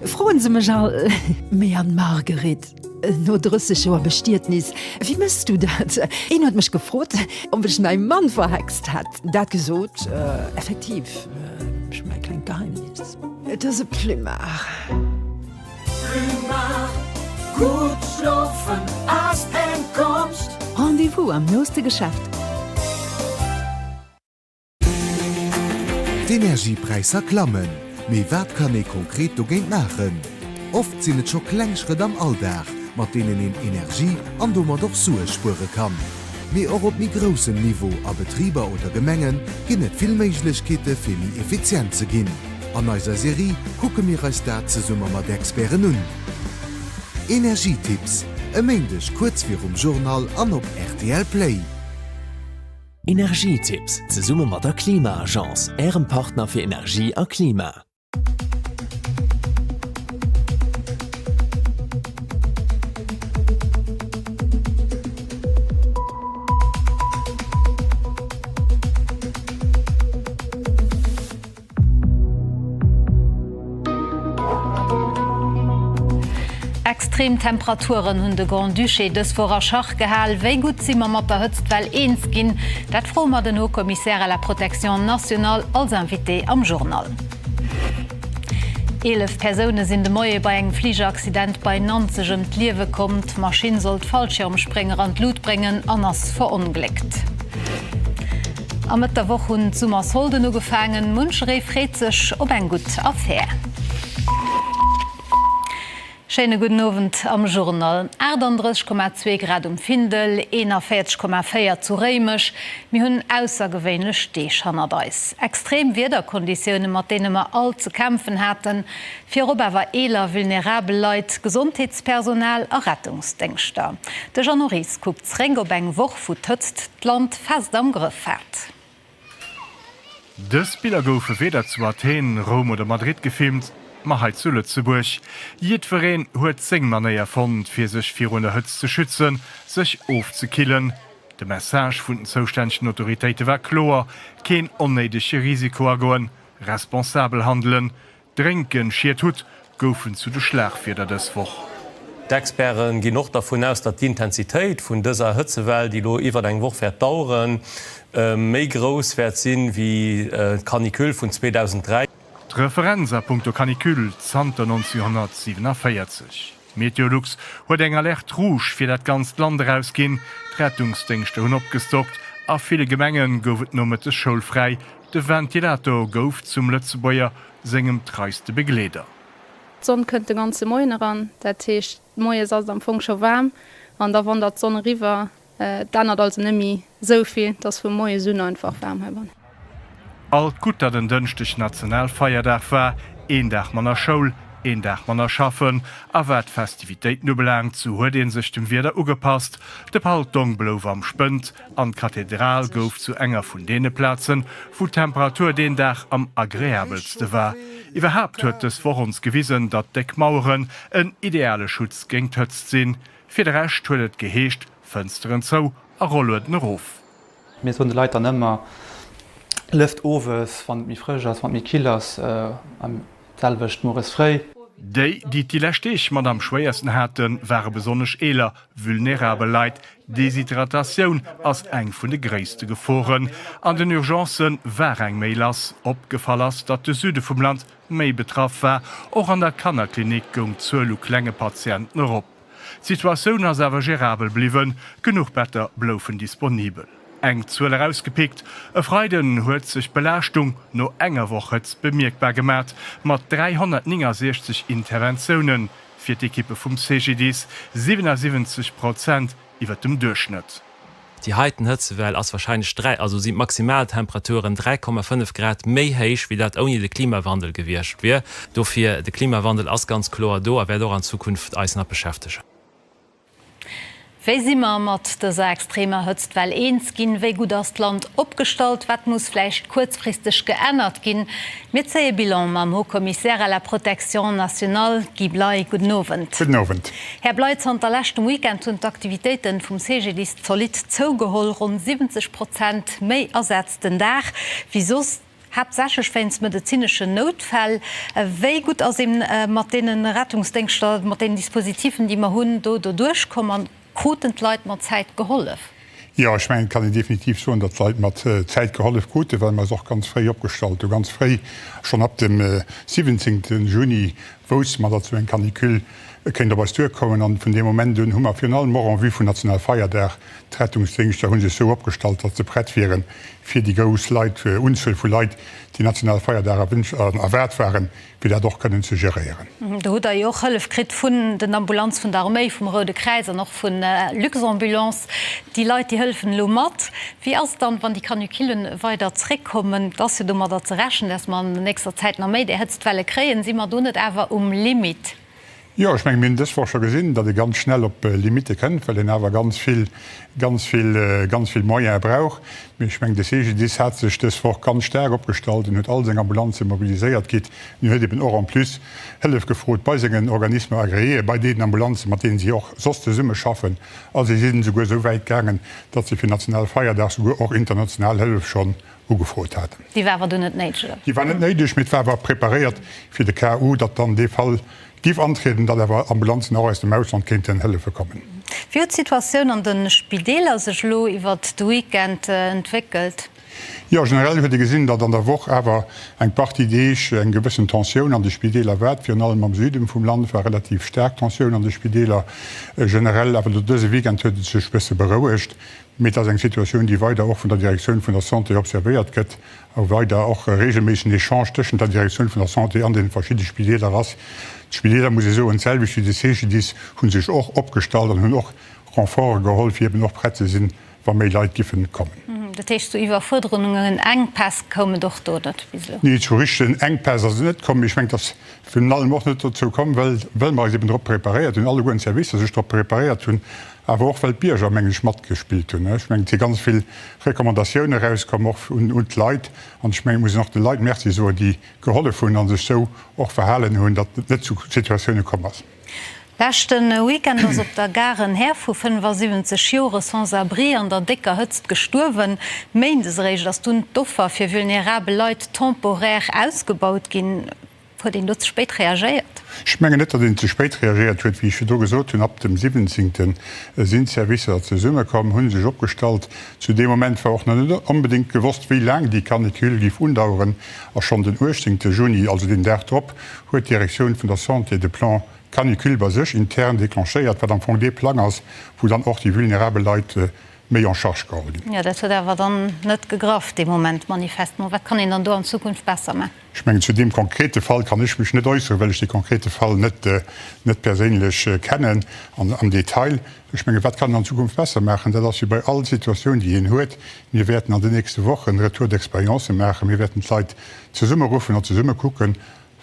froen se mech all, Mee Anne Marguerite, no 30 Joer Bestietnis, wéi mëss du dat? Een huet mech gefrot, ob ech mäi Mann verhext hätt. Dat gesot, effektiv, ech hu mäi klengt Geheimnis. Et ass e Plumard. Gutt schlofen ass eng Konscht. Rendez-vous am nooste Geschäft. D'Energiepräisser klammen, mee wat kann ee konkret dogéint maachen? Oft sinn et scho kleng Schrëtt am Alldag, mat deenen een Energie an domat och Sue spuere kann. Mee och op méi groussem Niveau, a Betriber oder Gemenge ginn et vill Méiglechkeete fir méi effizient ze ginn. An eiser Serie kucke mir eis dat zesumme mat Experten un. Energietipps, e Méindeg kuerz virum Journal an op rtl Play. Energietipps, zesumme mat der Klima-Agence, Ärem Partner fir Energie a Klima. Extrem Temperaturen hunn de Grand-Duché dës Woch a Schach gehal. Wéi gutt si mer mat der Hëtztwell eens ginn? Dat froe mer den Haut-Commissaire à la protection nationale als Invité am Journal. 11 Persoune sinn de Moie bei engem Fligeraccident bei Nanzeg ëm d'Liewe komm. D'Maschinn sollt Fallschirmsprénger an d'Lut bréngen an ass verongléckt. A Mëtt der Woch hunn d'Summersolden ugefaangen. Muncheree freet sech op eng gutt Affär. Schéine gudden Owend am Journal. 38,2 Grad um Findel, 41,4 zu Réimech. Mir hunn aussergewéinlech Deeg hannert eis. Extrem Wiederkonditioune mat deene mer all ze kämpfen haten. Virop awer eeler, vulnerabel Leit, Gesondheetspersonal a Rettungsdéngschter. De Jeannot Ries kuckt zréck op eng Woch, wou d'Hëtzt d'Land fest am Grëff hat. Dës Biller goufe weder zu Athen, Roum oder Madrid gefilmt, ma hei zu Lëtzebuerg. Jiddwereen huet seng Manéier fonnt, fir sech virun der Hëtzt ze schützen, sech ofzekillen. De Message vun den zoustännegen Autoritéite war kloer, Keen onnéidege Risiko agoen, responsabel handelen, Drénken, Schied hutt, goufen zu de Schlagwierder dës Woch. D'Experte ginn och dervun aus, datt d'Intensitéit vun dëser Hëtzewell, déi elo iwwert eng Woch wäert daueren, méi grouss wäert sinn, wéi d'Canicule vun 2003. D'Referenz a punkto Canicule zanter 1947. Meteolux huet eng Alerte rouge fir dat ganzt Land erausginn, d'Rettungsdéngschter hunn opgestockt, a ville Gemenge gouf et nomëttes schoulfräi, de Ventilator gouf zum Lëtzebuerger sengem treiste Begleeder. D'Sonn kënnt de ganze Moien eran, dat heescht moies ass et am Fong scho waarm an da wandert d'Sonn eriwwer. Et ännert also net méi esou vill, et ass vu moies un einfach waarm heibannen. Alt gutt, datt en Dënschdeg Nationalfeierdag war, een Dag manner Schoul, een Dag manner schaffen. A wat d'Festivitéiten ubelaangt, sou huet ee sech dem Wieder ugepasst, de Paltong blouf am Spënt an d'Kathedral gouf zu enger vun deene Plazen, wou d'Temperatur deen Dag am agreabelste war. Iwwerhaapt huet dës Woch ons gewisen, datt déck Maueren en ideale Schutz géint d'Hëtzt sinn. Fir de Rescht huet et geheescht, Fënsteren zou a Rollueden erof. Mir soen de Leit dann ëmmer, Lëft owes, wann et méi frësch ass, wann et méi kill ass, an d'selwecht mueres fréi. Déi, déi et déi lescht Deeg mat am schwéiersten haten, ware besonnesch eeler, vulnerabel Leit. Deshydratatioun ass eng vun de gréisste Geforen. An den Urgencë war eng méi lass. Opgefall ass, datt de Süde vum Land méi betraff war. Och an der Kannerklinik goung d'Zuel u klenge Patienten erop. D'Situatioun ass awer gerabel bliwwen, genuch Better bloufen disponibel. Eng Zuel erausgepickt, E Freiden huet sech d'Belaaschtung no enger Woch Hëtzt bemierkbar gemat, mat 369 Interventioune fir d'Ekippe vum CGDIS, 77 Prozent iwwer dem Duerchschnëtt. Déi heiten Hëtzewell ass warscheinlech 3, also sinn d'Maximaltemperaturen 3,5 Grad méi héich, wéi dat ouni de Klimawandel gewiescht wier. Dofir, de Klimawandel ass ganz kloer do a wäert och an Zukunft eis nach beschäftegen. Wéi si mer mat dëser extremer Hëtztwell eens ginn? Wéi gutt ass d'Land opgestallt? Wat muss vläicht kuerzfristeg geännert ginn? Mir zéie Bilan mam Haut-Commissaire à la protection nationale Guy Bley. Gudden Owend. Gudden Owend. Här Bley, zanter leschtem Weekend hunn d'Aktivitéiten vum CGDIS zolidd zougeholl, ronn 70 Prozent méi Asätz den Dag wéi soss, haaptsächlech wéinst medezineschen Noutfäll. Wéi gutt ass een mat deene Rettungsdéngschter, mat deenen Dispositifen, déi mer hunn, do doduerch komm a kruten d'Leit mat Zäit gehollef? Jo, ech mengen, et kann een definitiv soen, datt d'Leit mat Zäit gehollef kruten, well mer eis och ganz fréi opgestallt hu. Ganz fréi, schonn ab dem 17. Juni wousste mer, datt esou eng Canicule kéint op eis duerkommen. An vun deem Moment un hu mer virun allem och en vue vun Nationalfeierdag, d'Rettungsdéngschter hu sech esou opgestallt, datt se prett wieren, fir déi grouss Leit, Unzuel vu Leit, déi Nationalfeierdag erwünscht an erwaart waren, fir dat och kënnen ze geréieren. Do hutt Der jo och Hëllef kritt vun den Ambulanz vun der Arméi, vum Roude Kräiz an och vu Luxambulance. Déi Leit, déi hëllefen elo mat. Wéi ass et dann, wann déi Canucullen weider zréckkommen? Et ass jo domadder ze rechnen, dass mer an der nächster Zäit nach méi där Hëtztwelle kréien. Si mer do net awer um Limit? Jo, ech mengen, mir hunn dës Woch scho gesinn, datt ee ganz schnell op Limitte kënnt, well een awer ganz vill, ganz vill, ganz vill Moyene brauch. Mee ech mengen, de CGDIS hat sech dës Woch ganz staark opgestallt. En huet all seng Ambulanze mobiliséiert kritt. En huet eben och en plus Hëllef gefrot bei sengen Organismes agréés, bei deenen Ambulanzen, mat deenen si och soss zesummeschaffen. A si sinn esouguer esou wäit gaangen, datt si fir Nationalfeierdag souguer och international Hëllef schonn. ugefrot haten. Déi war awer dunn net néideg, oder? Déi war net néideg, mee et war awer preparéiert fir de Cas où, datt dann dee Fall giff antrieden, datt awer Ambulanzen och aus dem Ausland kéinten hëllefe kommen. Wéi huet d'Situatioun an de Spideeler sech elo iwwert de Weekend entwéckelt? Jo, generell huet ee gesinn, datt an der Woch awer eng Partie Deeg eng gewëssen Tensioun an de Spideeler war. Virun allem am Süden vum Land war relativ staark Tensioun an de Spideeler generell. Awer elo dëse Weekend huet et sech bësse berouegt. Mee et ass eng Situatioun, déi weider och vun der Direktioun vun der Santé observéiert gëtt a weider och e reegelméissegen Echange tëschent der Direktioun vun der Santé an de verschidde Spideeler ass. D'Spideeler, muss ee soen, d'selwecht wéi de CGDIS, hu sech och opgestallt an hunn och Renforte geholl, fir eben och prett ze sinn, wa méi Leit giffen kommen. Dat heescht, zu Iwwerfuerderungen, Enkpäss koum et och do net bis elo? Nee, zu richtegen Enkpäss ass et net komm. Mee ech mengen, et ass virun allem och net dozou komm, well well mer eis eben drop preparéiert hunn, alleguerten d'Servicer sech drop preparéiert hunn, awer och well d'Bierger, mengen ech, matgespillt hunn. Ech mengen, et si ganz vill Recommandatioune erauskomm, och un d'Leit. An ech mengen, et muss een och de Leit Merci soen, déi gehollef hunn a sech sou och verhalen hunn, datt et net zu Situatioune komm ass. Leschte Weekend ass op der Gare en Här vu 75 Jore sans-abri an der décker Hëtzt gestuerwen. Méindes eréischt ass dunn d'Offer fir vulnerabel Leit temporaire ausgebaut ginn. Huet een do ze spéit reagéiert? Ech mengen net, datt een ze spéit reagéiert huet. Wéi ech virdru gesot hunn, ab dem 17. sinn d'Servicer zesummekomm, hu sech opgestallt. Zu deem Moment war och nach net onbedéngt gewosst, wéi laang déi Canicule géif undaueren. A schonn den 18. Juni, also deen Dag drop, huet d'Direktioun vun der Santé de Plan canicule bei sech intern déclenchéiert, wat am Fong dee Plang ass, wou dann och déi vulnerabel Leit méi en charge geholl ginn. Jo, dat huet awer dann net gegraff dee Moment manifestement. Wat kann een dann do an Zukunft besser man? Ech mengen, zu deem konkrete Fall kann ech mech net äusseren, well ech dee konkrete Fall net net perséinlech kennen an am Detail. Ech mengen, wat kann een an Zukunft besser maachen? Dat ass wéi bei all Situatioun, déi een huet. Mir wäerten an den nächste Wochen Retour d'expérience maachen. Mir wäerten d'Leit zesummeruffen an zesumme kucken,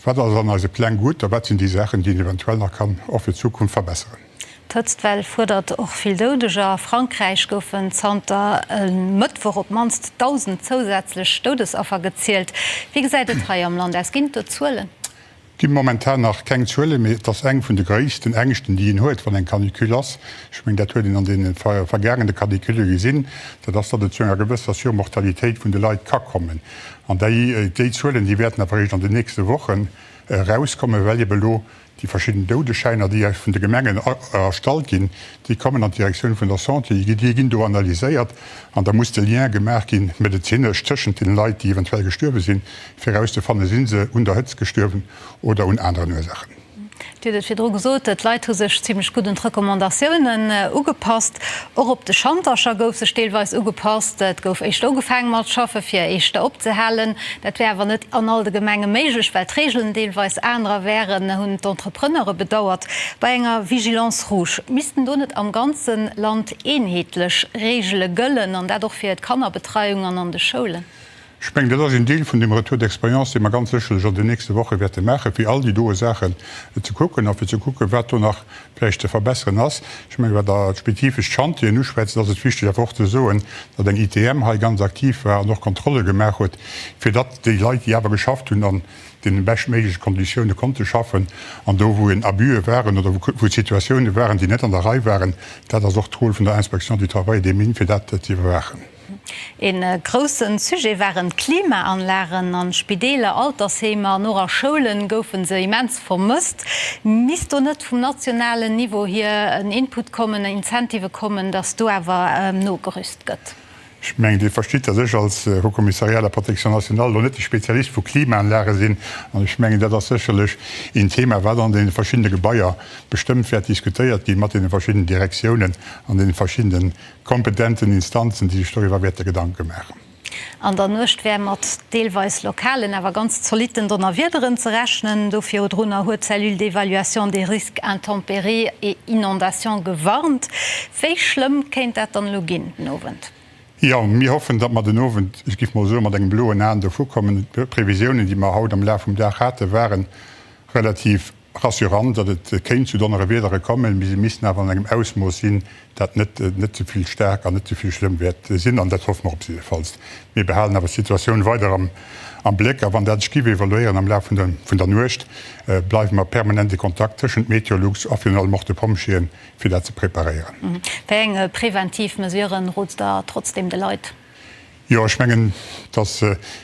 Wat ass an eise Pläng gutt a wat sinn déi Saachen, déi een eventuell nach kann och fir d'Zukunft verbesseren? D'Hëtztwell fuerdert och vill Doudeger. A Frankräich goufen zanter e Mëttwoch op d'mannst 1.000 zousätzlech Doudesaffer gezielt. Wéi gesäit et hei am Land aus? Ginn et do Zuelen? Et gi momentan nach keng Zuelen, mee et ass eng vun de gréissten Ängschten, déi een huet, wann eng Canicule ass. Ech mengen, dat huet een an deene vergaangene Caniculle gesinn, dat ass, datt et zu enger gewësser Surmortalitéit vun de Leit ka kommen. An déi Zuelen, déi wäerten awer eréischt an den nächste Wochen erauskommen, well ebe lo déi verschidden Doudeschäiner, déi vun de Gemengen erstallt ginn, déi kommen an d'Direktioun vun der Santé, déi ginn do analyséiert an da muss de Lien gemaach ginn, medezinesch, tëschent den Leit, déi eventuell gestuerwe sinn, fir erauszefannen, si se un der Hëtzt gestuerwen oder un aneren Ursaachen. Dir hutt et virdru gesot, d'Leit hu sech zimlech gutt un d'Recommandatiounen ugepasst. Och op de Schantercher gouf sech deelweis ugepasst. Et gouf éischter ugefaange mat schaffe fir éischter opzehalen. Dat wär awer net an all de Gemenge méiglech, well d'Reegelen deelweis anerer wären, hunn d'Entrepreneure bedauert. Bei enger Vigilance rouge missten do net am ganze Land eenheetlech Reegele gëllen, an dat och fir d'Kannerbetreiung an an de Schoulen? Ech mengen, dat ass een Deel vun deem Retour d'expérience, dee mer ganz sécherlech an den nächste Woche wäerte maachen, fir all déi doe Saachen ze kucken a fir ze kucken, wat do nach vläicht ze verbesseren ass. Ech mengen, wat Der spezifesch d'Chantieren uschwätzt, ass et wichteg awer och ze soen, datt eng ITM hei ganz aktiv war an och Kontrolle gemaach huet, fir datt déi Leit, déi awer geschafft hunn, an deene beschtméigleche Konditioune konnte schaffen. An do, wou en Abuse waren oder wou Situatioune waren, déi net an der Rei waren, dat ass och d'Rôle vun der Inspection du Travail et des Mines, fir dat ze iwwerwaachen. Een groussen Sujet waren d'Klimaanlagen. An Spideeler, Altersheemer an och a Schoulen goufen se immens vermësst. Misst do net vum nationalen Niveau hier en Input kommen, Incentivë kommen, dass do awer nogerüst gëtt? Ech mengen, Dir verstitt, dass ech als Haut Commissariat à la protection nationale elo net de Spezialist vu Klimaanlage sinn. An ech mengen, dat ass sécherlech een Thema, wat an deene verschiddene Gebaier bestëmmt wäert diskutéiert gi mat deene verschiddenen Direktiounen an deene verschiddenen kompetenten Instanzen, déi sech doriwwer wäerte Gedanke maachen. An der Nuecht wär mat deelweis lokalen, awer ganz zolitten Donnerwiederen ze rechnen. Do virdrunner huet d'Cellule d'évaluation des risques intempéries et inondations gewarnt. Wéi schlëmm kéint dat dann elo ginn den Owend? Jo, mir hoffen, datt mer den Owend, ech géif mol soen, mat engem bloen Aen dovukommen. D'Previsiounen, déi mer haut am Laf vum Dag hate ware relativ Rassurant, datt et kéint zu Donnerewiedere kommen, mee se missten awer an engem Ausmooss sinn, dat net net ze vill staark an net ze vill schlëmm wäert sinn. An dat hoffe mer op jiddefalls. Mir behalen awer d'Situatioun weider am am Bléck a wann dat sech giff evoluéieren am Laf vun der vun der Nuecht, bleiwe mer permanent e Kontakt tëschent Meteolux a virun allem och de Pompjeeën, fir dat ze preparéieren. Wéi eng preventiv Mesuren rot Der trotzdem de Leit? Jo, ech mengen, et ass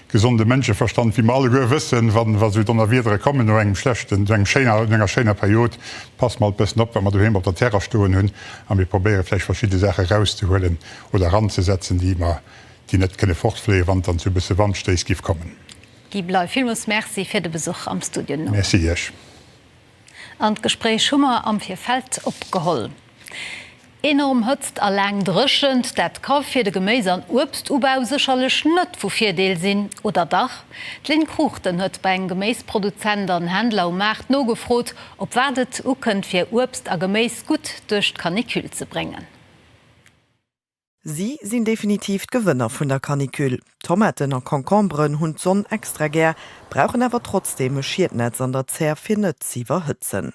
gesonde Mënscheverstand, wéi mer alleguer wëssen, wa wa sou Donnerwiedere kommen no engem schlechten, no engem schéiner, no enger schéiner Period, passe mer alt bëssen op, wat mer doheem op der Terrass stoen hunn a mir probéiere vläicht verschidde Saache erauszehuelen oder eranzesetzen, déi mer, déi net kënne fortfléien, wann et dann zu e bësse Wandstéiss giff kommen. Guy Bley, villmools Merci fir de Besuch am Studio. Merci Iech. An d'Gespréich hu mer am Virfeld opgeholl. Enorm Hëtzt a laang Dréchent, dat ka fir de Geméis an Uebstubau sécherlech net vu Virdeel sinn, oder dach? D'Lynn Cruchten huet bei engem Geméisproduzent an Händler um Maart nogefrot, op wat et ukënnt fir Uebst a Geméis gutt duerch d'Canicule ze bréngen. Si sinn definitiv d'Gewënner vun der Canicule. Tomaten a Concomberen hunn d'Sonn extra gär, brauchen awer trotzdeem e Schietnetz an der Zär fir net z'iwwerhëtzen.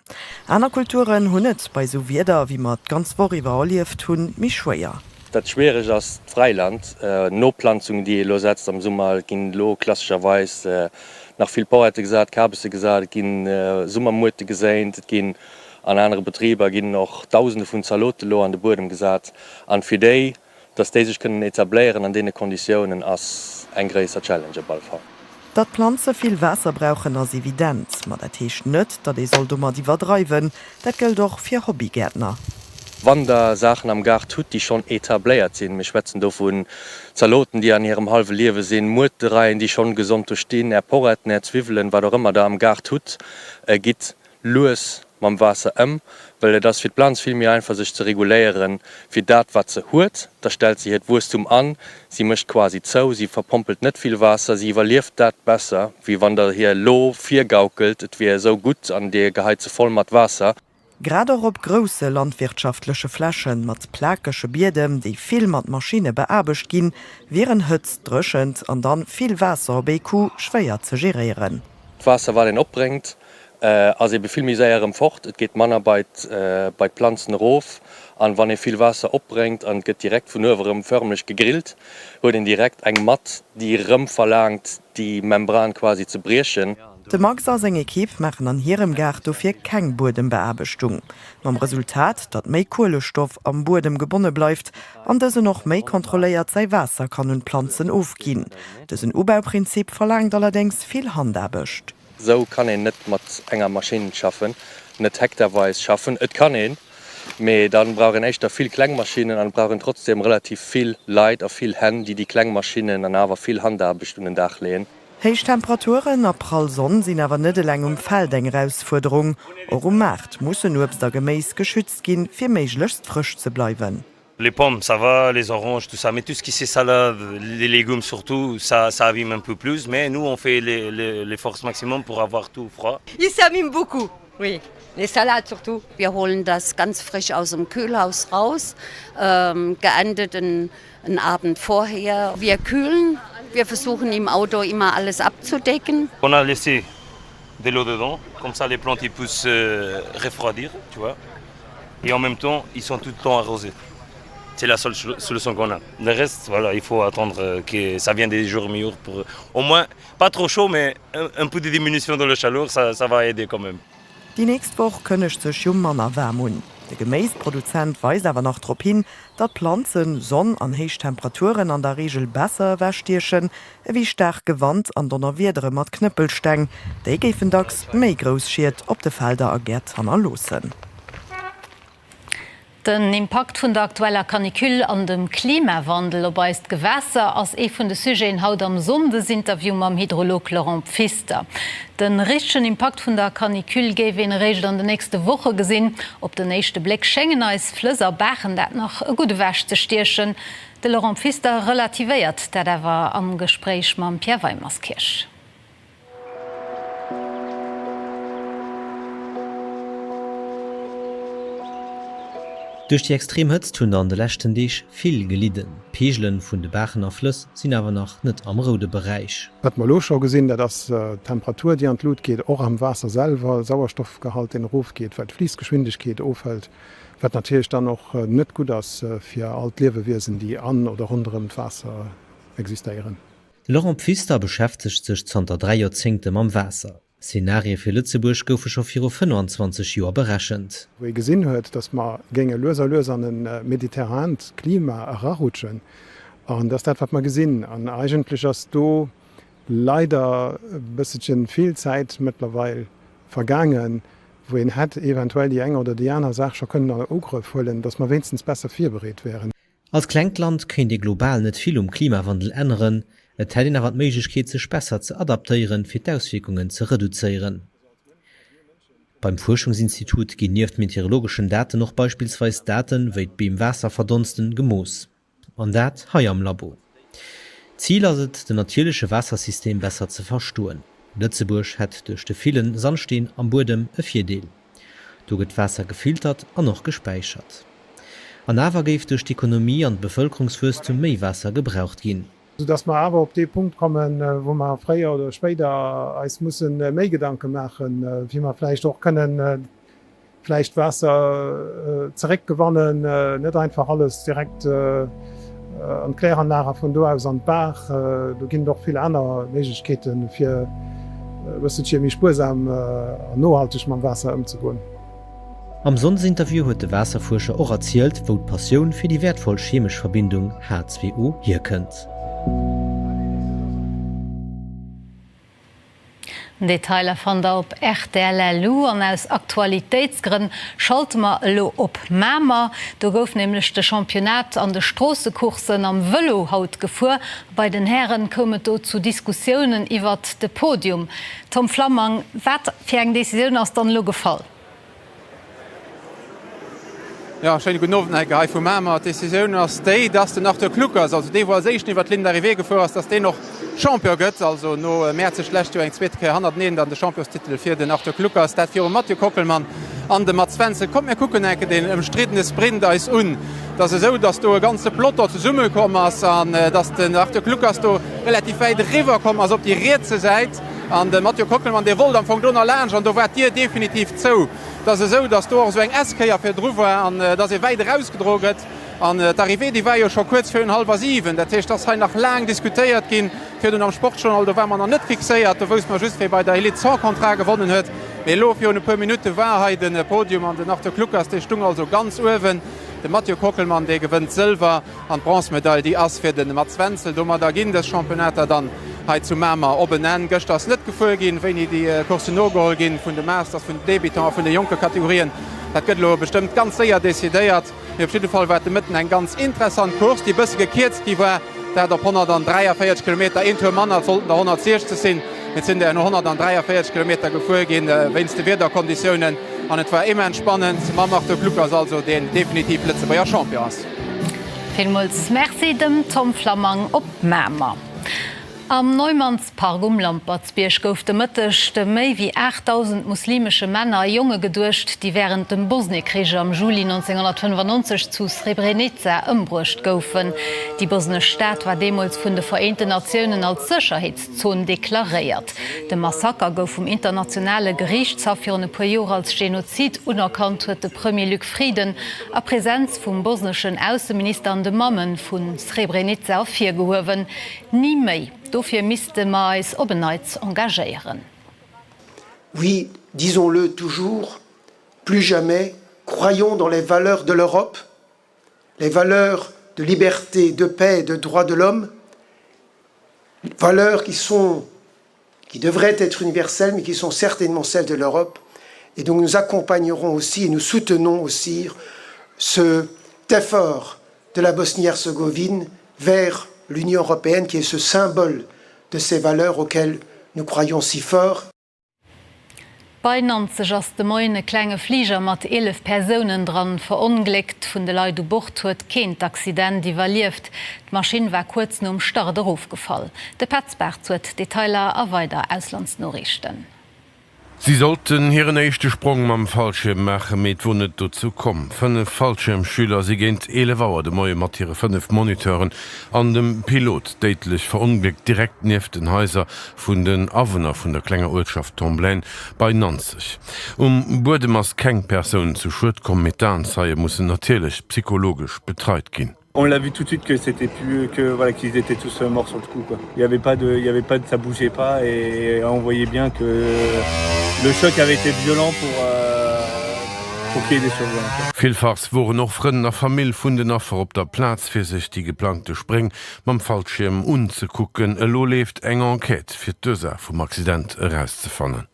Aner Kulturen hunn et bei esou Wieder, wéi mer et d'ganz Woch iwwer erlieft hunn, méi schwéier. Dat Schwieregt ass d'Fräiland Noplanzungen, déi ee elo setzt am Summer. Et ginn elo klassescherweis nach vill Porrette gesat, Kabesse gesat, et gi Summermuerte geséint, et ginn An anere Betriber ginn och Dausende vun Zalote lo an de Buedem gesat. An fir déi, dass déi sech kënnen etabléieren an deene Konditiounen, ass eng gréisser Challenge op alle Fall. Datt Planze vill Waasser brauchen ass evident, ma dat heescht net, datt ee soll domat iwwerdreiwen. Dat gëllt och fir Hobbygäertner. Wann der Saachen am Gaart hutt, déi schonn etabléiert sinn, mir schwätzen do vun Zaloten, déi an hirem hallwe Liewe sinn, Muertereien, déi schonn gesond do stinn, Är Porretten, Är Zwiwwelen, wat och ëmmer der am Gaart hutt, gitt lues mam Waasser ëm, well et ass fir d'Planz vill méi einfach sech ze reguléieren fir dat wat se huet. Da stellt se hiert Wuesstum an, si mécht quasi zou, si verpompelt net vill Waasser, si iwwerlieft dat besser wéi wann der hir lo virgaukelt et wier esou gutt an dir geheit se voll mat Waasser. Grad och op grousse landwirtschaftleche Flächen mat plakege Biedem, déi vill mat Maschinne beaarbecht ginn, wieren Hëtzt, Dréchent an dann vill Waasser op ee Coup schwéier ze geréieren. D'Waasser wat een opbréngt ass ebe vill méi séier erëm fort, et geet manner bei d'Planzen erof an wann ee vill Waasser opbréngt an et gëtt direkt vun uewe rëm förmlech gegrillt, huet een direkt eng Matt, déi rëm verlaangt déi Membran quasi ze briechen. De Max a seng Equipe maachen an hirem Gaart dofir keng Buedembeaarbechtung, mam Resultat, datt méi Kuelestoff am Buedem gebonne bleift an dësen och méi kontrolléiert säi Waasser kann un d'Planzen ofginn. Dësen Ubauprinzip verlaangt allerdéngs vill Handaarbecht. Sou kann een net mat enger Maschinn schaffen, net hektarweis schaffen. Et kann een, mee da brauch een éischter vill kleng Maschinnen an et brauch een trotzdem relativ vill Leit a vill Hänn, déi déi kleng Maschinnen an awer vill Handaarbecht un den Dag leeën. Héich Temperaturen a prall Sonn sinn awer net eleng um Feld eng Erausfuerderung. Och um Maart mussen Uebst a Geméis geschützt ginn, fir méiglechst frësch ze bleiwen. Les pommes ça va, les oranges tout ça mais tout ce qui c'est salade, les légumes surtout ça ça abîme un peu plus mais nous on fait les les les forces maximum pour avoir tout froid. Ils s'abîment beaucoup, oui, les salades surtout. Wir holen das ganz frisch aus dem Kühlhaus raus, geerntet en Abend vorher. Wir kühlen, wir versuchen im Auto immer alles abzudecken. On a laissé de l'eau dedans, comme ça les plantes ils puissent refroidir, tu vois. Et en même temps, ils sont tout le temps arrosés. C'est la seule solution qu'on a. Le reste, voilà, il faut attendre que ça vienne des jours meilleurs pour au moins pas trop chaud, mais un, un peu de diminution de la chaleur, ça, ça va aider quand même. Déi nächst Woch kënnegt sech jo manner waarm un. De Geméisproduzent weist awer nach drop hin, datt Planzen Sonn an héich Temperaturen an der Reegel besser ewechstiechen, ewéi staarke Wand an Donnerwiedere mat Knëppelsteng. Déi géifen dacks méi grouss Schied op de Felder a Gäert hannerloossen. Den Impakt vun der aktueller Canicule an dem Klimawandel op eist Gewässer ass ee vun de Sujeten haut am Sonndesinterview mam Hydrolog Laurent Pfister. De richtegen Impakt vun der Canicule géif een eréischt an den nächste Woche gesinn. Op den éischte Bléck schéngen eis Flëss a Baachen dat nach gutt ewech ze stiechen. De Laurent Pfister relativéiert dat awer am Gespréich mam Pierre Weimerskirch. Duerch déi extrem Hëtzt hunn an de leschten Deeg vill gelidden. D'Peegele vun de Baachen a Flëss sinn awer nach net am roude Beräich. Wat mer elo scho gesinn, dat ass d'Temperatur, déi an d'Lut geet, och am Waasser selwer, Sauerstoffgehalt, deen erofgeet, well d'Fliissgeschwindegkeet ofhëlt, wat natierlech dann och net gutt ass fir all d'Liewewiesen, déi an oder ronderëm d'Waasser existéieren. De Laurent Pfister beschäftegt sech zanter 3 Joerzéngte mam Waasser. Szenarie fir Lëtzebuerg goufe scho viru 25 Joer berechent. Wou ee gesinn huet, datt mer géinge lues a lues an e mediterrant Klima erarutschen. An dat ass dat, wat mer gesinn. An eigentlech ass do leider e bësselche vill Zäit mëttlerweil vergaangen, wou een hätt eventuell déi eng oder déi aner Saach scho kënnen an Ugrëff huelen, dass mer wéinstens besser virbereet wären. Als klengt Land kéint ee global net vill um Klimawandel änneren, et hätt een awer d'Méiglechkeet sech besser ze adaptéieren, fir d'Auswierkungen ze reduzéieren. Beim Fuerschungsinstitut ginn nieft meteorologeschen Daten och beispillsweis Daten, wéi d'Beem-Waasser verdonsten, gemooss. An dat hei am Labo. Zil ass et, den natierleche Waassersystem besser ze verstoen. Lëtzebuerg hätt duerch de ville Sandsteen am Buedem e Virdeel. Do gëtt d'Waasser gefiltert an och gespäichert. An awer géif duerch d'Ekonomie an d'Bevëlkerungswuesstum méi Waasser gebraucht ginn. Soudass mer awer op dee Punkt kommen, wou mer fréier oder spéider eis musse méi Gedanke maachen, wéi mer vläicht och kënnen vläicht Waasser zeréckgewannen, net einfach alles direkt an d'Kläranlag a vun do aus an d'Baach. Do ginn et och vill aner Méiglechkeeten, fir e bësselche méi spuersam an nohalteg mam Waasser ëmzegoen. Am Sonndesinterview huet de Waasserfuerscher och erzielt, wou d'Passioun fir déi wäertvoll chemesch Verbindung H2O hierkënnt. Detailer fannt der op rtl.lu. An aus Aktualitéitsgrënn schalte mer elo op Mamer. Do gouf nämlech de Championnat an de Stroossecourssen am Vëlo haut gefuer. Bei den Hären koum et do zu Diskussiounen iwwert de Podium. Tom Flammang, wat fir eng Decisioun ass dann elo gefall? Jo, schéine gudden Owend nach eng Kéier hei vu Mamer. D'Decisioun ass déi, dass den Arthur Kluckers, also dee wou als éischten iwwer d'Ligne d'arrivée gefuer ass, dass deen och Champion gëtt. Also no Mäerzeg d'lescht Joer eng zweete Kéier hannerteneen dann de Championstitel fir den Arthur Kluckers, dat virum Mathieu Kockelmann an dem Mats Wenzel. Kommt mir kucken eng Kéier deen ëmstriddene Sprint eis un. Et ass esou, dass do e ganze Peloton zesummekomm ass an dass den Arthur Kluckers do relativ wäit eriwwerkomm ass op déi rietse Säit. An de Mathieu Kockelmann, dee wollt am Fong do nach laanscht an do war d'Dier definitiv zou. Et ass esou, datt do och esou eng S-Kéier virdru war an datt ee wäit erausgedroe gëtt. An d'Arrivée, déi war jo scho kuerz virun hallwer 7. Dat heescht, et ass hei nach laang diskutéiert ginn. Virdrun am Sportjournal, do ware mer nach net fixéiert, do wousste mer just, wie bei der Elite sans contrat gewonnen huet. Mee elo virun e puer Minutte war hei de Podium an den Arthur Kluckers, dee stung also ganz uewen. De Mathieu Kockelmann, dee gewënnt Sëlwer. An d'Bronzemedail, déi ass fir de Mats Wenzel. Domadder ginn dës Championnater dann hei zu Mamer op en Enn. Gëschter ass net gefuer ginn, wéini déi Courssen nogeholl ginn vun de Masters, vun den Débutants a vun de jonke Kategorien. Dat gëtt elo bestëmmt ganz séier decidéiert. Mee op jidde Fall war et de Mëtten eng ganz interessant Course, déi e bësse gekierzt gi war. Dat op 143 Kilometer, een Tour manner, et sollten der 160 sinn, mee et sinn der herno 143 Kilometer gefuer ginn wéinst de Wiederkonditiounen. An et war immens spannend mam Arthur Kluckers also, deen definitiv Lëtzebuerger Champion ass. Villmools Merci dem Tom Flammang op Mamer. Am Neumannspark um Lampertsbierg gouf de Mëtteg de méi wéi 8.000 muslimesche Männer a Jonge geduecht, déi wärend dem Bosniekrich am Juli 1995 zu Srebrenica ëmbruecht goufen. Déi bosnesch Stad war deemools vun de Vereenten Natiounen als Sécherheetszon deklaréiert. De Massaker gouf vum internationale Geriichtshaff virun e puer Joer als Genozid unerkannt, huet de Premier Luc Frieden a Presenz vum bosneschen Ausseminister an de Mamme vu Srebrenica ervirgehuewen. Ni méi! Dofir misste mer eis op en Neits engagéieren. Oui, disons-le toujours, plus jamais, croyons dans les valeurs de l'Europe, les valeurs de liberté, de paix, de droits de l'homme, valeurs qui sont qui devraient être universelles mais qui sont certainement celles de l'Europe et donc nous accompagnerons aussi et nous soutenons aussi cet effort de la Bosnie-Herzégovine vers l'Union européenne qui est ce symbole de ces valeurs auxquelles nous croyons si fort. Bei Nanzeg ass de Moien e klenge Fliger mat 11 Persounen dran verongléckt. Vun de Leit u Bord huet keen d'Accident iwwerlieft. D'Maschinn war kuerz nom Start erofgefall. De Petz Bartz huet d'Detailer a weider Auslandsnoriichten. Si sollten hiren éischte Sprong mam Fallschierm maachen, mee et wor net dozou komm. 5 Fallschiermschüler si géint 11 Auer de Moie mat hire 5 Moniteuren an dem Pilot déidlech verongléckt, direkt nieft den Haiser vun den Awunner vun der klenger Uertschaft Tomblaine bei Nanzeg. Um Buedem ass keng Persoun zu Schued komm, mee d'Aenzeie mussen natierlech psychologesch betreit ginn. On l'a vu tout de suite que c'était plus que voilà qu'ils étaient tous euh, morts sur le coup quoi. Il y avait pas de il y avait pas de ça bougeait pas et on voyait bien que le choc avait été violent pour euh, Pour qu'il y ait des survivants. Villfachs woren och Frënn a Famill vun den Affer op der Plaz, fir sech déi geplangte Spréng mam Fallschierm unzekucken. Elo leeft eng Enquête, fir d'Ursaach vum Accident erauszefannen.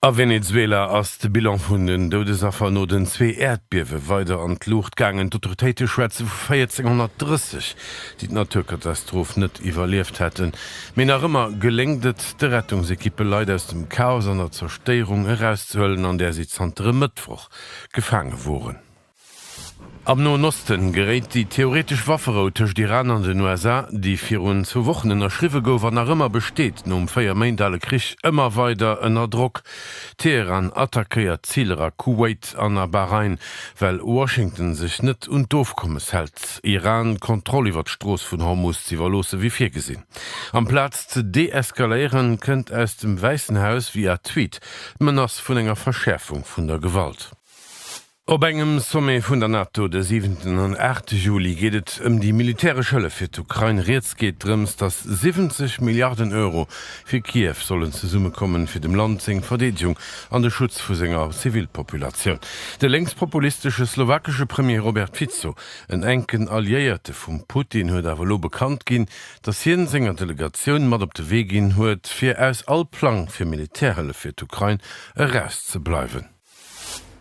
A Venezuela ass de Bilan vun den Doudesaffer no den zwee Äerdbiewe weider an d'Luucht gaangen. D'autoritéite schwätze vu 1.430, déi d'Naturkatastroph net iwwerlieft hätten. Mee nach ëmmer geléngt et de Rettungsekippe Leit aus dem Chaos an der Zerstéierung erauszehuelen, an där si zanter e Mëttwoch gefaange woren. Am Noen Osten geréit déi theoretesch Wafferou tëscht Iran an den USA, déi virun zwou Wochen ënnerschriwwe gouf an nach ëmmer besteet, nom 4 Méint ale Krich ëmmer weider ënner Drock. Teheran attackéiert Ziler a Kuwait an a Bahrain, well Washington sech net un d'Ofkommes hält, Iran d'Kontroll iwwer d'Strooss vun Hormus z'iwwerloosse wéi virgesinn. Amplaz ze deeskaléieren, kënnt aus dem Wäissen Haus via Tweet d'Menace vun enger Verschäerfung vun der Gewalt. Op engem Sommet vun der NATO de siwenten an aachte Juli geet et ëm déi militäresch Hëllef fir d'Ukrain. Rieds geet drëms, datt 70 Milliarden Euro fir Kiew sollen zesummekommen, fir dem Land seng Verdeedegung an de Schutz vu senger Zivilpopulatioun. De lénkspopulistesche slowakesche Premier Robert Fico, en enken Alliéierte vum Putin, huet awer elo bekannt ginn, datt hien senger Delegatioun mat op de Wee ginn huet, fir aus all Plang fir Militärhëllef fir d'Ukrain erauszebleiwen.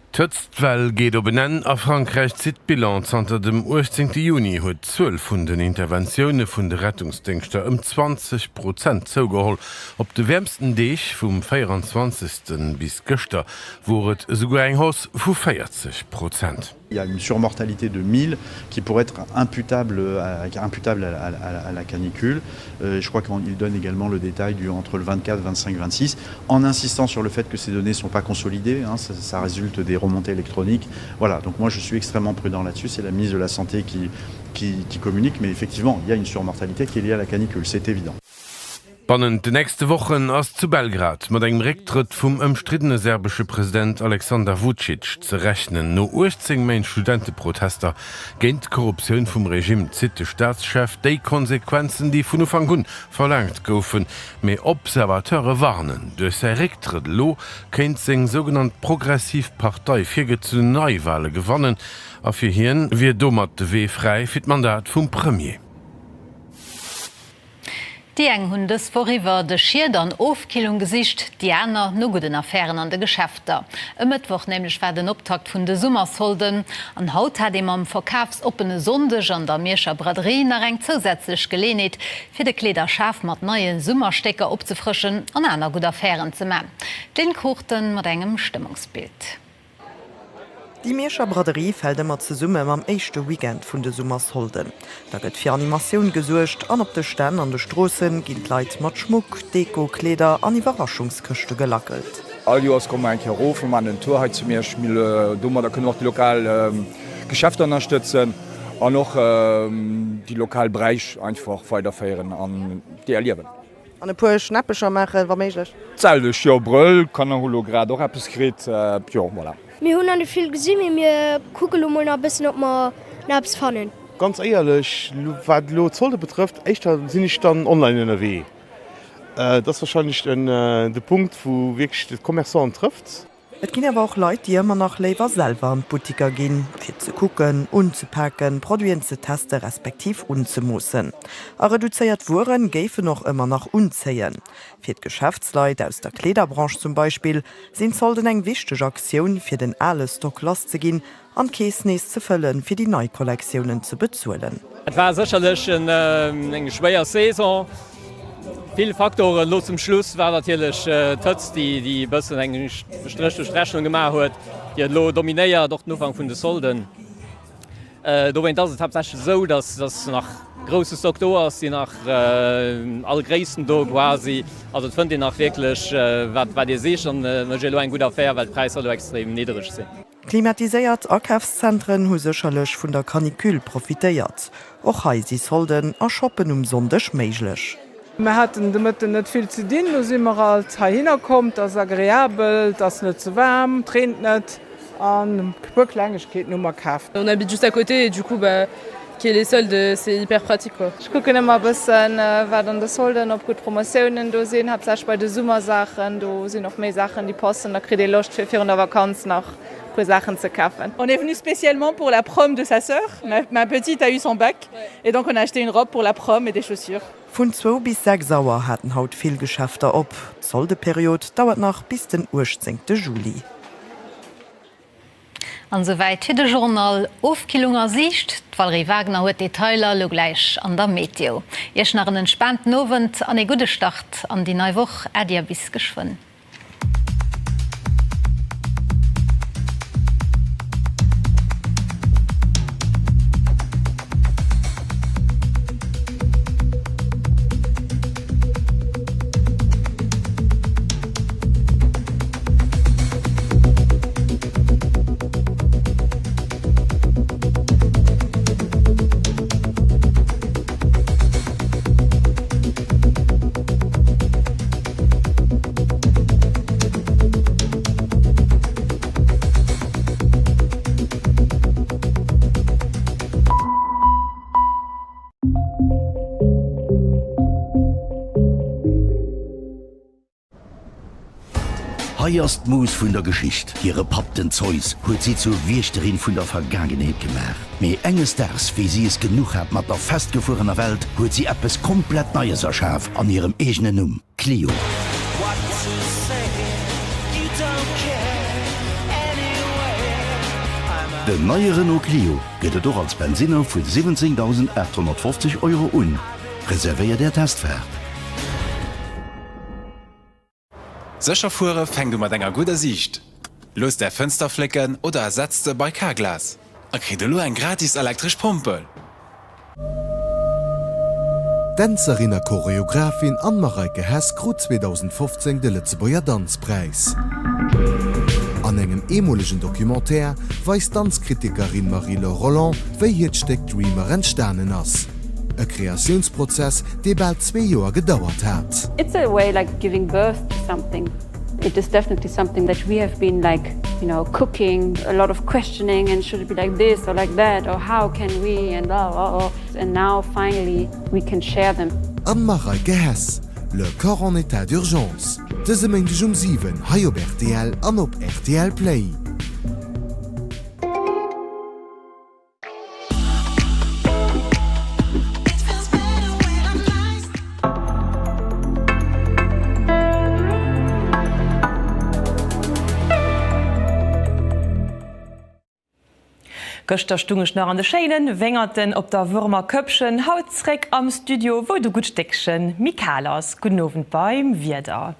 D'Hëtztwell geet op en Enn. A Frankräich zitt d'Bilan, Zanter dem 18 Juni huet d'Zuel vun den Interventioune vun de Rettungsdéngschter ëm 20 Prozent zougeholl. Op de wäermsten Deeg, vum 24. Bis gëschter, wor et esouguer eng Hausse vu 40 Prozent. Il y a une surmortalité de 1000 qui pourrait être imputable à, imputable à, à, à la canicule. Euh, je crois qu'il donne également le détail du entre le 24, 25, 26 en insistant sur le fait que ces données ne sont pas consolidées, hein, ça, ça résulte des remontées électroniques. Voilà, donc moi je suis extrêmement prudent là-dessus, c'est la ministre de la Santé qui, qui, qui communique, mais effectivement, il y a une surmortalité qui est liée à la canicule, c'est évident. Bannent de nächste Wochen ass zu Belgrad mat engem Récktrëtt vum ëmstriddene serbesche President Aleksandar Vucic ze rechnen. No 18 Méint Studenteprotester géint d'Korruptioun vum Regime zitt de Staatschef déi Konsequenzen, déi vun Ufank un verlaangt goufen. Mee Observateure warnen, duerch säi Récktrëtt elo kéint seng sougenannt progressiv Partei virgezunnen Neiwale gewannen a fir hien wier domat de Wee fräi fir d'Mandat vum Premier. Déi eng hunn dës Woch iwwer de Schied an Ofkillung gesicht, déi aner no gudden Affären an de Geschäfter. E Mëttwoch nämlech war den Optakt vun de Summersolden an haut hat ee mam verkafsoppene Sonndeg an der Mierscher Braderie nach eng zousätzlech Geleenheet, fir de Kleederschaf mat neie Summerstécker opzefrëschen an aner gutt Affären ze man. D'Lynn Cruchten mat engem Stëmmungsbild. Déi Mierscher Braderie fält ëmmer zesumme mam éischte Weekend vun de Summersolden. Da gëtt fir Animatioun gesuergt an op de Stänn an de Stroosse ginn d'Leit mat Schmuck, Deko, Kleeder an Iwwerraschungskëschte gelackelt. All Joers komme mer eng Kéier erof, mir maachen en Tour hei zu Miersch. Domadder kënne mer och déi lokal Geschäfter ënnerstëtzen an och déi lokal Bräich einfach weiderféieren an déi erliewen. An e puer Schnäppecher maachen, wa méiglech. D'selwecht, jo, Brëll, Kanner hu lo grad och eppes kritt, jo, voilà. Mir hunn nach net vill gesinn, mee mir kucke lo mol nach e bëssen, ob mer nach eppes fannen. Ganz éierlech, wat elo d'Solde betrëfft, éischter sinn ech dann online ënnerwee. Et ass wahrscheinlech de Punkt, wou wierklech de Commerçanten trëfft. Et ginn awer och Leit, déi ëmmer nach léiwer selwer an d'Buttiker ginn, fir ze kucken, unzepaken, Produiten ze teste respektiv unzemoossen. A reduzéiert Wuere géifen och ëmmer nach unzéien. Fir d'Geschäftsleit aus der Kleederbranche zum Beispill sinn d'Solden eng wichteg Aktioun, fir den ale Stock lasszeginn An d'Keess nees ze fëllen, fir déi nei Kollektiounen ze bezuelen. Et war sécherlech eng schwéier Saison, vill Faktoren. Elo zum Schluss war natierlech d'Hëtzt, déi e bëssen eng Stréch duerch d'Rechnung gemaach huet, déi huet elo dominéiert, och den Ufank vun de Solden. Dowéint ass et haaptsächlech esou, datt nach grousse Stock do ass, sinn nach all Gréissten do quasi. Also et fënnt een nach wierklech wat ee sicht an mécht elo eng gutt Affär, well d'Präisser elo extrem niddereg sinn. Klimatiséiert Akafszentren hu sécherlech vun der Canicule profitéiert. Och hei si Solden a Shoppen um Sonndeg méiglech. Mer haten de Mëtten net vill ze dinn, du si mer alt heihinner komm. 't ass agreabel, 't ass net ze waarm, 't reent net an e puer Klengegkeeten hu mer kaaft. On habite juste à côté et du coup bah. Qu'il y ait les soldes, c'est hyper pratique quoi. Ech kucken ëmmer e bëssen wat an de Solden, ob gutt Promotiounen do sinn, haaptsächlech bei de Summersaachen, do sinn och méi Saachen déi passen, da kritt ee Loscht fir virun der Vakanz nach e puer Saachen ze kafen. On est venu spécialement pour la prom de sa sœur, ma petite a eu son bac et donc on a acheté une robe pour la prom et des chaussures. Vun zwou bis 6 Auer haten haut vill Geschäfter op. D'Soldeperiod dauert nach bis den 18 Juli. An esouwäit fir de Journal. Ofkillung a Siicht, d'Valérie Wagner huet d'Detailer elo gläich an der Meteo. Iech nach en entspaanten Owend an ee gudde Start an déi nei Woch. Äddi a bis geschwënn. Hei ass d'Mus vun der Geschicht. Hire Papp, den Zeus, huet si zur Wiechterin vun der Vergaangenheet gemaach. Mee enges Daags, wéi si es genuch hat mat der festgefuerener Welt, huet si eppes komplett Neies erschaf an hirem eegenen Numm, Clio. Den neie Renault Clio gëtt et och als Bensinner vu 17.850 Euro un. Reservéiert Är Testfaart! Sécher fuere fänkt u mat enger gudder Siicht. Loosst Är Fënster flécken oder ersetzt se bei Carglass a kritt elo eng gratis elektresch Pompel. D'Dänzerin a Choreographin Anne-Mareike Hess krut 2015 de Lëtzebuerger Danzpräis. An engem eemolegen Documentaire weist d'Danzkritikerin Marie-Laure Rolland, wéi hiert Stéck Dreamer entstanen ass. E Kreatiounsprozess, dee bal zwee Joer gedauert hat. It's a way like giving birth to something. It is definitely something that we have been like, you know, cooking, a lot of questioning and should it be like this or like that or how can we and blah blah blah and now finally we can share them. Anne-Mareike Hess, Le corps en état d'urgence, dëse Méindeg um 7 hei op rtl an op rtl Play. Gëschter stung ech nach an de schéinen Wéngerten op der Wurmer Köppchen, haut zréck am Studio wou et e gutt Stéckchen méi kal ass. Gudden Owend beim Wieder.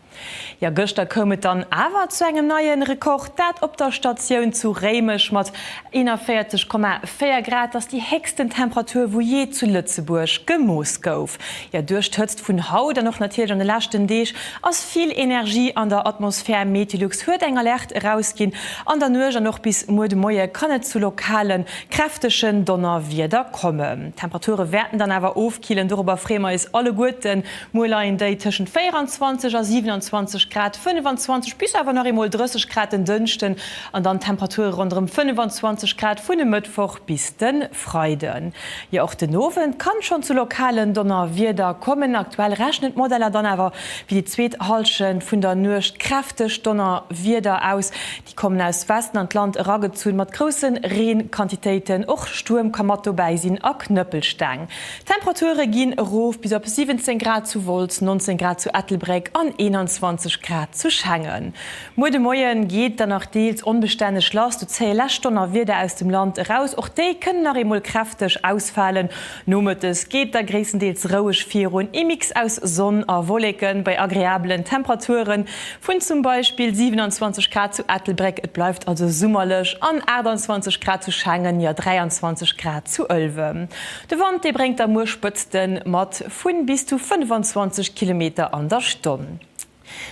Jo, gëschter koum et dann awer zu engem neie Rekord, dat op der Statioun zu Réimech mat 41,4 Grad. Dat ass déi héchsten Temperatur, wou jee zu Lëtzebuerg gemooss gouf. Jo, duerch d'Hëtzt vun haut an och natierlech an de leschten Deeg ass vill Energie an der Atmosphär. Meteolux huet eng Alerte erausginn. An der Nuecht an och bis muer de Moie kann et zu lokale kräftegen Donnerwieder kommen. D'Temperature wäerten dann awer ofkillen, dorobber freeë mer eis alleguerten. Muer leien déi tëschent 24 a 27 Grad, 25 bis awer nach eemol 30 Grad den Dënschden an dann Temperature ronderëm 25 Grad vun e Mëttwoch bis de Freiden. Jo, och den Owend kann schonn zu lokalen Donnerwieder kommen. Aktuell rechnen d'Modeller dann awer fir déi zweet Hallschent vun der Nuecht kräfteg Donnerwieder aus. Déi kommen aus Westen an d'Land eragezunn, mat grousse Reenquantitéiten. Och Stuerm ka mat dobäi sinn a Knëppelsteng. D'Temperature ginn erof bis op 17 Grad zu Wolz, 19 Grad zu Ettelbréck an 21 Grad zu Schengen. Muer de Moie geet dann nach deels onbestänneg lass, do zéie lescht Donnerwieder aus dem Land eraus. Och déi kënnen nach eemol kräfteg ausfalen. Nomëttes geet da gréisstendeels roueg virun, ee Mix aus Sonn a Wolleken bei agreabelen Temperaturen Vun zum Beispill 27 Grad zu Ettelbréck, et bleift also summerlech, an 28 Grad zu Schengen, jo 23 Grad zu Ëlwen. De Wand dee bréngt da muer Spëtzte mat vun bis zu 25 Kilometer an der Stonn.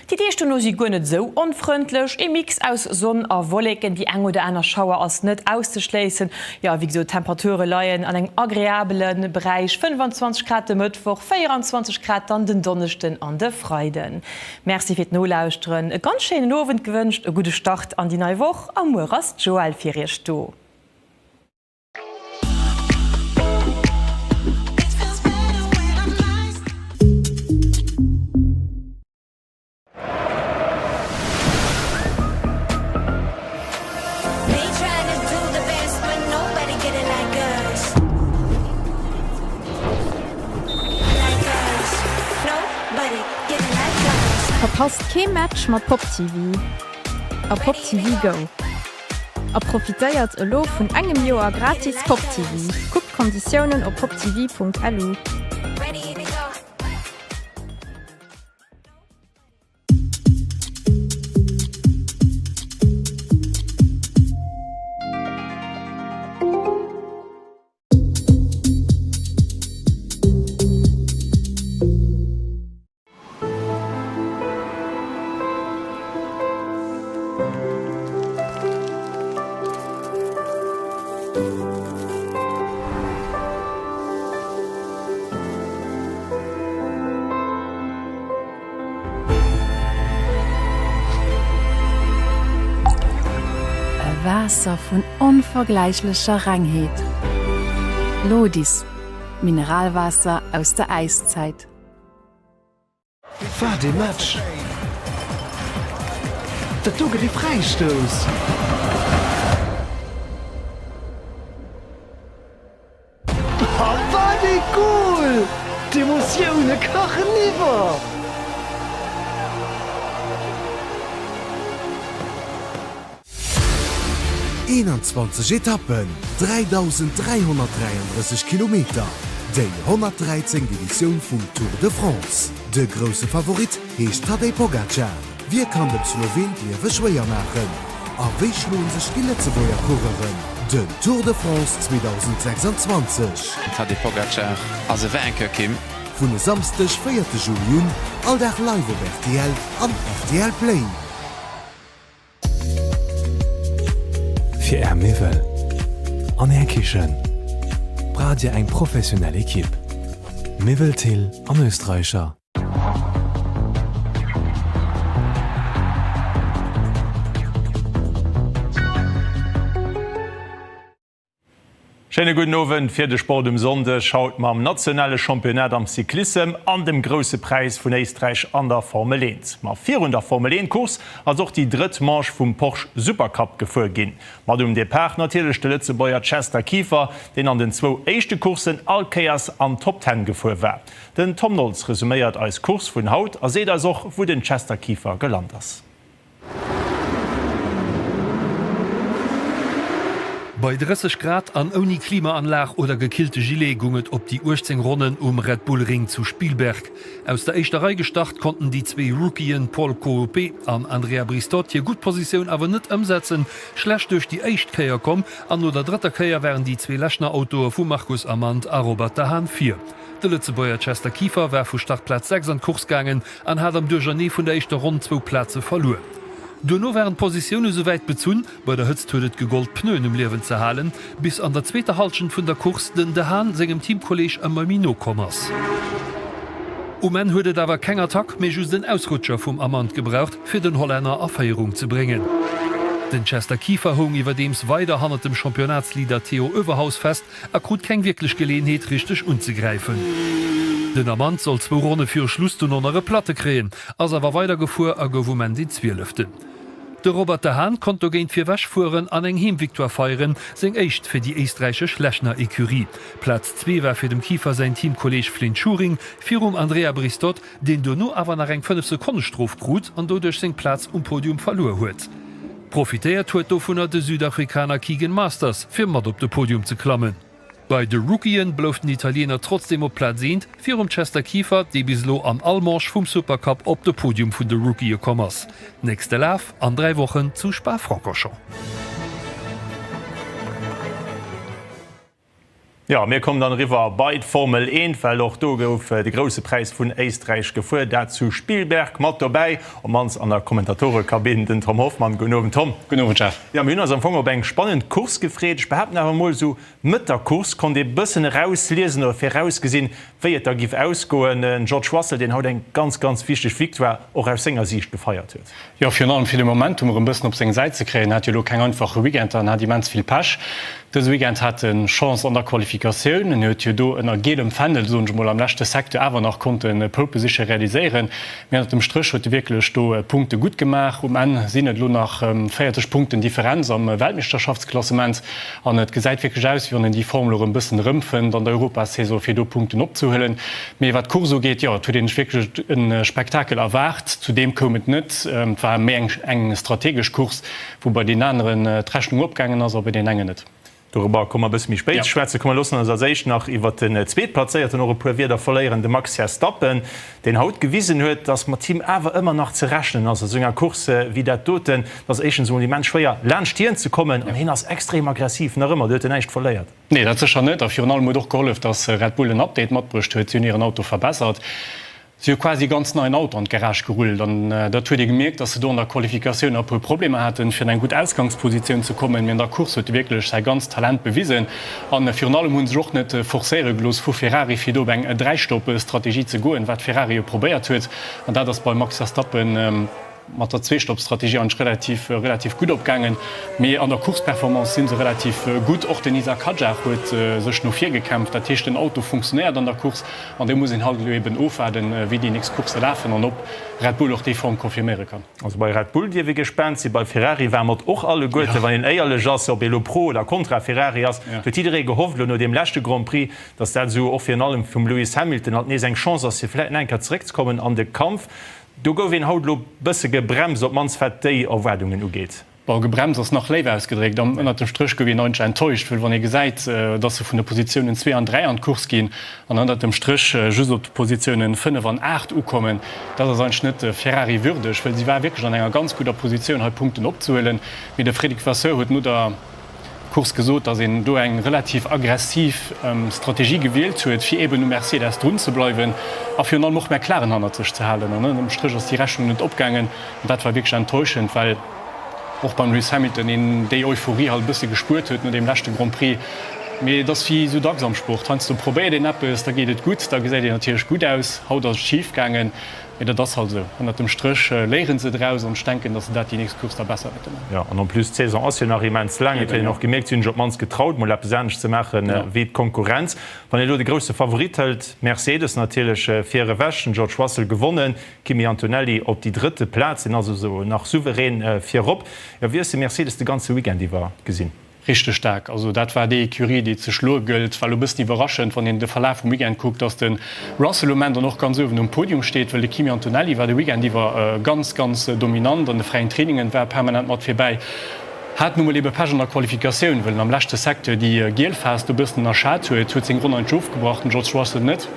Déi Deeg dono si guer net esou onfrëndlech, ee Mix aus Sonn a Wolleken, déi eng oder aner Schauer ass net auszeschléissen. Jo a wéi gesot, d'Temperature leien an engem agreabele Beräich, 25 Grad de Mëttwoch, 24 Grad dann den Donneschden an de Freiden. Merci fir d'Nolauschteren, e ganz schéinen Owend gewënscht, e gudde Start an déi nei Woch a muer ass d'Joëlle fir iech do. Verpasst kee Match mat Pop TV a Pop TV Go a profitéiert elo vun engem Joer gratis Pop TV. Kuckt d'Konditiounen op poptv.lu. E Waasser vun onvergläichlecher Rengheet. Lodis, Mineralwaasser aus der Äiszäit. Wat ee Match! Dat do gëtt ee Fräistouss! Wat ee Goal! D'Emotioune kachen iwwer! 21 Etappen, 3.333 Kilometer, déi 113. Editioun vum Tour de France. De grousse Favorit heescht Tadej Pogacar. Wie kann dem Sloween d'Liewe schwéier maachen? A wéi schloen sech déi Lëtzebuerger Coureuren den Tour de France 2026? Tadej Pogacar ass e Vainqueur, Kim. Vun e Samsdeg, 4 Juli un, all Dag live op rtl an rtl Play. Fir Är Miwwel an Är Kichen braucht Dir eng professionell Ekipp. Miwwel Thill an Österreicher. Schéine gudden Owend fir de Sport um Sonndeg. Haut mam nationale Championnat am Cyclissem an dem Grousse Präis vun Éisträich an der Formel 1. Ma virun der Formel 1 Course ass och déi drëtt Manche vum Porsche Supercup gefuer ginn. Mat um Depart natierlech de Lëtzebuerger Chester Kieffer, deen an den zwou éischte Courssen all Kéiers an d'Top Ten gefuer war. Den Tom Nolz resuméiert eis Course vun haut a seet eis och wou den Chester Kieffer gelant ass. Bei 30 Grad an ouni Klimaanlag oder gekillte Gilet gung et op déi 18 Ronnen um Red Bull Ring zu Spielberg. Aus der éischter Rei gestart konnten déi zwee Rookien Paul Coopé an Andrea Bristot hir gutt Positioun awer net ëmsetzen, schlecht duerch déi éischt Kéier komm an no der drëtter Kéier waren déi zwee Lechner Autoe vu Marcus Amand a Robert de Haan vir. De Lëtzebuerger Chester Kieffer war vu Startplaz 6 an d'Course gaangen an hat am Duerchernee vun der éischter Ronn zwou Plaze verluer. Duerno waren d'Positioune souwäit bezunn, bei der Hëtzt huet et gegollt d'Pneuen um Liewen ze halen, bis an der zweeter Hallschent vun der Course den De Haan sengem Teamkolleeg ëmmer méi no komm ass. Um Enn huet et awer keng Attack, mee just en Ausrutscher vum Amand gebraucht, fir den Hollänner a Féierung ze bréngen. Den Chester Kieffer houng iwwerdeems weider hannert dem Championnatsleader Theo Oeverhaus fest a krut keng wierklech Geleeënheet richteg unzegräifen. Den Amand sollt zwou Ronne viru Schluss dunn och nach e Platte kréien, ass awer weider gefuer a gouf um Enn deen Zwieleften. De Robert de Haan konnt dogéint virwech fueren an eng Heemvictoire feieren, seng éischt fir déi éisträichesch Lechner Ecurie. Plaz zwee war fir dem Kieffer säin Teamkolleeg Flynt Schuring virum Andrea Bristot, deen dono awer nach eng 5 Sekonne Strof krut an doduerch seng Plaz um Podium verluer huet. Profitéiert huet dovunner de Südafrikaner Keagan Masters, fir mat op de Podium ze klammen. Bei de Rookien blouf den Italiener trotzdeem op Plaz eent, virum Chester Kieffer, dee bis elo an all Manche vum Supercup op de Podium vun de Rookië komm ass. Nächste Laf an 3 Wochen zu Spa-Francorchamps. Jo, mir kommen dann eriwwer bei d'Formel 1, well och do gouf de Grousse Präis vun Éisträich gefuer, dat zu Spielberg. Mat dobäi, op mannst an der Kommentatorekabinn, den Tom Hoffmann. Gudden Owend, Tom. Gudden Owend, Jeff. Jo, mir hunn eis am Fong op eng spannend Course gefreet. Ech behaapten awer emol, esou Mëtt der Course konnt ee bëssen erausliesen oder virausgesinn, wéi et da giff ausgoen. Den George Russell, deen haut eng ganz, ganz wichteg Victoire och aus senger Siicht gefeiert huet. Jo, virun allem fir de Momentum erëm bëssen op seng Säit ze kréien. Hat jo elo keng einfache Weekender an hat immens vill Pech. Dëse Weekend hat e Chance an der Qualifikatioun. En huet jo do ënner gielem Fändel, soen ech emol, am leschte Secteur awer nach konnte Pole Position realiséieren. Mee ënnert dem Stréch huet e wierklech do Punkte gutt gemaach. Um Enn sinn et elo nach 40 Punkten Differenz am Weltmeeschterschaftsklassement an et gesäit wierklech aus, wéi wann en déi Form elo erëm e bëssen erëmfënnt an der Europasaison, fir do Punkten opzehuelen. Mee wat d'Course ugeet, jo, et huet een sech wierklech e Spektakel erwaart. Zu deem koum et net. Et war méi eng strategesch Course, wou bei deenen aneren d'Rechnung opgaangen ass a bei deenen engen net. Dorobber komme mer e bësse méi spéit ze schwätzen. Komm mer loossen eis als éischt nach iwwert den Zweetplazéierten och e puer Wierder verléieren, de Max Verstappen, deen haut gewisen huet, dass mat him awer ëmmer nach ze rechnen ass a sou enger Course wéi dat doten. Et ass éischtens emol immens schwéier laanscht hien ze kommen an hien ass extrem aggressiv nach ëmmer, do huet en näischt verléiert. Nee, dat sécher net. A virun allem huet och gehollef, dass Red Bull en Update matbruecht huet. Si hunn hiren Auto verbessert. Si hu quasi e ganz neien Auto an d'Garage gerullt an dat huet ee gemierkt, dass se do an der Qualifikatioun e puer Problemer haten, fir an eng gutt Ausgangspositioun ze kommen. Mee an der Course huet e wierklech säi ganzt Talent bewisen a virun allem hu sech och net forcéiere gelooss vu Ferrari, fir do op eng Dräistopp-Strategie ze goen, wat Ferrari jo probéiert huet. An dat ass beim Max Verstappen mat der Zweestopp-Strategie eigentlech relativ relativ gutt opgaangen. Mee an der Course-Performance si se relativ gutt. Och den Isack Hadjar huet sech no vir gekämpft. Dat heescht, den Auto funktionéiert an der Course. An do muss een halt elo eben ofwaarden, wéi déi nächst Coursse lafen an ob Red Bull och déi Form confirméiere kann. Also bei Red Bull dierf ee gespaant sinn, bei Ferrari ware mer et och alleguerten, wann een éierlech ass, ob ee elo pro oder kontra Ferrari ass, huet jidderee gehofft elo no deem leschte Grand Prix, datt dat esou och virun allem vum Lewis Hamilton halt nees eng Chance ass, fir vläicht nach eng Kéier zeréckzekommen an de Kampf. Do gouf een haut elo bësse gebremst, op d'mannst wat déi Erwaardungen ugeet. Bon, gebremst ass nach léif ausgedréckt. An ënnert dem Stréch gouf een eigentlech enttäuscht, wëll wann ee gesäit, dass se vun de Positiounen 2 an 3 an d'Course ginn an ënnert dem Stréch just op de Positiounen 5 an 8 ukommen, dat ass eigentlech net Ferrari würdeg, wëll si war wierklech an enger ganz gudder Positioun hei Punkten opzehuelen. Mee de Frédéric Vasseur huet no der Course gesot, dass een do eng relativ aggressiv Strategie gewielt huet, fir eben um Mercedes drun ze bleiwen a virun allem och McLaren hannert sech ze halen. An ënnert dem Stréch ass déi Rechnung net opgaangen. An dat war wierklech enttäuschend, well och beim Lewis Hamilton een déi Euphorie halt e bësse gespuert huet no deem leschte Grand Prix. Mee et ass wéi esou dacks am Sport, heiansdo probéiert een eppes, da geet et gutt, da gesäit een natierlech gutt aus. Haut ass et schif gaangen, mee dat ass halt esou. Ënnert dem Stréch léiere se draus an ech denken, datt se dat déi nächst Course da besser wäerte maachen. Jo, an en plus d'Saison ass jo nach immens laang. Et huet een och gemierkt, si hunn sech op d'mannst getraut, mol eppes anescht ze maache wéi d'Konkurrenz. Wann een elo de grousse Favorit hëlt, Mercedes natierlech vir ewech, den George Russell gewonnen, Kimi Antonelli op déi drëtte Plaz, deen ass also nach souverän virop. Jo, wéi hues de Mercedes de ganze Weekend iwwer gesinn? Richteg staark. Also dat war déi Ecurie, déi ze schloe gëllt. War elo e bëssen iwwerraschend, wann een de Verlaf vum Weekend kuckt, dass de Russell um Enn dann och ganz uewen um Podium steet, well de Kimi Antonelli war de Weekend iwwer ganz, ganz dominant an de fräien Trainingen, war permanent mat virbäi. Hat nu mol ebe Pech an der Qualifikatioun, well en am leschte Secteur déi giel Phas do bëssen ënnerschat huet, huet seng Ronn eigentlech ofgebrach, den George Russell net,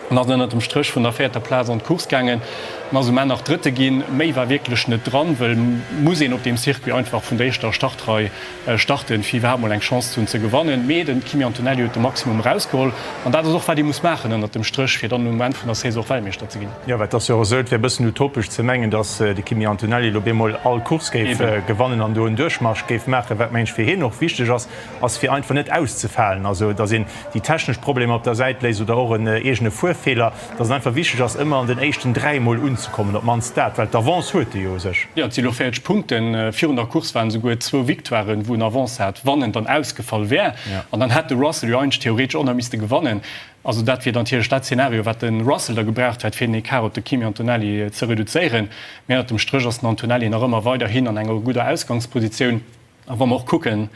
an ass ënnert dem Stréch vun der véierter Plaz an d'Course gaangen an ass um Enn nach Drëtte ginn. Méi war wierklech net dran, well muss een op deem Circuit einfach vun der éischter Startrei starten, fir iwwerhaapt mol eng Chance ze hunn ze gewannen. Mee de Kimi Antonelli huet de Maximum erausgeholl an dat ass och wat ee muss maachen ënnert dem Stréch, fir dann um Enn vun der Saison och Weltmeeschter ze ginn. Jo, well et ass jo och esou, et wär e bëssen utopesch ze mengen, datt de Kimi Antonelli elo bemol all Course géif gewannen an do en Duerchmarsch géif maachen. Wat mengen ech fir hien och wichteg ass, ass fir einfach net auszefalen, also datt een déi technesch Problemer op der Säit léist oder och en eegene Fuerfeeler, datt et einfach wichteg ass, ëmmer an den éischten 3 mol unzekommen, op d'mannst dat, well d'Avance huet e jo u sech. Jo, et si elo 40 Punkten. Virun der Course waren esouguer zwou Victoiren, wou en Avance hat, wann en dann ausgefall wär. An dann hätt de Russell jo eigentlech theoretesch och nach misste gewannen. Also dat wier natierlech dat Zeenario, wat de Russell da gebraucht hätt, fir den Ecart op de Kimi Antonelli ze reduzéieren. Mee ënnert dem Stréch ass den Antonelli nach ëmmer weiderhin an enger gudder Ausgangspositioun. A wa mer och kucken,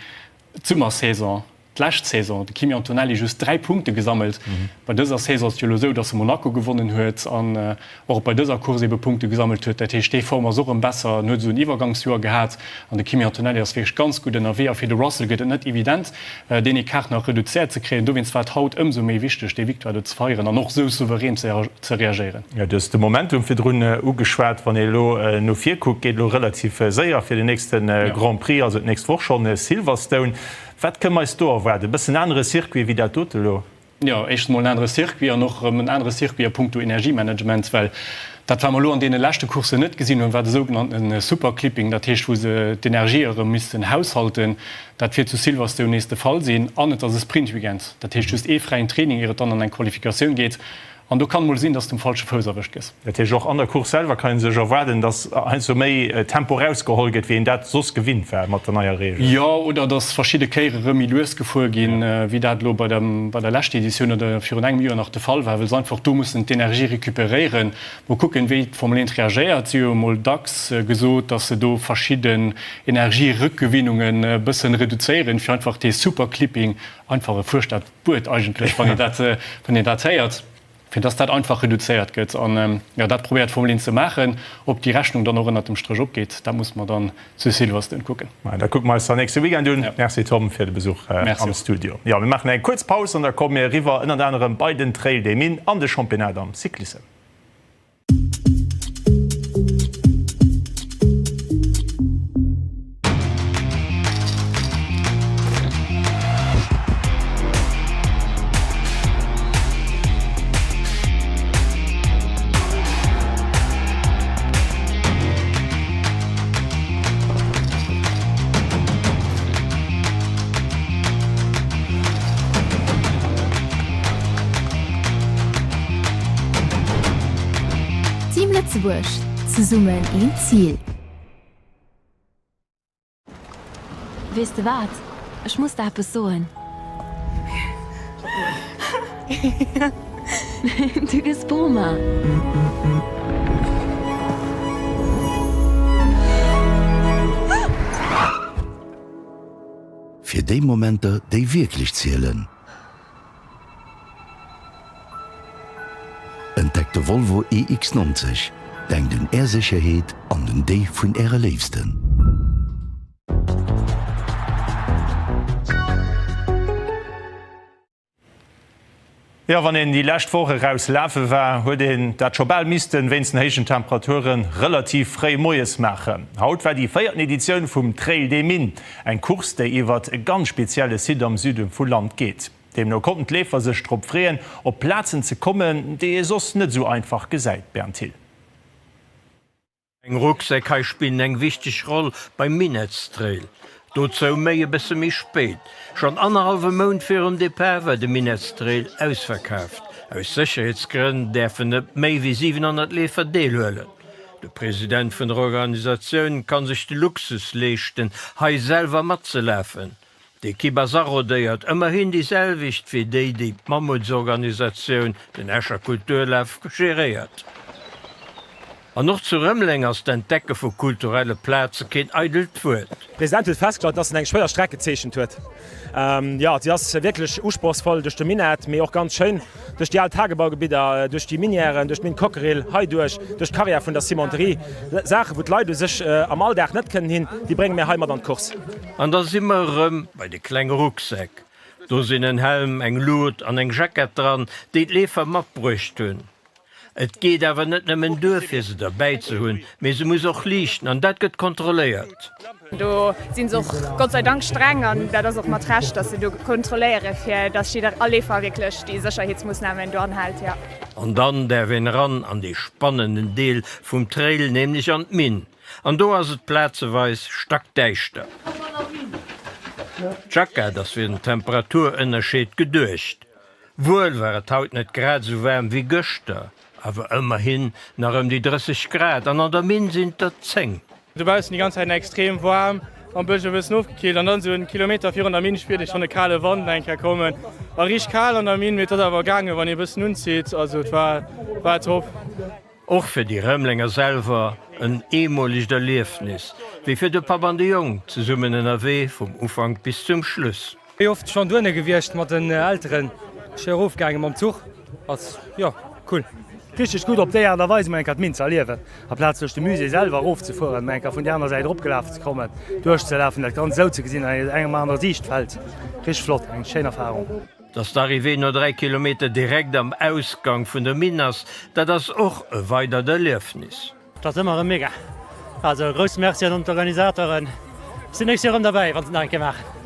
d'Summersaison, d'lescht Saison, de Kimi Antonelli just 3 Punkte gesammelt. Bei dëser Saison ass et jo elo esou, datt e Monaco gewonnen huet an och bei dëser Course ebe Punkte gesammelt huet. Dat heescht, déi Form ass och erëm besser. En huet esou en Iwwergangsjoer gehat an de Kimi Antonelli ass wierklech ganz gutt ënnerwee. A fir de Russell gëtt et net evident, deen Ecart nach reduzéiert ze kréien. Dowéinst war et haut ëmsou méi wichteg, déi Victoire do ze feieren an och esou souverän ze reagéieren. Jo, du hues de Momentum virdrun ugeschwat. Wann ee elo no vir kuckt, geet elo relativ séier fir den nächste Grand Prix, also d'nächst Woch schonn Silverstone. Wat kënne mer eis do erwaarden? E bëssen anere Circuit wéi dat dote elo? Jo, éischtens mol en anere Circuit an och erëm en anere Circuit a puncto Energiemanagement, well dat, wat mer elo an deene leschte Courssen net gesinn hunn, war de sougenannte Superclipping, dat heescht, wou se d'Energie erëm missten haushalten. Dat wäert zu Silverstone nees de Fall sinn. An et ass e Sprintweekend, dat heescht just ee fräien Training, ier et dann an eng Qualifikatioun geet. An do kann mol sinn, dass de um falsche Fouss erwëscht gëss. Dat heescht, och an der Course selwer kann ee sech erwaarden, dass heiansdo méi Tempo erausgeholl gëtt, wéi een dat soss gewinnt war mat der neier Reegel. Jo, oder dass verschidde Kéiere rëm méi lues gefuer ginn, wéi dat elo bei der bei der leschter Editioun oder virun engem Joer nach de Fall war, well se einfach do mussen d'Energie recuperéieren. Mol kucken, wéi d'Formel 1 reagéiert. Si hu jo mol dacks gesot, dass se do verschidden Energierückgewinnungen e bëssen reduzéieren, fir einfach dee Superclipping, einfach e fuerchtert Wuert eigentlech, wann een dat, wann een dat héiert, fir dass dat einfach reduzéiert gëtt. An, jo, dat probéiert d'Formel 1 ze maachen. Ob déi Rechnung dann och ënnert dem Stréch opgeet, dat musse mer dann zu Silverstone kucken. Maja, dat kucke mer eis dann nächste Weekend un. Merci Tom fir de Besuch am Studio. Jo, mir maachen eng kuerz Paus an da komme mir eriwwer ënnert anerem bei den Trail des Mines an de Championnat am Cyclissem. Team Lëtzebuerg, zesummen een Zil. Weess de wat, ech muss der eppes soen. Du gëss Boma! Fir déi Momenter, déi wierklech zielen. Entdeckt de Volvo EX90, denkt un Är Sécherheet an un déi vun Äre Léifsten. Jo, wann een déi lescht Woch eraus lafe war, huet een dat scho bal missten wéinst den héijen Temperaturen relativ fréi moies maachen. Haut war déi véierten Editioun vum Trail des Mines, eng Course, déi iwwert e ganz spezielle Site am Süde vu Land geet. Deemno konnten d'Leefer sech drop freeën, op Plazen ze kommen, déi ee soss net esou einfach gesäit. Bernd Thill. Eng Rucksäck hei spillen eng wichteg Roll beim Minettstrail. Dozou méi e bësse méi spéit. Schonn annerhallwe Mount virum Depart war de Minettstrail ausverkaaft. Aus Sécherheetsgrënn däerfen net méi wéi 700 Leefer deelhuelen. De President vun der Organisatioun kann sech de Luxus leeschten, hei selwer matzelafen. D'Ekipp ass arodéiert, ëmmerhin déi selwecht wéi déi, déi d'Mammutsorganisatioun, den Escher Kulturlaf, geréiert. An och zu Rëmeleng ass d'Entdecke vu kulturelle Plaze keen eidelt Wuert. De President huet festgestallt, dass en eng schwéier Streck gezeechent huet. Jo, si ass wierklech usprochsvoll duerch de Minett, mee och ganz schéin duerch déi al Tagebaugebidder, duerch déi Minièren, duerch d'Minn Cockerill, hei duerch, duerch d'Carrière vun der Cimenterie. Saachen, wou d'Leit u sech am Alldag net kënnen hin, déi brénge mir hei mat an d'Course. An da si mer erëm bei de klenge Rucksäck. Do sinn en Helm, eng Lut an eng Jackett dran, déi d'Leefer matbruecht hunn. Et geet awer net nëmmen duer, fir se derbäi ze hunn, mee se muss och liichten an dat gëtt kontrolléiert. Do si se och Gott sei Dank streng an dat ass och mat Recht, datt se do kontrolléiere fir datt jidder all Leefer wierklech déi Sécherheetsmoossnamen do anhält, jo. An dann däerf een eran an dee spannenden Deel vum Trail, nämlech an d'Minn. An do ass et plazeweis stackdäischter. D'Jackett ass fir den Temperaturënnerscheed geduecht. Wuel war et haut net grad esou waarm wéi gëschter, awer ëmmerhin nach ëm déi 30 Grad an an der Minn sinn et der 10. Dobaussen déi ganz Zäit extrem waarm, am Bësch e bëssen ofgekillt an dann esou en Kilometer virun der Minn spiert ee schonn e kale Wand eng Kéier kommen. War richteg kal an der Minn, mee et ass awer gaangen, wann ee e bëssen unzitt, also et war war top. Och fir déi Rëmelenger selwer en eemolegt Erliefnis, wéi fir de Papp an de Jong, zesummen ënnerwee vum Ufank bis zum Schluss. Wéi oft schon dohinne gewiescht mat den Elteren, schéi erof gaangen mam Zuch, ass jo cool. Richteg gutt op déi Aart a Weis mol eng Kéier d'Minn ze erliewen, aplaz duerch de Musée selwer erof ze fueren, mol eng Kéier vun där aner Säit eropgelaf ze kommen, duerchzelafen, dat Ganzt esou ze gesinn an engem anere Siichtfeld. Richteg flott, eng schéin Erfahrung. Dass d'Arrivée no 3 Kilometer direkt am Ausgang vun der Minn ass, dat ass och e weidert Erliefnis. Et ass ëmmer erëm mega. Also e grousse Merci an d'Organisateuren. Ech sinn nächst Joer erëm derbäi, wann se et nach eng Kéier maachen.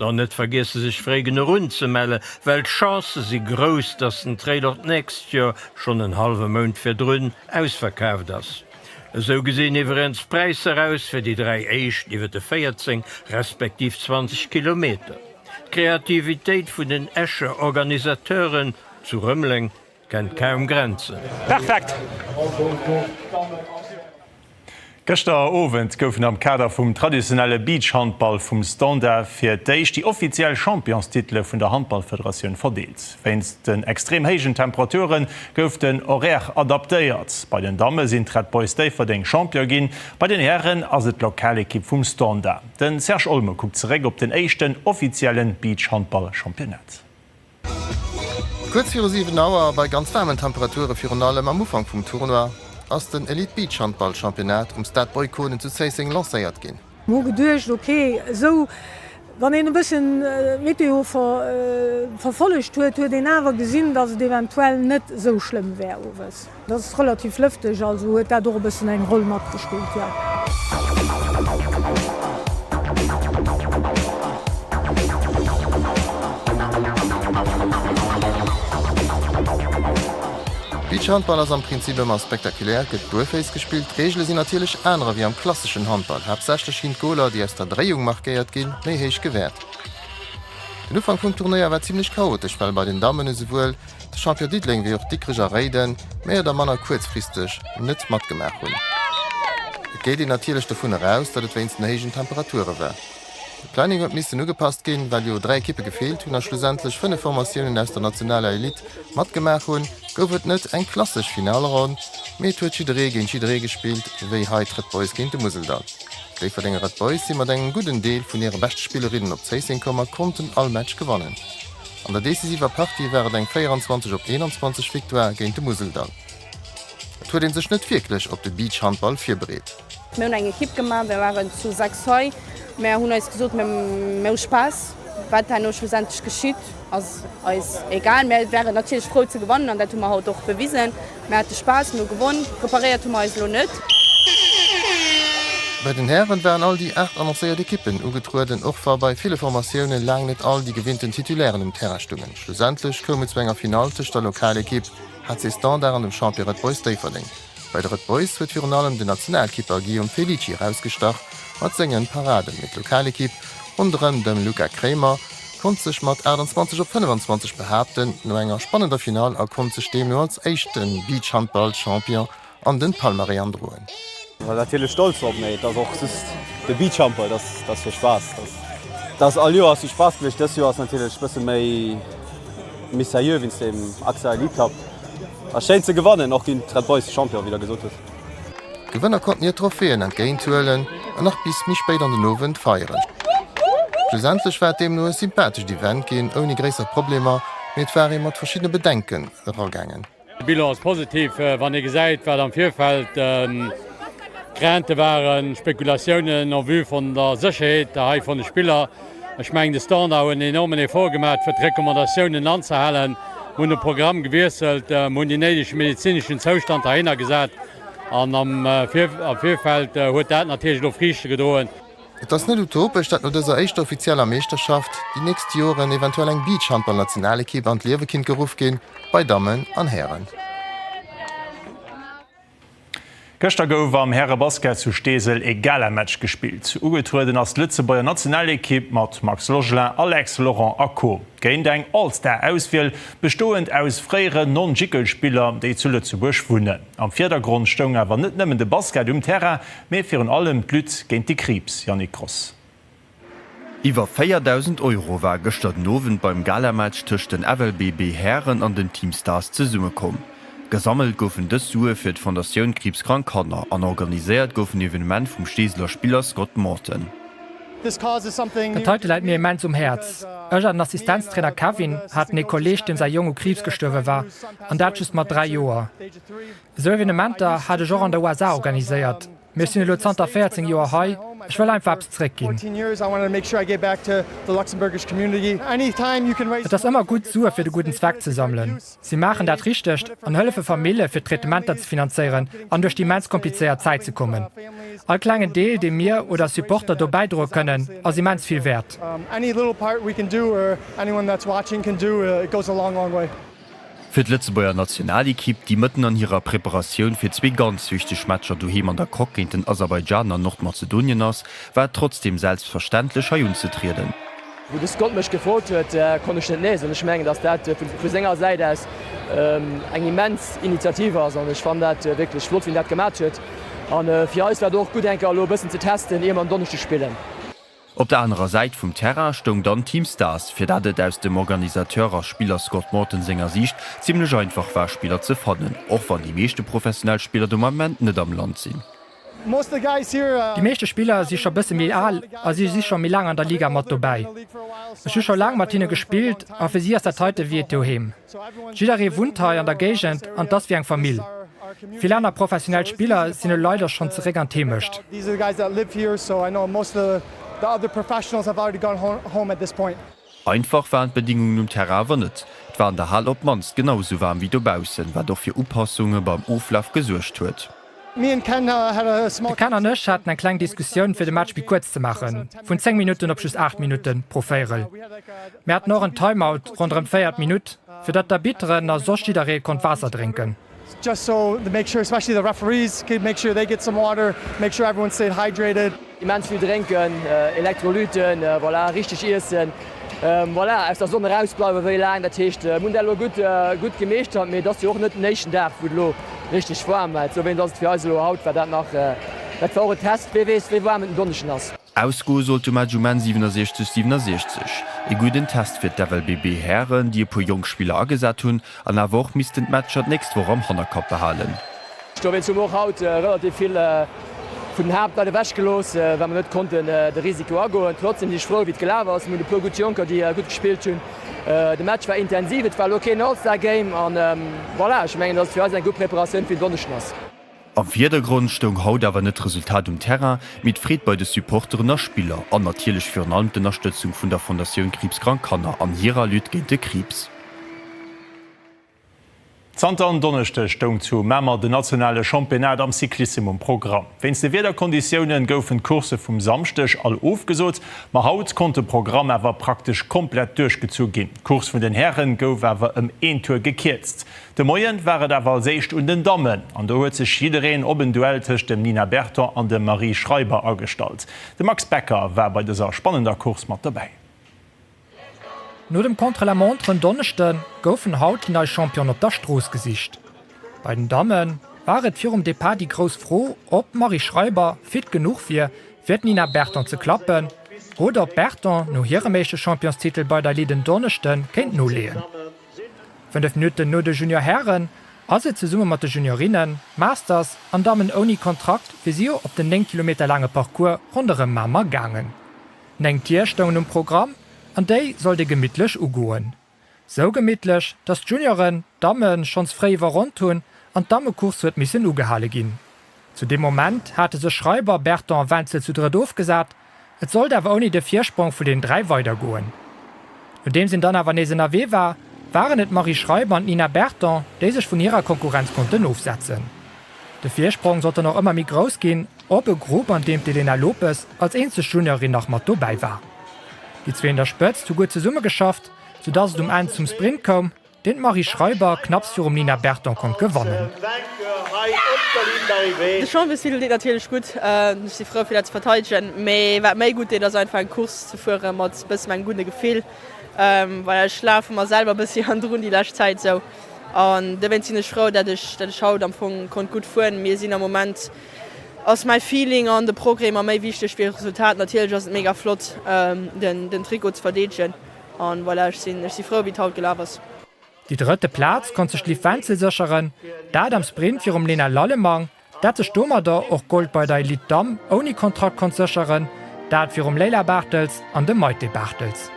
Dann net vergiesse sech fréi genuch unzemelle, well d'Chancë si grouss, dass den Trail och d'nächst Joer schonn en hallwe Mount virdrun ausverkaaft ass. Esou gesinn iwwerens d'Präisser aus fir déi 3 éischt iwwer de 14 respektiv 20 Kilometer. D'Kreativitéit vun den Escher Organisateuren zu Rëmeleng. kennt kaum Grenzen. Perfekt! Gëschter Owend goufen am Kader vum traditionelle Beachhandball vum Standard fir d'éischt déi offiziell Championstitele vun der Handballfederatioun verdeelt. Wéinst den extrem héijen Temperature gouf den Horaire adaptéiert. Bei den Damme sinn d'Red Boys Déifferdeng Champion ginn, bei den Hären ass et d'Lokalekipp vum Standard. Den Serge Olmo kuckt zeréck op den éischten offizielle Beachhandball-Championnat. Kuerz viru 7 Auer a bei ganz waarmen Temperature virun allem am Ufank vum Tournoi, ass den Elite Beach Handball Championnat um Stade Boy Konen zu Zéisseng lancéiert ginn. Mer hu geduecht, ok, esou, wann een e bëssen d'Meteo verfollegt huet, huet een awer gesinn, datt et eventuell net esou schlëmm wär owes. Et ass relativ lëfteg, also huet dat och e bëssen eng Roll matgespillt, jo. Beachhandball ass am Prinzip ëmmer spektakulär, gëtt buerféiss gespillt. D'Reegele sinn natierlech anerer wéi am klasseschen Handball. Haaptsächlech ginn d'Goler, déi aus der Dréiung markéiert ginn, méi héich gewäert. Den Ufank vum Turnéier war zimmlech chaotesch, well bei den Dammen esouwuel de Champion Diddeleng wéi och Dikrech a Réiden méi oder manner kuerzfristeg net matgemaach hunn. Et geet een natierlech dovun eraus, datt et wéinst den héijen Temperature war. De Planning huet missen ugepasst ginn, well jo 3 Ekippe gefeelt hunn a schlussendlech 5 Formatiounen aus der nationaler Elite matgemaach hunn, gouf et net eng klassesch Finalronn, mee et huet jidderee géint jidderee gespillt, wéi hei d'Red Boys géint de Museldall. D'Déifferdenger Red Boys si mat engem gudden Deel vun hire beschte Spillerinnen op Zéisseng komm a konnten all Match gewannen. An der decisiver Partie war et eng 24 op 21 Victoire géint de Museldall. Et huet ee sech net wierklech op de Beachhandball virbereet. Mir hunn eng Ekipp gemaach, mir waren zu 6 hei. Mir hunn eis gesot, mir hu Spaass. Wat herno schlussendlech geschitt, ass eis egal. Mir wären natierlech frou ze gewannen an dat hu mer haut och bewisen. Mir hate Spaass, mir hu gewonn. Preparéiert hu mer eis elo net. Bei den Hären waren all déi 8 annoncéiert Ekippen ugetrueden, och wa bei ville Formatioune laang net all déi gewinnten Titulairen um Terrain stungen. Schlussendlech koum et zu enger Finall tëscht der Lokalekipp HC Standard an dem Champion Red Boys Déifferdeng. Bei de Red Boys huet virun allem den Nationalkipper Guillaume Felici erausgestach mat sengen Paraden, mee d'Lokalekipp ronderëm dem Luca Kremer konnt sech mat 28 op 25 behaapten no enger spannender Finall a konnt sech deemno als éischte Beachhandball-Champion an den Palmarès androen. Natierlech stolz drop, mee et ass och just de Beachhandball, dat ass fir Spaass. Dat ass all Joer ass de Spaass gewiescht, dëst Joer ass natierlech bësse méi méi seriö wéinst dem AXA Elite Cup. Ass schéin ze gewannen, och géint d'Red Boys, Champion, wéi der gesot hutt. D'Gewënner konnten hir Trophäen entgéint huelen an nach bis méi spéit an den Owend feieren. Schlussendlech war et deemno e sympathescht Event ginn, ouni gréisser Problemer, mee et war ee mat verschiddene Bedenken eragaangen. De Bilan ass positiv, wann ee gesäit, wat am Virfeld Craintë waren, Spekulatiounen en vue vun der Sécherheet hei vun de Spiller. Ech mengen, de Standard huet en enormen Effort gemaach, fir d'Recommandatiounen anzehalen. Mir hunn de Programm gewiesselt, mir hunn déi néidege medezineschen Zoustand heihinner gesat an am Virfeld huet dat natierlech elo Friichte gedroen. Et ass net utopesch, datt no dëser éischter offizieller Meeschterschaft déi nächst Joren eventuell eng Beachhandballnationalekipp an d'Liewe kinnt geruff ginn, bei Dammen an Hären. Gëschter gouf am Häre-Basket zu Steesel e Gala-Match gespillt. Ugetrueden ass d'Lëtzebuerger Nationalekipp mat Max Logelin, Alex Laurent a Co. Géint eng All-Star-Auswiel, bestoend aus fréieren Non-Jicl-Spiller, déi zu Lëtzebuerg wunnen. Am Virdergrond stoung awer net nëmmen de Basket um Terrain, mee virun allem d'Lutte géint de Kriibs. Yannick Gross. Iwwer 4.000 Euro war gëschter den Owend beim Galamatch tëscht den FLBB Hären an den Team Stars zesummekomm. Gesammelt goufen dës Sue fir d'Fondatioun Kriibskrank Kanner an organiséiert gouf den Evenement vum Steeseler Spiller Scott Morton. Dat heite läit mir immens um Häerz. Ech an den Assistenztrainer Kevin haten ee Kolleeg, deem säi Jong u Kriibs gestuerwe war, an dat just mat 3 Joer. Esou Evenementer hat ech och an der USA organiséiert. Mee ech sinn elo zanter 14 Joer hei, ech wëll einfach eppes zeréckginn. Et ass ëmmer gutt, Sue fir de gudden Zweck ze sammelen. Si maachen dat Richtegt an hëllefe Famille fir d'Traitementer ze finanzéieren an duerch déi immens komplizéiert Zäit ze kommen. All klengen Deel, dee mir oder Supporter do bäidroe kënnen, ass immens vill wäert. Fir d'Lëtzebuerger Nationalekipp, déi mëtten an hirer Preparatioun fir zwee ganz wichteg Matcher doheem an der Coque géint den Aserbaidschan an Nordmazedonien ass, war et trotzdeem selbstverständlech hei unzetrieden. Wou de Scott mech gefrot huet, konnt ech net nee soen. Ech mengen, datt dat vu senger Säit aus. eng immens Initiativ ass an ech fannen dat wierklech flott, wéi en dat gemat huet. An fir eis war et och gutt eng Kéier elo e bëssen ze testen, ier mer en Donneschde spillen. Op der anerer Säit vum Terrain stoung dann Team Stars, fir dat et aus dem Organisateur a Spiller Scott Morton senger Siicht zimmlech einfach war Spiller ze fannen, och wann déi meeschte professionell Spiller de Moment net am Land sinn. Déi meeschte Spiller si scho bësse méi al a si si scho méi laang an der Liga mat dobäi. Ech hu scho laang mat hinne gespillt a fir si ass dat heite wéi et doheem. Jidderee wunnt hei an der Géigend an 't ass wéi eng Famill. Vill aner professionell Spiller sinn elo leider schonn zeréck an d'Heemecht. Einfach waren d'Bedingungen um Terrain awer net. Et war an der Hal op d'mannst genau esou waarm wéi dobaussen, wat och fir Upassunge beim Oflaf gesuergt huet. De Ken an ech haten eng kleng Diskussioun fir de Match méi kuerz ze maachen, vun 10 Minutten op just 8 Minutten pro Véierel. Mir haten och en Timeout ronderëm d'véiert Minutt, fir datt d'Arbitteren a soss jidderee konnt Waasser drénken. Immens vill drénken, Elektrolyten, voilà, richteg iessen, voilà, aus der Sonn eraus bleiwen, wéi laang, dat heescht, mir hunn dat elo gutt, gutt gemeeschtert, mee et ass jo och net den éischten Dag, wou et elo richteg waarm war. Dowéinst ass et fir eis elo haut, war dat nach, dat war och e Test, wee weess, wéi waarm et en Donneschden ass. Ausgoe sollt de Match um Enn 67, 67. E gudden Test fir d'FLBB Hären, déi e puer jonk Spiller agesat hunn an awer och missten d'Matcher d'nächst Woch am Hannerkapp behalen. Dowéinst hu mer och haut relativ vill vun den Haaptleit ewech gelooss, well mer net konnten de Risiko agoen. Trotzdem sinn ech frou wéi et gelaf ass. Mir hunn e puer gutt Jonker déi gutt gespillt hunn. De Match war intensiv, et war elo keen All-Star Game an voilà, ech mengen, datt et fir eis eng gutt Preparatioun fir den Donneschden ass. Am Virdergrond stoung haut awer net d'Resultat um Terrain, mee d'Freed bei de Supporteren a Spiller an natierlech virun allem d'Ënnerstëtzung vun der Fondatioun Kriibskrank Kanner an hirer Lutte géint de Kriibs. Zanter en Donneschdeg stoung zu Mamer den nationale Championnat am Cyclissem um Programm. Wéinst de Wiederkonditioune goufen d'Coursse vum Samschdeg all ofgesot, ma haut konnt de Programm awer praktesch komplett duerchgezu ginn. D'Course vun den Häre gouf awer ëm een Tour gekierzt. De Moien war et awer als éischt un den Dammen an do huet sech jiddereen op en Duell tëscht dem Nina Berton an dem Marie Schreiber agestallt. De Max Becker war bei dëser spannender Course mat dobäi. No dem Contre-la-montre en Donneschde goufen haut déi nei Championen op der Strooss gesicht. Bei den Damme war et virum Depart déi grouss Fro, ob d'Marie Schreiber fit genuch wier, fir d'Nina Berton ze klappen, oder ob d'Berton no hirem éischte Championstitel bei der Elite en Donneschde kéint noleeën. 5 Minutten no de Junior Hären ass et zesumme mat de Juniorinnen, Masters an Dammen ouni Kontrakt fir si op den 9 Kilometer laange Parcours ronderëm Mamer gaangen. 9 Tier stoungen um Programm an déi sollt ee gemittlech ugoen. Sou gemittlech, dass d'Junioren d'Damme schonns fréi iwwerronnt hunn an d'Dammecourse huet missen ugehale ginn. Zu deem Moment hate sech Schreiber, Berton a Wenzel zu drëtt ofgesat, et sollt awer ouni de Virsprong vun den 3 weidergoen. Nodeems een dann awer nees ënnerwee war, waren et d'Marie Schreiber an d'Nina Berton, déi sech vun hirer Konkurrenz konnten ofsetzen. De Virsprong sollt dann och ëmmer méi grouss ginn op e Grupp, an deem d'Elena Lopes als eenzeg Juniorin nach mat dobäi war. Déi zwee un der Spëtzt hu gutt zesummegeschafft, soudass et um Enn zum Sprint koum, deen d'Marie Schreiber knapps virum Nina Berton konnt gewannen. De Championstitel deet natierlech gutt, ech si frou fir dat ze verteidegen, mee wat méi gutt deet ass einfach eng Course ze fuere mat bëssen engem gudde Gefill, well ech lafe mer selwer bëssi hannendrun déi lescht Zäit esou. An dowéinst sinn ech frou, dat ech, dat ech haut am Fong konnt gutt fueren. Mir sinn am Moment, ass mäi Feeling an de Progrès mer méi wichteg wéi d'Resultat. Natierlech ass et mega flott, den, den Trikot ze verdeedegen. An voilà, ech sinn, ech si frou, wéi et haut gelaf ass. Déi drëtte Plaz konnt sech d'Liv Wenzel sécheren, dat am Sprint virum Lena Lallemang. Dat sech domadder och Gold bei der Elite Damm ouni Kontrakt konnt sécheren, dat virum Leyla Bartels an dem Maite Bartels.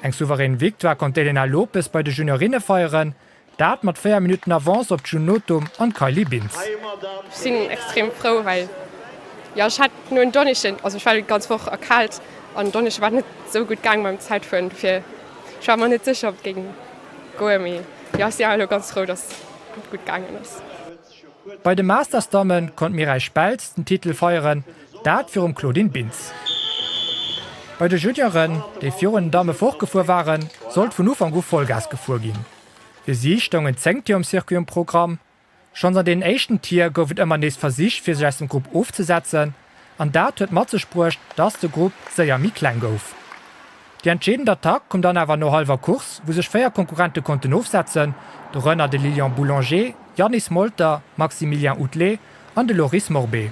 Eng souverän Victoire konnt d'Elena Lopes bei de Juniorinne feieren, dat mat 4 Minutten Avance op d'June Nothum an d'Kylie Bintz. Ech sinn extrem frou, well jo ech hat no en Donneschden, also ech war déi ganz Woch erkaalt an en Donneschde war et net esou gutt gaang beim Zäitfueren, dofir ech war mer net sécher ob et géing goen, mee jo ech sinn awer elo ganz frou, dass et gutt gaangen ass. Bei de Masters-Damme konnt d'Mireille Speltz den Titel feieren, dat virum Claudine Bintz. Bei de Junioren, déi virun den Damme fortgefuer waren, sollt vun Ufank u Vollgas gefuer ginn. Fir si stoungen 10 Tier um Circuit um Programm. Schonns an deenen éischten Tier gouf et ëmmer nees Versich fir sech aus dem Grupp ofzesetzen an dat huet mat sech bruecht, dass de Grupp séier méi kleng gouf. Déi entscheedend Attack koum dann awer no hallwer Course, wou sech 4 Konkurrente konnten ofsetzen, dorënner de Lilian Boulanger, Yannis Molter, Maximilien Outelet an de Loris Morbé.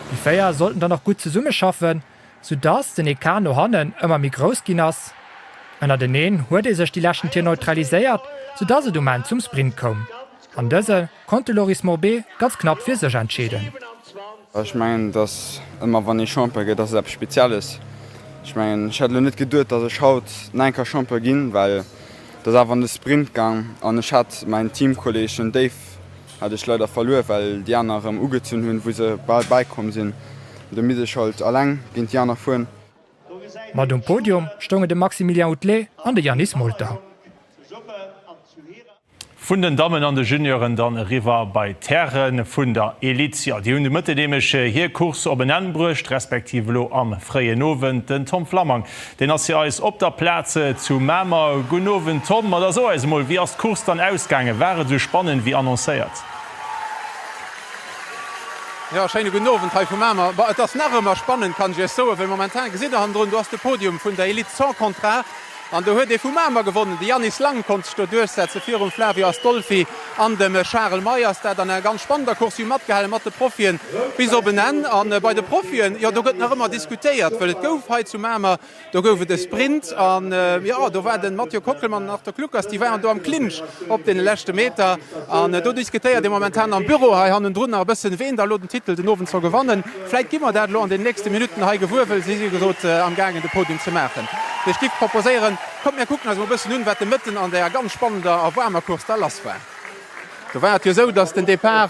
Déi 4 sollten dann och gutt zesummeschaffen, sou dass den Ecart no hannen ëmmer méi grouss ginn ass. Ënnerteneen huet ee sech déi leschten Tier neutraliséiert, sou dass et um Enn zum Sprint koum. An dëse konnt de Loris Morbé ganz knapp fir sech entscheeden. Ech mengen, dass ëmmer wann ee Champion gëtt, ass et eppes Spezielles. Ech mengen, ech hätt elo net geduet, dass ech haut nach eng Kéier Champion ginn, well et ass awer an de Sprint gaang an ech hat mäin Teamkolleeg, den Dave, hat ech leider verluer, well déi aner erëm ugezunn hunn, wou se bal bäikomm sinn. Do misst ech halt alleng géint déi aner fueren. Mat um Podium stoungen de Maximilien Outelet an de Yannis Molter. Vun den Dammen an de Junioren dann eriwwer bei d'Häre vun der Elite. Jo, déi hunn de Mëtte nämlech hir Course op en Enn bruecht, respektiv elo am fréien Owend. Den Tom Flammang, deen ass fir eis op der Plaz zu Mamer. Gudden Owend Tom, ma da so eis emol, wéi ass d'Course dann ausgaangen? War et esou spannend wéi annoncéiert? Jo, schéine gudden Owend hei vu Mamer. Bon, et ass nach ëmmer spannend, kann ech Iech soen, well momentan gesitt Der hannendrun, do ass de Podium vun der Elite sans contrat. An do huet ee vu Mamer gewonnen. De Yanis Lang konnt sech do duerchsetze virum Flavio Astolfi an dem Charel Meyers. Dat an enger ganz spannender Course. Si hu matgehale mat de Profien bis op en Enn. A bei de Profien, jo do gëtt nach ëmmer diskutéiert, wëll et gouf hei zu Mamer, do gouf et e Sprint an jo do war de Mathieu Kockelmann an den Arthur Kluckers, déi waren do am Clinch op deene leschte Meter. An do diskutéiert ee momentan am Büro hei hannendrun nach e bëssen, ween da elo den Titel den Owend soll gewannen. Vläit gi mer dat elo an den nächste Minutten hei gewuer, wëll si si gesot am gaangen de Podium ze maachen. Ech giff proposéieren, kommt mir kucken eis mol e bëssen un, wat de Mëtten an der ganz spannender a waarmer Course da lass war. Do war et jo esou, dass den Depart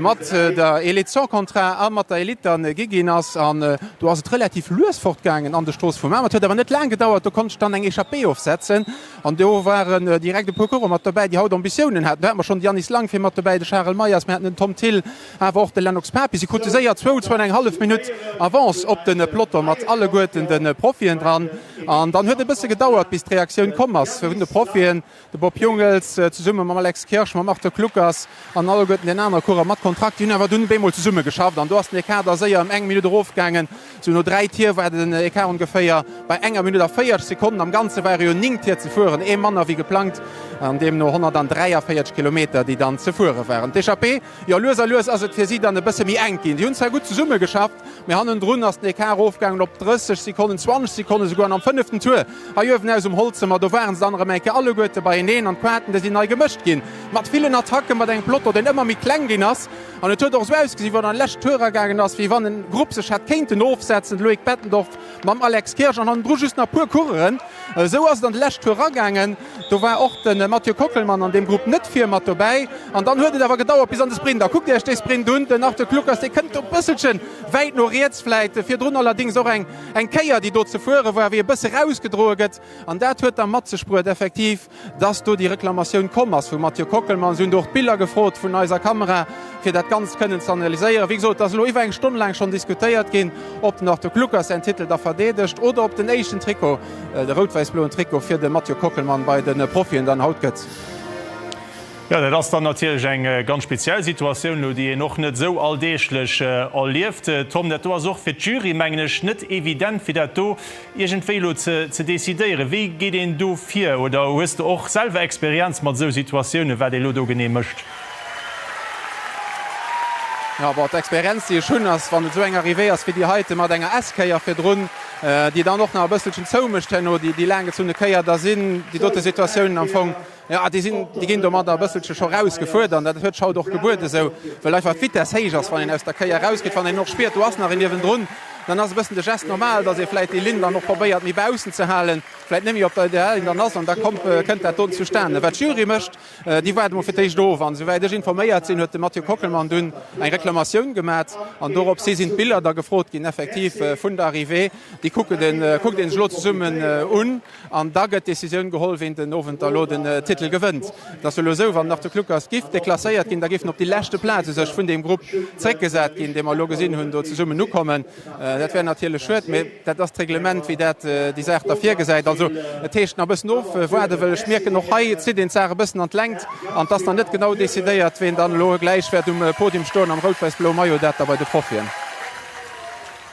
mat der Elite sans contrat a mat der Elite dann gi ginn ass an do ass et relativ lues fortgaangen an de Strooss vu Mamer. Et huet awer net laang gedauert, do konnt sech dann eng Echappée ofsetzen an do waren direkt e puer Coureuren mat dobäi, déi haut Ambitiounen haten. Do hate mer schonn de Yanis Lang fir mat dobäi, de Charel Meyers, mir haten den Tom Thill, Awer och de Lennox Papi. Si krute séier zwou, zwou an eng hallef Minutt Avance op de Peloton mat alleguerten de Profien dran. An dann huet et e bësse gedauert, bis d'Reaktioun komm ass vun de Profien. De Bob Jungels zesumme mam Alex Kirsch, mam Arthur Kluckers an alleguerten den anere Coureur mat Kontrakt, déi hunn awer dunn op eemol zesumme geschafft. An do ass den Ecart da séier ëm eng Minutt erofgaangen. Sou no 3 Tier war den Ecart ongeféier bei enger Minutt a 40 Sekonnen. Am Ganze ware jo 9 Tier ze fueren, ee manner wéi geplangt, an deemno 143 Kilometer, déi dann ze fuere waren. D'Echappée Jo, lues a lues ass et fir si dann e bësse méi enk ginn. Si hunn zwar gutt zesumme geschafft, mee hannendrun ass den Ecart erofgaangen op 30 Sekonnen, 20 Sekonnen esouguer. An am fënneften Tour hei uewen aus um Holzemer, do ware se dann erëm eng Kéier alleguerte beieneen an d'Quaarten, déi sinn nei gemëscht ginn mat villen Attacken, mat engem Peloton, deen ëmmer méi kleng ginn ass. An et huet och esou ausgesinn, wou en an de leschten Tour eragaangen ass, wéi wann e Grupp sech hätt kéinten ofsetzen, de Loïc Bettendorf mam Alex Kirsch an hannendru just nach e puer Coureuren. Esou ass et an de lescht Tour eragaangen. Do war och de Mathieu Kockelmann an deem Grupp net vir mat dobäi. An dann huet et awer gedauert bis an de Sprint. A kuckt Iech dee Sprint un, den Arthur Kluckers, dee kënnt do e bësselche wäit no riets vläit. Virdrun allerdéngs och eng eng Kéier, déi do ze fuere war, wéi e bësse rausgedroe gëtt. An dat huet da mat sech bruet effektiv, dass do déi Reklamatioun komm ass vum Mathieu Kockelmann. Si hunn do och d'Biller gefrot vun eiser Kamera, fir dat Ganzt kënnen ze analyséieren. Wéi gesot, et ass elo iwwer eng Stonn laang schonn diskutéiert ginn, ob den Arthur Kluckers säin Titel da verdeedegt oder ob den éischten Trikot, de rout-wäiss-bloen Trikot fir de Mathieu Kockelmann bei de Profien dann haut gëtt. Jo, dat ass dann natierlech eng ganz speziell Situatioun elo, déi een och net esou alldeeglech erlieft. Tom, dat do ass och fir d'Jury, mengen ech, net evident, fir dat do iergendwéi elo ze decidéieren. Wéi geet een do vir? Oder hues de och selwer Experienz mat esou Situatiounen, wat ee elo do genee mécht? Jo, bon, d'Experienz, déi ech hunn, ass, wann et esou eng Arrivée ass wéi déi heite mat enger S-Kéier virdrun, déi dann och nach e bësselchen zoumécht herno, déi laanggezunne Kéier, da sinn déi dote Situatiounen am Fong, jo, déi sinn, déi ginn domadder e bësselche scho rausgefuert. An dat huet sech haut och gebueden esou, well einfach d'Vitess héich ass, wann een aus der Kéier erausgeet, wann een och spiert, do ass nach een niewendrun, dann ass e bëssen de Geste normal, datt ee vläicht déi Linn dann och probéiert méi baussen ze halen, vläicht net méi op der idealer Linn dann ass, an da kommt, kënnt dat doten zustane. Wat d'Jury mécht, Déi waarde mol fir d'éischt of. An esouwäit ech informéiert sinn, huet de Mathieu Kockelmann dunn eng Reklamatioun gemat an dorops hi sinn d'Biller da gefrot ginn, effektiv vun der Arrivée. Déi kuckt een, kuckt ee sech elo zesummen un an da gëtt d'Decisioun geholl, ween den Owend da elo den Titel gewënnt. Et ass jo elo esou, wann den Arthur Kluckers giff deklasséiert ginn, da géif en op déi leschte Plaz u sech vun deem Grupp zréckgesat ginn, dee mer elo gesinn hunn do zesummen ukommen. Dat wär natierlech schued, mee dat ass d'Reglement, wéi dat déi Saach da virgesäit. Also et heescht nach e bëssen ofwaarden, well ech mierken, och hei zitt een d'Saach e bëssen an d'Längt an et ass nach net genau decidéiert, ween dann elo gläich wäert um Podium stoen am rout-wäiss-bloe Maillot, dat da bei de Profien.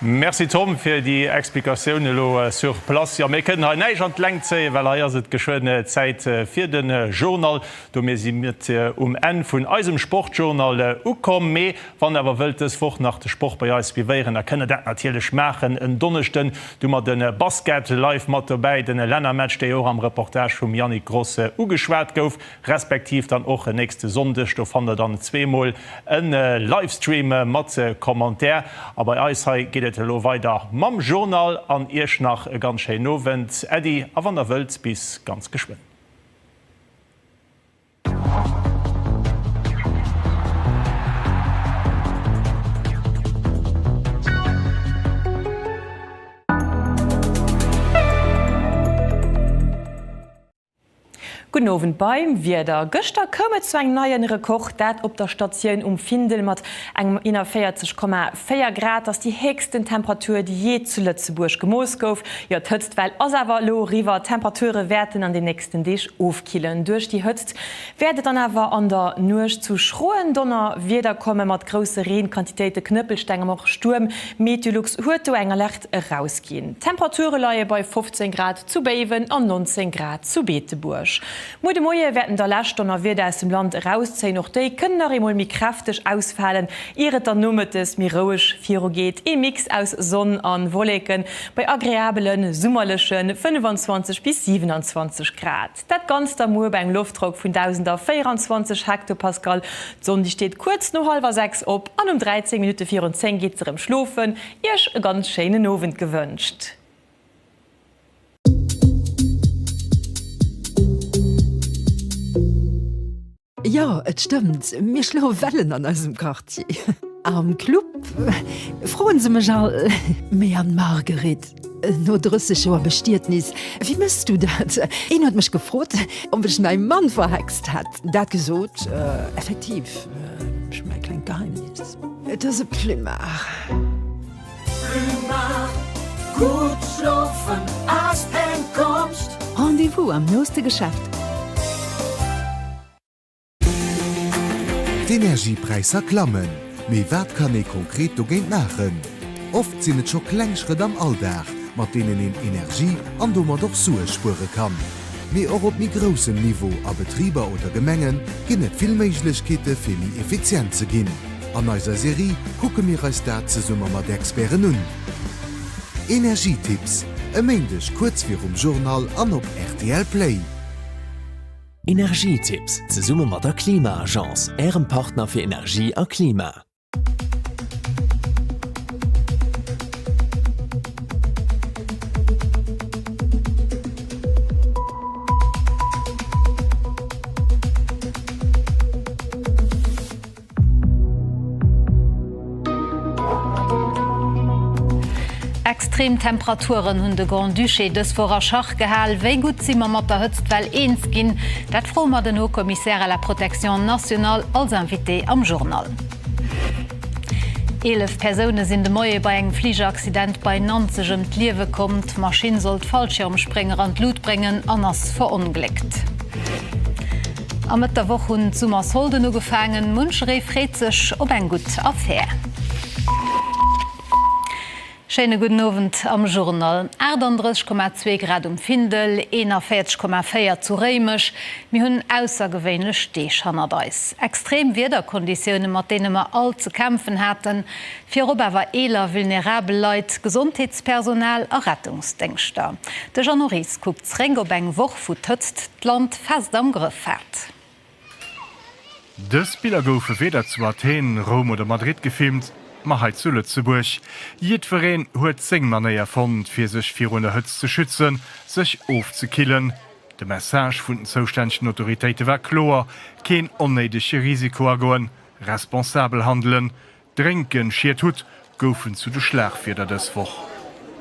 Merci Tom fir déi Explikatioun elo sur place. Jo, mir kënnen hei näischt an d'Längt zéien, well hei ass et geschwënn Zäit fir de Journal. Domat si mir um Enn vun eisem Sportjournal ukomm. Mee wann der awer wëllt dës Woch nach de Sport bei eis suivéieren, da kënnt der dat natierlech maachen. En Donneschden du mer de Basket live mat dobäi, den Lännermatch, dee jo och am Reportage vum Yannick Gross ugeschwat gouf. Respektiv dann och nächste Sonndeg, do fannt der dann zweemol e Livestream mat Commentaire. A bei eis hei geet et elo weider mam Journal. An iech nach e ganz schéinen Owend. Äddi a wann der wëllt bis ganz geschwënn. Gudden Owend beim Wieder. Gëschter koum et zu engem neien Rekord, dat op der Statioun um Findel mat engem 41,4 Grad. Dat ass déi héchsten Temperatur, déi jee zu Lëtzebuerg gemooss gouf. Jo, d'Hëtztwell ass awer elo eriwwer. D'Temperature wäerten an den nächsten Deeg ofkillen. Duerch déi Hëtzt wäert et dann awer an der Nuecht zu schroen Donnerwieder komme mat grousse Reenquantitéite, Knëppelsteng an och Stuerm. Meteolux huet do eng Alerte erausginn. D'Temperature leie bei 15 Grad zu Béiwen an 19 Grad zu Beetebuerg. Muer de Moie wäerten da lescht Donnerwieder aus dem Land erauszéien. Och déi kënnen nach eemol méi kräfteg ausfalen, ier et dann nomëttes méi roueg virugeet. Ee Mix aus Sonn an Wolleken bei agreabele summerleche 25 bis 27 Grad. Dat Ganzt da muer bei engem Loftdrock vun 1024 Hektopascal. D'Sonn déi steet kuerz no hallwer 6 op an um 13 Minutte virun 10 geet se rëm schlofen. Iech e ganz schéinen Owend gewënscht. Jo, et stëmmt, mir schloe Wellen an eisem Quartier. Am Club froen se mech all, Mee an Marguerite, no 30 Joer Bestietnis, wéi mëss du dat? Een huet mech gefrot, ob ech mäi Mann verhext hätt. Dat gesot, effektiv, ech hu mäi klengt Geheimnis. Et ass e Plumard. Plumard, gutt schlofen ass eng Konscht. Rendez-vous am nooste Geschäft. D'Energiepräisser klammen, mee wat kann ee konkret dogéint maachen? Oft sinn et scho kleng Schrëtt am Alldag, mat deenen een Energie an domat och Sue spuere kann. Mee och op méi groussem Niveau, a Betriber oder Gemenge ginn et vill Méiglechkeete fir méi effizient ze ginn. An eiser Serie kucke mir eis dat zesumme mat Experten un. Energietipps, e Méindeg kuerz virum Journal an op rtl Play. Energietipps, zesumme mat der Klima-Agence, Ärem Partner fir Energie a Klima. Extrem Temperaturen hunn de Grand-Duché dës Woch a Schach gehal. Wéi gutt si mer mat der Hëtztwell eens ginn? Dat froe mer den Haut-Commissaire à la protection nationale als Invité am Journal. 11 Persoune sinn de Moie bei engem Fligeraccident bei Nanzeg ëm d'Liewe komm. D'Maschinn sollt Fallschirmsprénger an d'Lut bréngen an ass verongléckt. A Mëtt der Woch hunn d'Summersolden ugefaangen. Muncheree freet sech op eng gutt Affär. Schéine gudden Owend am Journal. 38,2 Grad um Findel, 41,4 zu Réimech. Mir hunn aussergewéinlech Deeg hannert eis. Extrem Wiederkonditioune mat deene mer all ze kämpfen haten. Virop awer eeler, vulnerabel Leit, Gesondheetspersonal a Rettungsdéngschter. De Jeannot Ries kuckt zréck op eng Woch, wou d'Hëtzt d'Land fest am Grëff hat. Dës Biller goufe weder zu Athen, Roum oder Madrid gefilmt, ma hei zu Lëtzebuerg. Jiddwereen huet seng Manéier fonnt, fir sech virun der Hëtzt ze schützen, sech ofzekillen. De Message vun den zoustännegen Autoritéite war kloer, Keen onnéidege Risiko agoen, responsabel handelen. Drénken, Schied hutt, goufen zu de Schlagwierder dës Woch.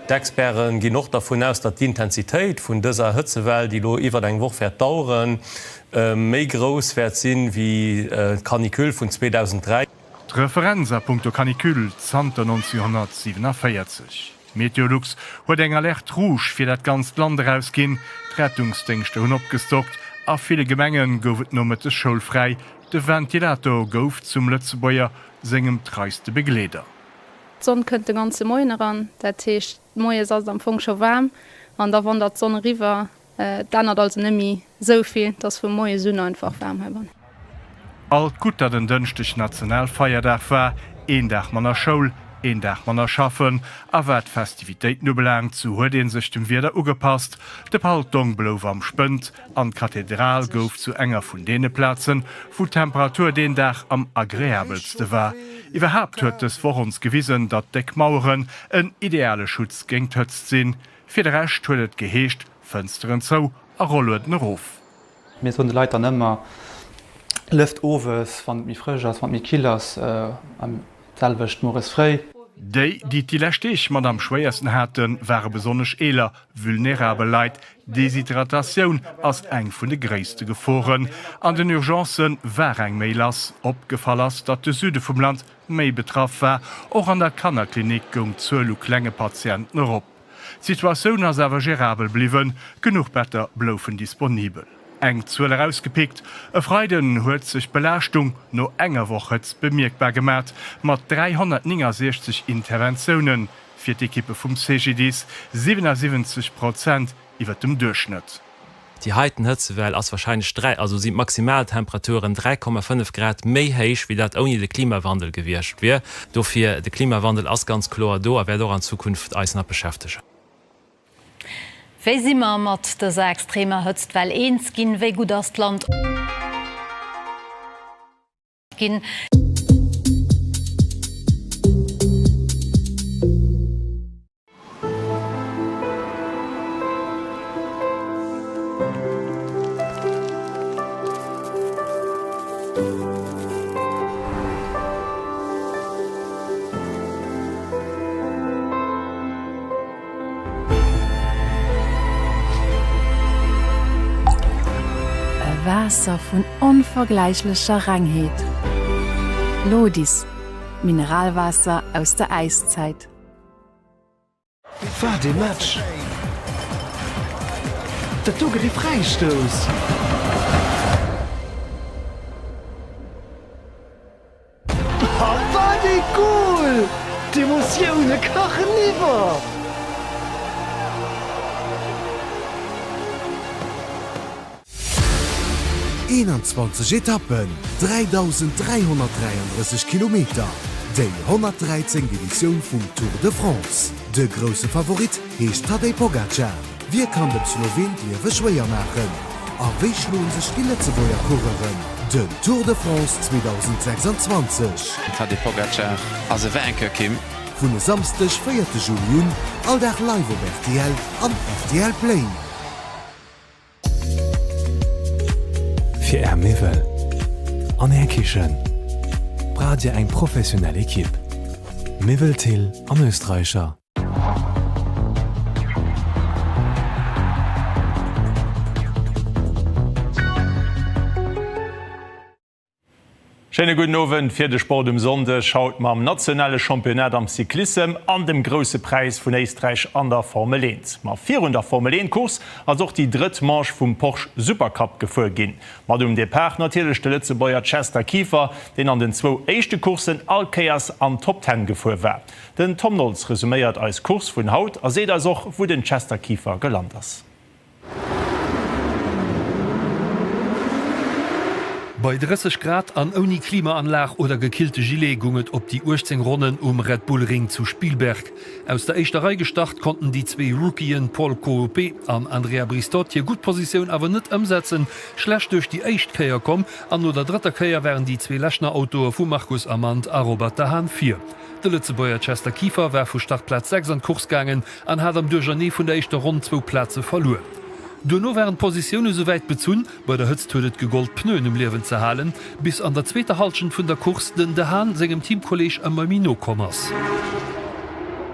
D'Experte ginn och dervun aus, datt d'Intensitéit vun dëser Hëtzewell, déi elo iwwert eng Woch wäert daueren, méi grouss wäert sinn, wéi d'Canicule vun 2003. D'Referenz a punkto Canicule zanter 1947. Meteolux huet eng Alerte rouge fir dat ganzt Land erausginn, d'Rettungsdéngschter hunn opgestockt, a ville Gemenge gouf et nomëttes schoulfräi, de Ventilator gouf zum Lëtzebuerger sengem treiste Begleeder. D'Sonn kënnt de ganze Moien eran, dat heescht moies ass et am Fong scho waarm an da wandert d'Sonn eriwwer. Et ännert also net méi esou vill, et ass vu moies un einfach waarm heibannen. Alt gutt, datt en Dënschdeg Nationalfeierdag war, een Dag manner Schoul, een Dag manner schaffen. A wat d'Festivitéiten ubelaangt, sou huet ee sech dem Wieder ugepasst, de Paltong blouf am Spënt an d'Kathedral gouf zu enger vun deene Plazen, wou d'Temperatur deen Dag am agreabelste war. Iwwerhaapt huet dës Woch ons gewisen, datt déck Maueren en ideale Schutz géint d'Hëtzt sinn. Fir de Rescht huet et geheescht, Fënsteren zou a Rollueden erof. Mir soen de Leit dann ëmmer, Lëft owes, wann et méi frësch ass, wann et méi kill ass, an d'selwecht mueres fréi. Déi, déi et déi lescht Deeg mat am schwéiersten haten, ware besonnesch eeler, vulnerabel Leit. Deshydratatioun ass eng vun de gréisste Geforen. An den Urgencë war eng méi lass. Opgefall ass, datt de Süde vum Land méi betraff war. Och an der Kannerklinik goung d'Zuel u klenge Patienten erop. D'Situatioun ass awer gerabel bliwwen, genuch Better bloufen disponibel. Eng Zuel erausgepickt, E Freiden huet sech d'Belaaschtung no enger Woch Hëtzt bemierkbar gemat, mat 369 Interventioune fir d'Ekippe vum CGDIS, 77 Prozent iwwer dem Duerchschnëtt. Déi heiten Hëtzewell ass wahrscheinlech 3, also sinn d'Maximaltemperaturen 3,5 Grad méi héich, wéi dat ouni de Klimawandel gewiescht wier. Dofir, de Klimawandel ass ganz kloer do a wäert och an Zukunft eis nach beschäftegen. Wéi si mer mat dëser extremer Hëtztwell eens ginn? Wéi gutt ass d'Land ginn? E Waasser vun onvergläichlecher Rengheet. Lodis, Mineralwaasser aus der Äiszäit. Wat ee Match! Dat do gëtt ee Fräistouss! Wat ee Goal! D'Emotioune kachen iwwer! 21 Etappen, 3.333 Kilometer, déi 113. Editioun vum Tour de France. De grousse Favorit heescht Tadej Pogacar. Wie kann dem Sloween d'Liewe schwéier maachen? A wéi schloen sech déi Lëtzebuerger Coureuren den Tour de France 2026? Den Tadej Pogacar ass e Vainqueur, Kim. Vun e Samsdeg, 4 Juli un, all Dag live op rtl an rtl Play. Fir Är Miwwel an Är Kichen braucht Dir eng professionell Ekipp. Miwwel Thill an Österreicher. Schéine gudden Owend. Fir de Sport um Sonndeg haut mam nationale Championnat am Cyclissem an dem Grousse Präis vun Éisträich an der Formel 1. Ma virun der Formel 1 Course ass och déi drëtt Manche vum Porsche Supercup gefuer ginn. Mat um Depart natierlech de Lëtzebuerger Chester Kieffer, deen an den zwou éischte Courssen all Kéiers an d'Top Ten gefuer war. Den Tom Nolz resuméiert eis Course vun haut a seet eis och wou den Chester Kieffer gelant ass. Bei 30 Grad an ouni Klimaanlag oder gekillte Gilet gung et op déi 18 Ronnen um Red Bull Ring zu Spielberg. Aus der éischter Rei gestart konnten déi zwee Rookien Paul Coopé an Andrea Bristot hir gutt Positioun awer net ëmsetzen, schlecht duerch déi éischt Kéier komm an no der drëtter Kéier waren déi zwee Lechner Autoe vu Marcus Amand a Robert de Haan vir. De Lëtzebuerger Chester Kieffer war vu Startplaz 6 an d'Course gaangen an hat am Duerchernee vun der éischter Ronn zwou Plaze verluer. Duerno waren d'Positioune souwäit bezunn, bei der Hëtzt huet et gegollt d'Pneuen um Liewen ze halen, bis an der zweeter Hallschent vun der Course den De Haan sengem Teamkolleeg ëmmer méi no komm ass.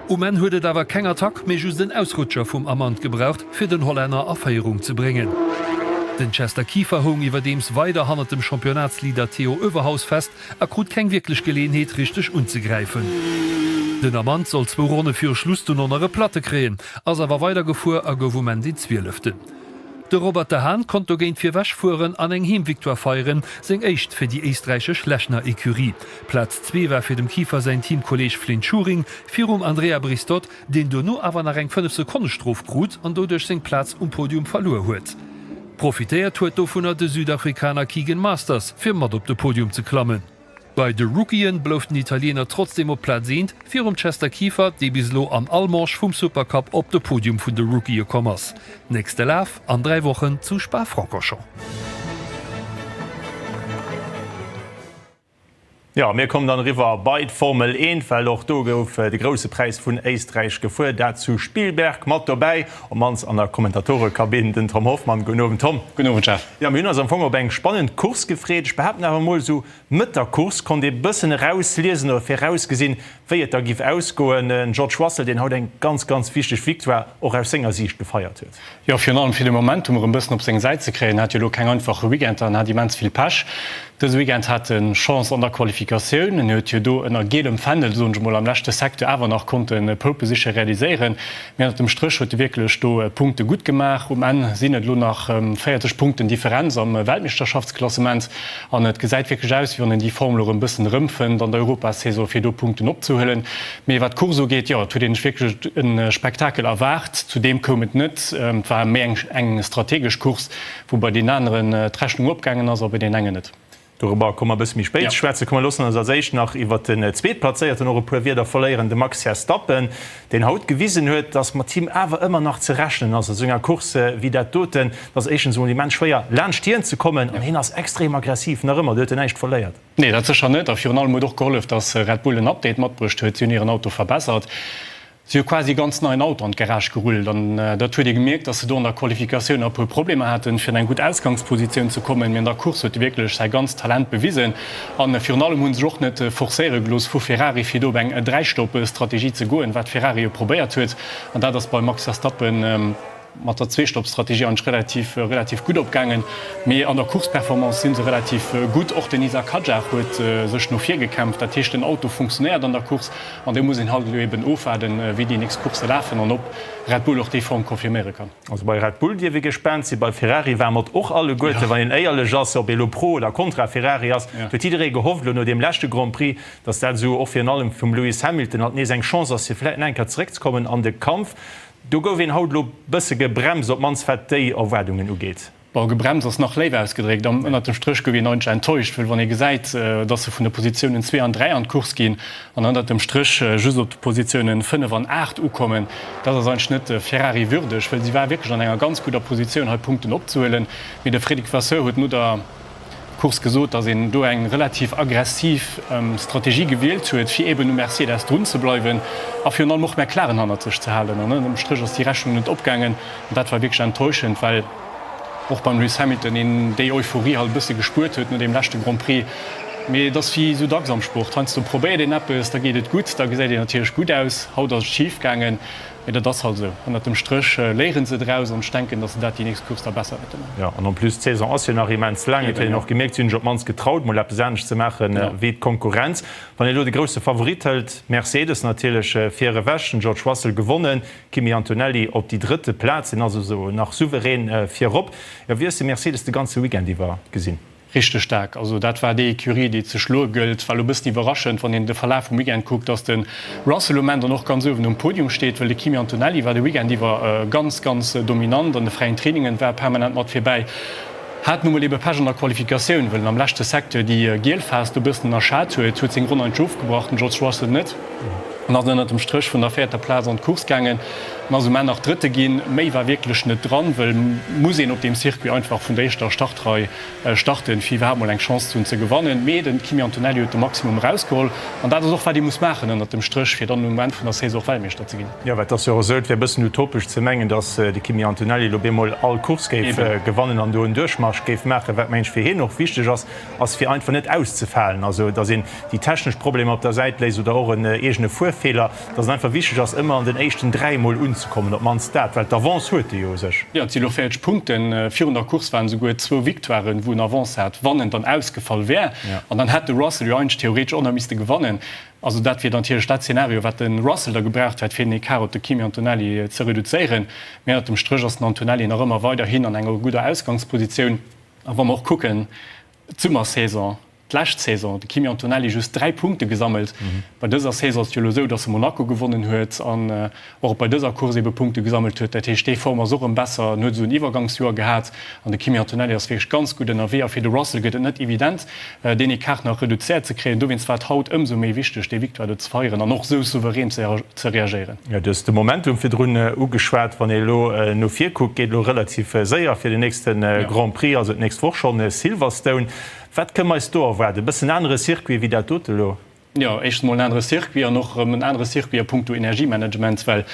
Um Enn huet et awer keng Attack, mee just en Ausrutscher vum Amand gebraucht, fir den Hollänner a Féierung ze bréngen. Den Chester Kieffer houng iwwerdeems weider hannert dem Championnatsleader Theo Oeverhaus fest a krut keng wierklech Geleeënheet richteg unzegräifen. Den Amand sollt zwou Ronne viru Schluss dunn och nach e Platte kréien, ass awer weidergefuer a gouf um Enn deen Zwieleften. De Robert de Haan konnt dogéint virwech fueren an eng Heemvictoire feieren, seng éischt fir déi éisträichesch Lechner Ecurie. Plaz zwee war fir dem Kieffer säin Teamkolleeg Flynt Schuring virum Andrea Bristot, deen dono awer nach eng 5 Sekonne Strof krut an doduerch seng Plaz um Podium verluer huet. Profitéiert huet dovunner de Südafrikaner Keagan Masters fir mat op de Podium ze klammen. Bei de Rookien blouf den Italiener trotzdeem op Plaz eent, virum Chester Kieffer, dee bis elo an all Manche vum Supercup op de Podium vun de Rookië komm ass. Nächste Laf an 3 Wochen zu Spa-Francorchamps. Jo, mir kommen dann eriwwer bei d'Formel 1, well och do gouf de Grousse Präis vun Éisträich gefuer, dat zu Spielberg. Mat dobäi, op mannst an der Kommentatorekabinn, den Tom Hoffmann. Gudden Owend, Tom. Gudden Owend, Jeff. Jo, mir hunn eis am Fong op eng spannend Course gefreet. Ech behaapten awer emol, esou Mëtt der Course konnt ee bëssen erausliesen oder virausgesinn, wéi et da giff ausgoen. Den George Russell, deen haut eng ganz, ganz wichteg Victoire och aus senger Siicht gefeiert huet. Jo, virun allem fir de Momentum erëm bëssen op seng Säit ze kréien. Hat jo elo keng einfache Weekend an hat immens vill Pech. Dëse Weekend hat en Chance an der Qualifikatioun. En huet jo do ënner gielem Fändel, soen ech emol, am leschte Secteur awer nach konnte Pole Position realiséieren. Mee ënnert dem Stréch huet e wierklech do Punkte gutt gemaach. Um Enn sinn et elo nach 40 Punkten Differenz am Weltmeeschterschaftsklassement. An et gesäit wierklech aus, wéi wann en déi Form elo erëm bëssen erëmfënnt an der Europasaison, fir do Punkten opzehuelen. Mee wat d'Course ugeet, jo, et huet een sech wierklech e Spektakel erwaart. Zu deem koum et net. Et war méi eng strategesch Course, wou bei deenen aneren d'Rechnung opgaangen ass a bei deenen engen net. Dorobber komme mer e bësse méi spéit ze schwätzen. Komm, mer loossen eis als éischt nach iwwert den Zweetplazéierten och e puer Wierder verléieren, de Max Verstappen, deen haut gewisen huet, dass mat him awer ëmmer nach ze rechnen ass a sou enger Course wéi dat doten. Et ass éischtens emol immens schwéier, laanscht hien ze kommen an hien ass extrem aggressiv nach ëmmer. Do huet en näischt verléiert. Nee, dat sécher net. A virun allem huet och gehollef, dass Red Bull en Update matbruecht huet. Si hunn hiren Auto verbessert. Si hu quasi e ganz neien Auto an d'Garage gerullt an dat huet ee gemierkt, dass se do an der Qualifikatioun e puer Problemer haten, fir an eng gutt Ausgangspositioun ze kommen. Mee an der Course huet e wierklech säi ganzt Talent bewisen a virun allem hu sech och net forcéiere gelooss vu Ferrari, fir do op eng Dräistopp-Strategie ze goen, wat Ferrari jo probéiert huet. An dat ass beim Max Verstappen mat der Zweestopp-Strategie eigentlech relativ relativ gutt opgaangen, mee an der Course-Performance si se relativ gutt. Och den Isack Hadjar huet sech no vir gekämpft, dat heescht den Auto funktionéiert an der Course an do muss een halt elo eben ofwaarden, wéi déi nächst Coursse lafen an ob Red Bull och déi Form confirméiere kann. Also bei Red Bull dierf ee gespaant sinn, bei Ferrari ware mer et och alleguerte, wann een éierlech ass, ob ee elo pro oder kontra Ferrari ass, huet jidderee gehofft elo no deem leschte Grand Prix, datt dat esou och virun allem vum Lewis Hamilton halt nees eng Chance ass, fir vläicht nach eng Kéier zeréckzekommen an de Kampf. Do gouf een haut elo bësse gebremst, op d'mannst wat déi Erwaardungen ugeet. Bon, gebremst ass nach léif ausgedréckt. An ënnert dem Stréch gouf een eigentlech enttäuscht, well wann ee gesäit, dass se vun de Positiounen 2 an 3 an d'Course ginn an ënnert dem Stréch just op de Positiounen 5 an 8 ukommen, dat ass eigentlech net Ferrari würdeg, well si war wierklech an enger ganz gudder Positioun hei Punkten opzehuelen. Mee de Frédéric Vasseur huet no der. Course gesot, datt een do eng relativ aggressiv Strategie gewielt huet, fir eben u Mercedes drun ze bleiwen a virun allem och McLaren hannert sech ze halen. An ënnerm Stréch ass déi Rechnung net opgaangen an dat war wierklech enttäuschend, well och beim Lewis Hamilton een déi Euphorie halt e bësse gespuert huet no deem leschte Grand Prix. Mee et ass wéi esou dacks am Sport, heiansdo probéiert een eppes, da geet et gutt, da gesäit een natierlech gutt aus. Haut ass et schif gaangen. Mee dat ass halt esou. Ënnert dem Stréch léiere se draus an ech denken, datt se dat déi nächst Course da besser wäerte maachen. Jo, an en plus, d'Saison ass jo nach immens laang. Et huet een och gemierkt, si hunn sech op d'mannst getraut, mol eppes anescht ze maache wéi d'Konkurrenz. Wann een elo de grousse Favorit hëlt, Mercedes natierlech virewech, den George Russell gewonnen, Kimi Antonelli op déi drëtte Plaz, deen ass also nach souverän virop. Jo, wéi hues de Mercedes de ganze Weekend iwwer gesinn? Richteg staark. Also dat war déi Ecurie, déi ze schloe gëllt. War elo e bëssen iwwerraschend, wann een de Verlaf vum Weekend kuckt, dass de Russell um Enn dann och ganz uewen um Podium steet, well de Kimi Antonelli war de Weekend iwwer ganz, ganz dominant an de fräien Trainingen, war permanent mat virbäi. Hat nu mol ebe Pech an der Qualifikatioun, well en am leschte Secteur déi giel Phas do e bëssen ënnerschat huet, huet seng Ronn eigentlech ofgebrach, den George Russell net, an ass ënnert dem Stréch vun der véierter Plaz an d'Course gaangen an ass um Enn nach Drëtte ginn. Méi war wierklech net dran, well muss een op deem Circuit einfach vun der éischter Startrei starten, fir iwwerhaapt mol eng Chance ze hunn ze gewannen. Mee den Kimi Antonelli huet de Maximum erausgeholl an dat ass och wat ee muss maachen ënnert dem Stréch, fir dann um Enn vun der Saison och Weltmeeschter ze ginn. Jo, well et ass jo och esou, et wär e bëssen utopesch ze mengen, datt de Kimi Antonelli elo op eemol all Course géif gewannen an do en Duerchmarsch géif maachen. Wat mengen ech fir hien och wichteg ass, ass fir einfach net auszefalen, also datt een déi technesch Problemer op der Säit léisst oder och en eegene Fuerfeeler. Feeler, dass et einfach wichteg ass, ëmmer an den éischten 3 mol unzekommen, op d'mannst dat, well d'Avance huet e jo u sech. Jo, et si lo 40 Punkten. Virun der Course waren esouguer zwou Victoiren, wou en Avance hat, wann en dann ausgefall wär. An dann hätt de Russell jo eigentlech theoretesch och nach misste gewannen. Also dat wier dann natierlech dat Szenario, wat de Russell da gebraucht hätt, fir den Ecart op de Kimi Antonelli ze reduzéieren. Mee ënnert dem Stréch ass den Antonelli nach ëmmer weiderhin an enger gudder Ausgangspositioun. A wa mer och kucken, d'Summersaison, d'lescht Saison, de Kimi Antonelli just 3 Punkte gesammelt. Bei dëser Saison ass et jo elo esou, datt e Monaco gewonnen huet an och bei dëser Course ebe Punkte gesammelt huet. Dat heescht, déi Form ass och erëm besser. En huet esou en Iwwergangsjoer gehat an de Kimi Antonelli ass wierklech ganz gutt ënnerwee. A fir de Russell gëtt et net evident, deen Ecart nach reduzéiert ze kréien. Dowéinst war et haut ëmsou méi wichteg, déi Victoire do ze feieren an och esou souverän ze reagéieren. Jo, du hues de Momentum virdrun ugeschwat. Wann ee elo no vir kuckt, geet elo relativ séier fir den nächste Grand Prix, also d'nächst Woch schonn, Silverstone. Wat kënne mer eis do erwaarden? E bëssen anere Circuit wéi dat dote elo? Jo, éischtens mol en anere Circuit an och erëm en anere Circuit a puncto Energiemanagement, well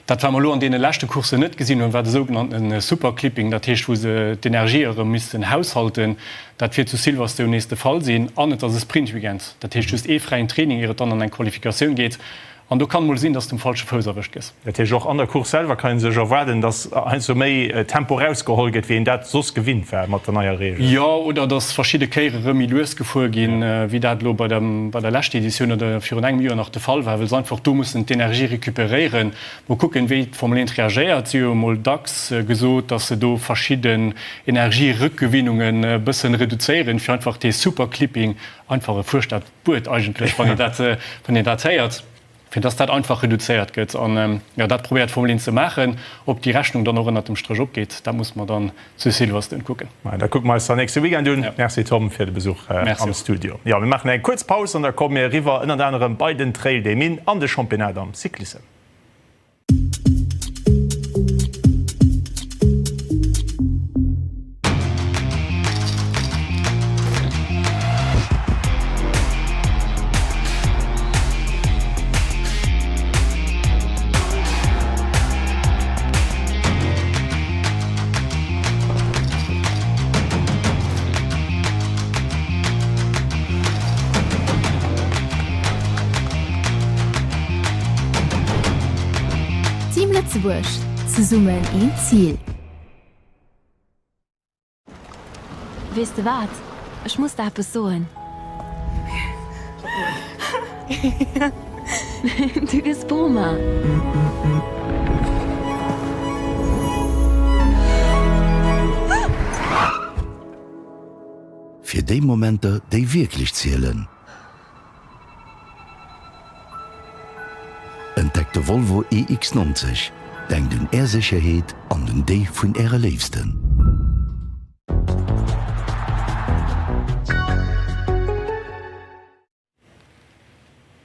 dat, wat mer elo an deene leschte Courssen net gesinn hunn, war de sougenannte Superclipping, dat heescht, wou se d'Energie erëm missten haushalten. Dat wäert zu Silverstone nees de Fall sinn. An et ass e Sprintweekend, dat heescht just ee fräien Training, ier et dann an eng Qualifikatioun geet. An do kann et mol sinn, dass de um falsche Fouss erwëscht gëss. Dat heescht, och an der Course selwer kann ee sech erwaarden, dass heiansdo méi Tempo erausgeholl gëtt, wéi een dat soss gewinnt war mat der neier Reegel. Jo, oder dass verschidde Kéiere rëm méi lues gefuer ginn, wéi dat elo bei der bei der leschter Editioun oder virun engem Joer nach de Fall war, well se einfach do mussen d'Energie recuperéieren. Mol kucken, wéi d'Formel 1 reagéiert. Si hu jo mol dacks gesot, dass se do verschidden Energierückgewinnungen e bëssen reduzéieren, fir einfach dee Superclipping, einfach e fuerchtert Wuert eigentlech, wann een dat, wann een dat héiert, fir dass dat einfach reduzéiert gëtt. An, jo, dat probéiert d'Formel 1 ze maachen. Ob déi Rechnung dann och ënnert dem Stréch opgeet, dat musse mer dann zu Silverstone kucken. Maja, dat kucke mer eis dann nächste Weekend un. Merci Tom fir de Besuch am Studio. Jo, mir maachen eng kuerz Paus an da komme mir eriwwer ënnert anerem bei den Trail des Mines an de Championnat am Cyclissem. Team Lëtzebuerg, zesummen een Zil. Weess de wat, ech muss der eppes soen. Du gëss Boma! Fir déi Momenter, déi wierklech zielen. Entdeckt de Volvo EX90. Denkt un Är Sécherheet an un déi vun Äre Léifsten.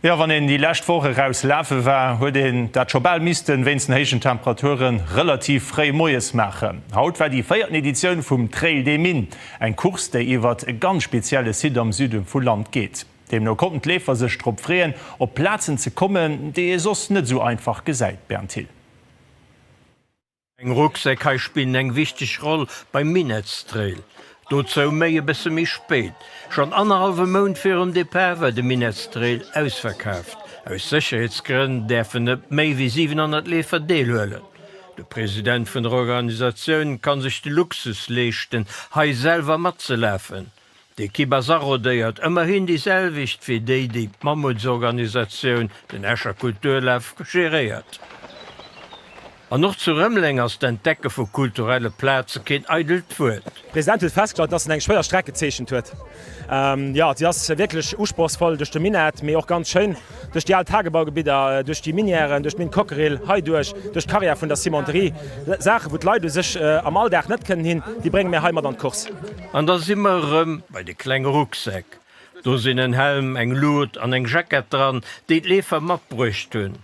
Jo, wann een déi lescht Woch eraus lafe war, huet een dat scho bal missten wéinst den héijen Temperature relativ fréi moies maachen. Haut war déi véierten Editioun vum Trail des Mines, eng Course, déi iwwert e ganz spezielle Site am Süde vu Land geet. Deemno konnten d'Leefer sech drop freeën, op Plazen ze kommen, déi ee soss net esou einfach gesäit. Bernd Thill. Eng Rucksäck hei spillen eng wichteg Roll beim Minettstrail. Dozou méi e bësse méi spéit. Schonn annerhallwe Mount virum Depart war de Minettstrail ausverkaaft. Aus Sécherheetsgrënn däerfen net méi wéi 700 Leefer deelhuelen. De President vun der Organisatioun kann sech de Luxus leeschten, hei selwer matzelafen. D'Ekipp ass arodéiert, ëmmerhin déi selwecht wéi déi, déi d'Mammutsorganisatioun, den Escher Kulturlaf, geréiert. An och zu Rëmeleng ass d'Entdecke vu kulturelle Plaze keen eidelt Wuert. De President huet festgestallt, dass en eng schwéier Streck gezeechent huet. Jo, si ass wierklech usprochsvoll duerch de Minett, mee och ganz schéin duerch déi al Tagebaugebidder, duerch déi Minièren, duerch d'Minn Cockerill, hei duerch, duerch d'Carrière vun der Cimenterie. Saachen, wou d'Leit u sech am Alldag net kënnen hin, déi brénge mir hei mat an d'Course. An da si mer erëm bei de klenge Rucksäck. Do sinn en Helm, eng Lut an eng Jackett dran, déi d'Leefer matbruecht hunn.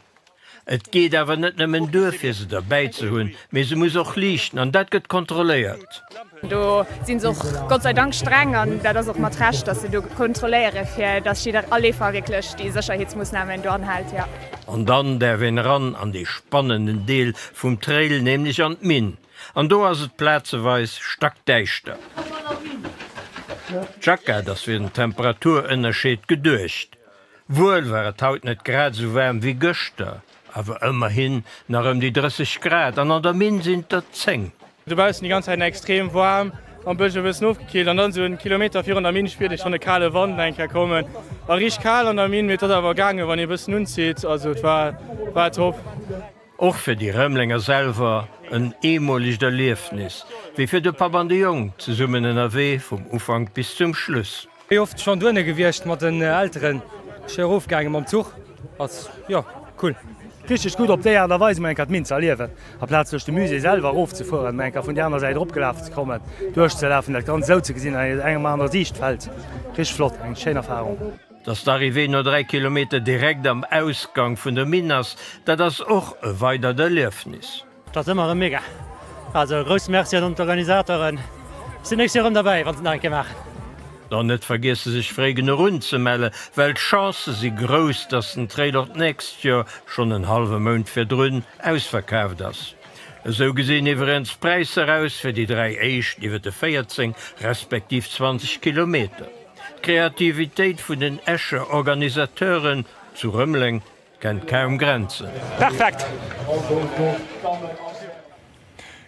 Et geet awer net nëmmen duer, fir se derbäi ze hunn, mee se muss och liichten an dat gëtt kontrolléiert. Do si se och Gott sei Dank streng an dat ass och mat Recht, datt se do kontrolléiere fir datt jidder all Leefer wierklech déi Sécherheetsmoossnamen do anhält, jo. An dann däerf een eran an dee spannenden Deel vum Trail, nämlech an d'Minn. An do ass et plazeweis stackdäischter. D'Jackett ass fir den Temperaturënnerscheed geduecht. Wuel war et haut net grad esou waarm wéi gëschter, awer ëmmerhin nach ëm déi 30 Grad an an der Minn sinn et der 10. Dobaussen déi ganz Zäit extrem waarm, am Bësch e bëssen ofgekillt an dann esou en Kilometer virun der Minn spiert ee schonn e kale Wand eng Kéier kommen. War richteg kal an der Minn, mee et ass awer gaangen wann ee e bëssen unzitt, also et war war top. Och fir déi Rëmelenger selwer en eemolegt Erliefnis, wéi fir de Papp an de Jong, zesummen ënnerwee vum Ufank bis zum Schluss. Wéi oft schon dohinne gewiescht mat den Elteren, schéi erof gaangen mam Zuch, ass jo cool. Richteg gutt op déi Aart a Weis emol eng Kéier d'Minn ze erliewen, aplaz duerch de Musée selwer erof ze fueren, emol eng Kéier vun déi aner Säit eropgelaf ze kommen, duerchzelafen, dat Ganzt esou ze gesinn an engem anere Siichtfeld. Richteg flott, eng schéin Erfarung. Dass d'Arrivée no 3 Kilometer direkt am Ausgang vun der Minn ass, dat ass och e weidert Erliefnis. Et ass ëmmer erëm mega. Also e grousse Merci un d'Organisateuren. Ech sinn nächst Joer erëm derbäi, wann se nach eng Kéier maachen. Dann net vergiesse sech fréi genuch unzemelle, well d'Chancë si grouss, dass den Trail och d'nächst Joer schonn en hallwe Mount virdrun ausverkaaft ass. Esou gesinn iwwregens d'Präisser aus fir déi 3 éischt iwwer de 14 respektiv 20 Kilometer. D'Kreativitéit vun den Escher Organisateuren zu Rëmeleng Kennt kaum Grenzen. Perfekt!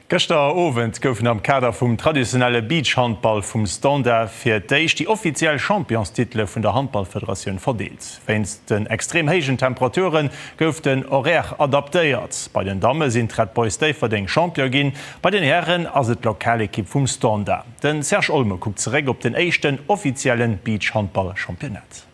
Gëschter Owend goufen am Kader vum traditionelle Beachhandball vum Standard fir d'éischt déi offiziell Championstitele vun der Handballfederatioun verdeelt. Wéinst den extrem héijen Temperature gouf den Horaire adaptéiert. Bei den Damme sinn d'Red Boys Déifferdeng Champion ginn, bei den Hären ass et d'Lokalekipp vum Standard. De Serge Olmo kuckt zeréck op den éischten offizielle Beachhandball-Championnat.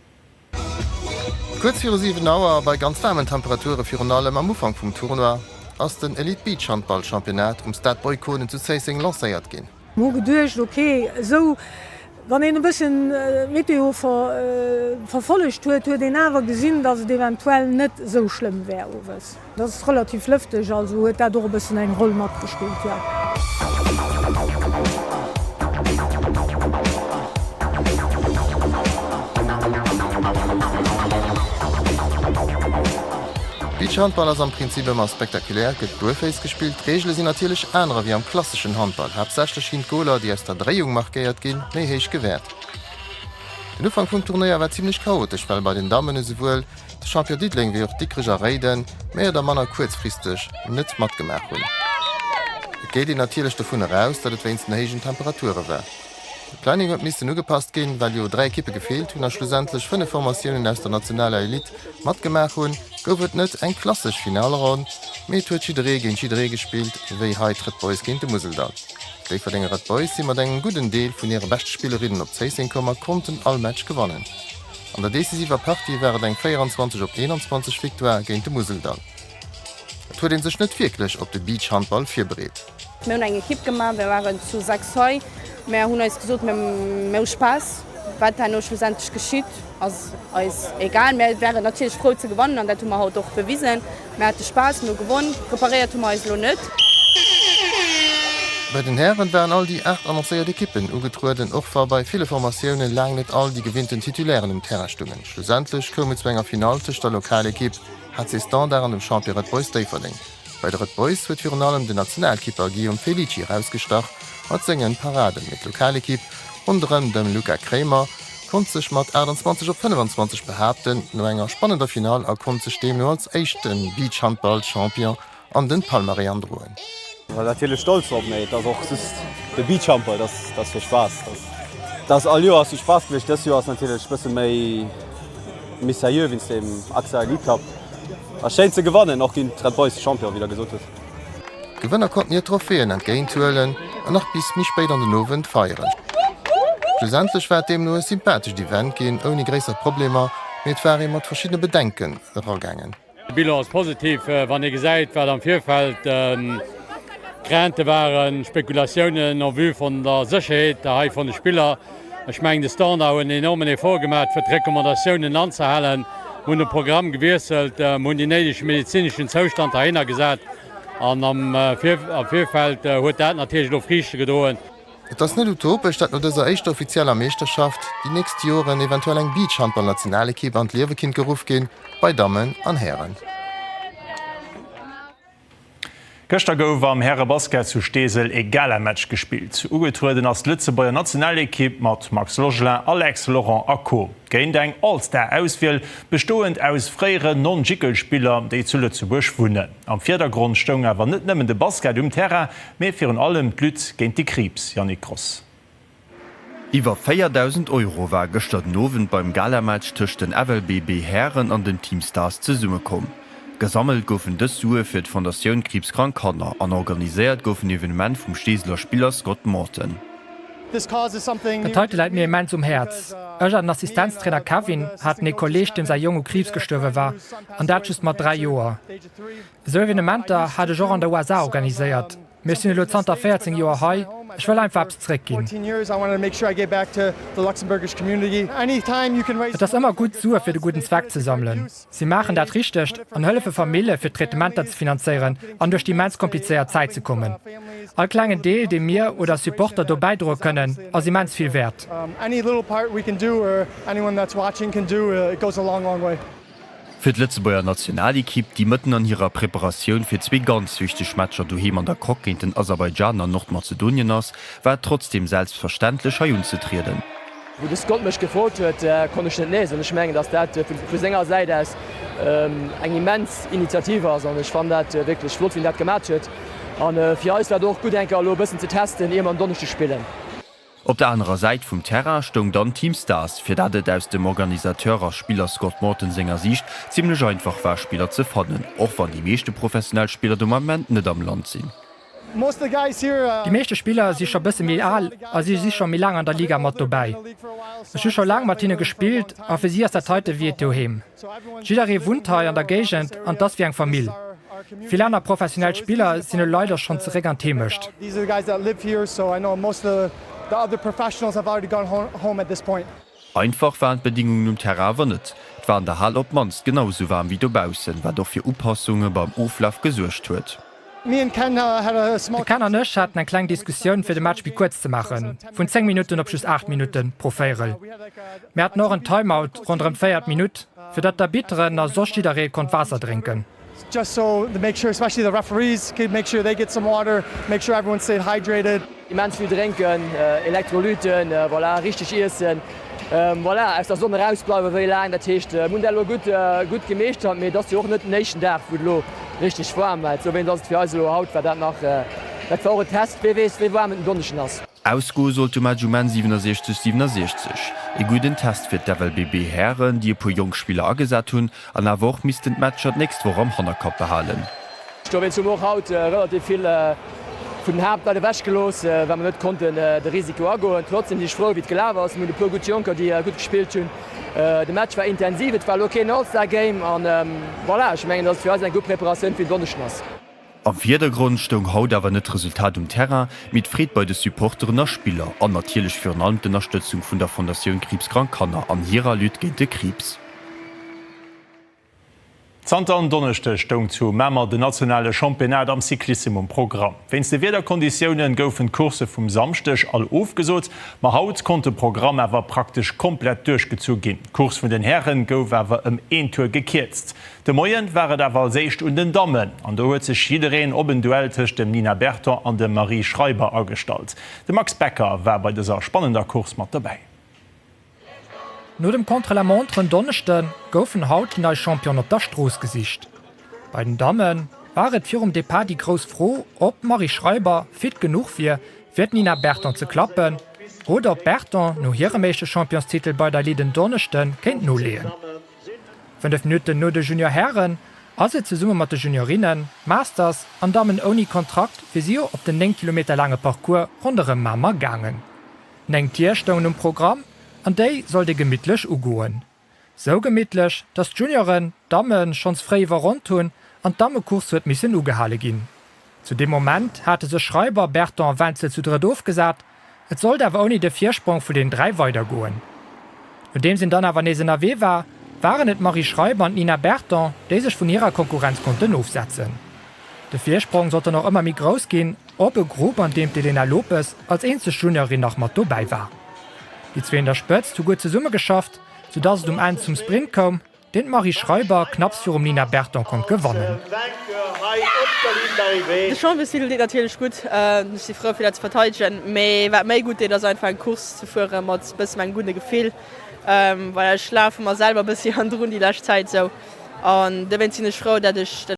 Kuerz viru 7 Auer, bei ganz waarmen Temperature virun allem am Ufank vum Tournoi, ass den Elite Beach Handball Championnat um Stade Boy Konen zu Zéisseng lancéiert ginn. Mer hu geduecht, ok, esou, wann een e bëssen d'Meteo verfollegt huet, huet een awer gesinn, datt et eventuell net esou schlëmm wär owes. Et ass relativ lëfteg, also huet dat och e bëssen eng Roll matgespillt, jo. Beachhandball ass am Prinzip ëmmer spektakulär, gëtt buerféiss gespillt. D'Reegele sinn natierlech anerer wéi am klasseschen Handball. Haaptsächlech ginn d'Goler, déi aus der Dréiung markéiert ginn, méi héich gewäert. Den Ufank vum Turnéier war zimmlech chaotesch, well bei den Dammen esouwuel de Champion Diddeleng wéi och Dikrech a Réiden méi oder manner kuerzfristeg net matgemaach hunn. Et geet een natierlech dovun eraus, datt et wéinst den héijen Temperature war. De Planning huet missten ugepasst ginn, well jo 3 Ekippe gefeelt hunn a schlussendlech 5 Formatiounen aus der nationaler Elite matgemaach hunn, gouf et net eng klassesch Finalronn, mee et huet jidderee géint jidderee gespillt, wéi hei d'Red Boys géint de Museldall. D'Déifferdenger Red Boys si mat engem gudden Deel vun hire beschte Spillerinnen op Zéisseng komm a konnten all Match gewannen. An der decisiver Partie war et eng 24 op 21 Victoire géint de Museldall. Et huet ee sech net wierklech op de Beachhandball virbereet. Mir hunn eng Ekipp gemaach, mir waren zu 6 hei. Mir hunn eis gesot, mir hu Spaass. Wat herno schlussendlech geschitt, ass eis egal. Mir wären natierlech frou ze gewannen an dat hu mer haut och bewisen. Mir hate Spaass, mir hu gewonn. Preparéiert hu mer eis elo net. Bei den Hären waren all déi 8 annoncéiert Ekippen ugetrueden, och wa bei ville Formatioune laang net all déi gewinnten Titulairen um Terrain stungen. Schlussendlech koum et zu enger Finall tëscht der Lokalekipp HC Standard an dem Champion Red Boys Déifferdeng. Bei de Red Boys huet virun allem den Nationalkipper Guillaume Felici erausgestach mat sengen Paraden, mee d'Lokalekipp ronderëm dem Luca Kremer konnt sech mat 28 op 25 behaapten no enger spannender Finall a konnt sech deemno als éischte Beachhandball-Champion an den Palmarès androen. Natierlech stolz drop, mee et ass och just de Beachhandball, dat ass fir Spaass. Dat ass all Joer ass de Spaass gewiescht, dëst Joer ass natierlech bësse méi méi seriö wéinst dem AXA Elite Cup. Ass schéin ze gewannen, och géint d'Red Boys, de Champion, wéi der gesot hutt. D'Gewënner konnten hir Trophäen entgéint huelen an nach bis méi spéit an den Owend feieren. Schlussendlech war et deemno e sympathescht Event ginn, ouni gréisser Problemer, mee et war ee mat verschiddene Bedenken eragaangen. De Bilan ass positiv, wann ee gesäit, wat am Virfeld Craintë waren, Spekulatiounen en vue vun der Sécherheet hei vun de Spiller. Ech mengen, de Standard huet en enormen Effort gemaach, fir d'Recommandatiounen anzehalen. Mir hunn de Programm gewiesselt, mir hunn déi néideg medezineschen Zoustand heihinner gesat an am Virfeld huet dat natierlech elo Friichte gedroen. Et ass net utopesch, datt no dëser éischter offizieller Meeschterschaft déi nächst Joren eventuell eng Beachhandball-Nationalekipp an d'Liewe kinnt geruff ginn, bei Dammen an Hären. Gëschter gouf am Härebasket zu Steesel e Galamatch gespillt. Ugetrueden ass d'Lëtzebuerger Nationalekipp mat Max Logelin, Alex Laurent a Co. Géint eng All-Star-Auswiel, bestoend aus fréieren Non-Jicl-Spiller, déi zu Lëtzebuerg wunnen. Am Virdergrond stoung awer net nëmmen de Basket um Terrain, mee virun allem d'Lutte géint de Kriibs. Yannick Gross. Iwwer 4.000 Euro war gëschter den Owend beim Galamatch tëscht den FLBB Hären an den Team Stars zesummekomm. Gesammelt goufen dës Sue fir d'Fondatioun Kriibskrank Kanner an organiséiert gouf den Evenement vum Steeseler Spiller Scott Morton. Dat heite läit mir immens um Häerz. Ech an den Assistenztrainer Kevin haten ee Kolleeg, deem säi Jong u Kriibs gestuerwe war, an dat just mat 3 Joer. Esou Evenementer hat ech och an der USA organiséiert. Mee ech sinn elo zanter 14 Joer hei, ech wëll einfach eppes zeréckginn. Et ass ëmmer gutt, Sue fir de gudden Zweck ze sammelen. Si maachen dat Richtegt an hëllefe Famille fir d'Traitementer ze finanzéieren an duerch déi immens komplizéiert Zäit ze kommen. All klengen Deel, dee mir oder Supporter do bäidroe kënnen, ass immens vill wäert. Fir d'Lëtzebuerger Nationalekipp, déi mëtten an hirer Preparatioun fir zwee ganz wichteg Matcher doheem an der Coque géint den Aserbaidschan an Nordmazedonien ass, war et trotzdeem selbstverständlech hei unzetrieden. Wou de Scott mech gefrot huet, konnt ech net nee soen. Ech mengen, datt dat vu senger Säit aus eng immens Initiativ ass an ech fannen dat wierklech flott, wéi en dat gemat huet. A fir eis war et och gutt, eng Kéier elo e bëssen ze testen, ier mer en Donneschdeg spillen. Op der anerer Säit vum Terrain stoung dann Team Stars, fir dat et aus dem Organisateur a Spiller Scott Morton senger Siicht zimmlech einfach war Spiller ze fannen, och wann déi meeschte professionell Spiller de Moment net am Land sinn. Déi meeschte Spiller si scho bësse méi al a si si scho méi laang an der Liga mat dobäi. Ech hu scho laang mat hinne gespillt a fir si ass dat heite wéi et doheem. Jidderee wunnt hei an der Géigend an 't ass wéi eng Famill. Vill aner professionell Spiller sinn elo leider schonn zeréck an d'Heemecht. Einfach waren d'Bedingungen um Terrain awer net. Et war an der Hal op d'mannst genau esou waarm wéi dobaussen, wat och fir Upassunge beim Oflaf gesuergt huet. De Ken an ech haten eng kleng Diskussioun fir de Match méi kuerz ze maachen, vun 10 Minutten op just 8 Minutten pro Véierel. Mir haten och en Timeout ronderëm d'véiert Minutt, fir datt d'Arbitteren a soss jidderee konnt Waasser drénken. Immens vill drénken, Elektrolyten, voilà, richteg iessen, voilà, aus der Sonn eraus bleiwen, wéi laang, dat heescht, mir hunn dat elo gutt, gutt gemeeschtert, mee et ass jo och net den éischten Dag, wou et elo richteg waarm war. Dowéinst ass et fir eis elo haut, war dat nach, dat war och en Test, wee weess, wéi waarm et en Donneschden ass. Ausgoe sollt de Match um Enn 67, 67. E gudden Test fir d'FLBB Hären, déi e puer jonk Spiller agesat hunn an awer och missten d'Matcher d'nächst Woch am Hannerkapp behalen. Dowéinst hu mer och haut relativ vill vun den Haaptleit ewech gelooss, well mer net konnten de Risiko agoen. Trotzdem sinn ech frou, wéi et gelaf ass. Mir hunn e puer gutt Jonker, déi gutt gespillt hunn. De Match war intensiv, et war elo keen All-Star-Game an voilà, ech mengen, datt et fir eis eng gutt Preparatioun fir den Donneschden ass. Am Virdergrond stoung haut awer net d'Resultat um Terrain, mee d'Freed bei de Supporteren a Spiller an natierlech virun allem d'Ënnerstëtzung vun der Fondatioun Kriibskrank Kanner an hirer Lutte géint de Kriibs. Zanter en Donneschdeg stoung zu Mamer den nationale Championnat am Cyclissem um Programm. Wéinst de Wiederkonditioune goufen d'Coursse vum Samschdeg all ofgesot, ma haut konnt de Programm awer praktesch komplett duerchgezu ginn. D'Course vun den Häre gouf awer ëm een Tour gekierzt. De Moien war et awer als éischt un den Dammen an do huet sech jiddereen op en Duell tëscht dem Nina Berton an dem Marie Schreiber agestallt. De Max Becker war bei dëser spannender Course mat dobäi. No dem Contre-la-montre en Donneschde goufen haut déi nei Championen op der Strooss gesicht. Bei den Damme war et virum Depart déi grouss Fro, ob d'Marie Schreiber fit genuch wier, fir d'Nina Berton ze klappen, oder ob d'Berton no hirem éischte Championstitel bei der Elite en Donneschde kéint noleeën. 5 Minutten no de Junior Hären ass et zesumme mat de Juniorinnen, Masters an Dammen ouni Kontrakt fir si op den 9 Kilometer laange Parcours ronderëm Mamer gaangen. 9 Tier stoungen um Programm an déi sollt ee gemittlech ugoen. Sou gemittlech, dass d'Junioren d'Damme schonns fréi iwwerronnt hunn an d'Dammecourse huet missen ugehale ginn. Zu deem Moment hate sech Schreiber, Berton a Wenzel zu drëtt ofgesat, et sollt awer ouni de Virsprong vun den 3 weidergoen. Nodeems een dann awer nees ënnerwee war, waren et d'Marie Schreiber an d'Nina Berton, déi sech vun hirer Konkurrenz konnten ofsetzen. De Virsprong sollt dann och ëmmer méi grouss ginn op e Grupp, an deem d'Elena Lopes als eenzeg Juniorin nach mat dobäi war. Déi zwee un der Spëtzt hu gutt zesummegeschafft, soudass et um Enn zum Sprint koum. Deen d'Marie Schreiber knapps virum Nina Berton konnt gewannen. De Championstitel deet natierlech gutt, ech si frou fir dat ze verteidegen. Mee wat méi gutt deet ass einfach eng Course ze fuere mat bëssen engem gudde Gefill. Voilà, ech lafe mer selwer bëssi hannendrun déi lescht Zäit esou an dowéinst sinn ech frou dat ech.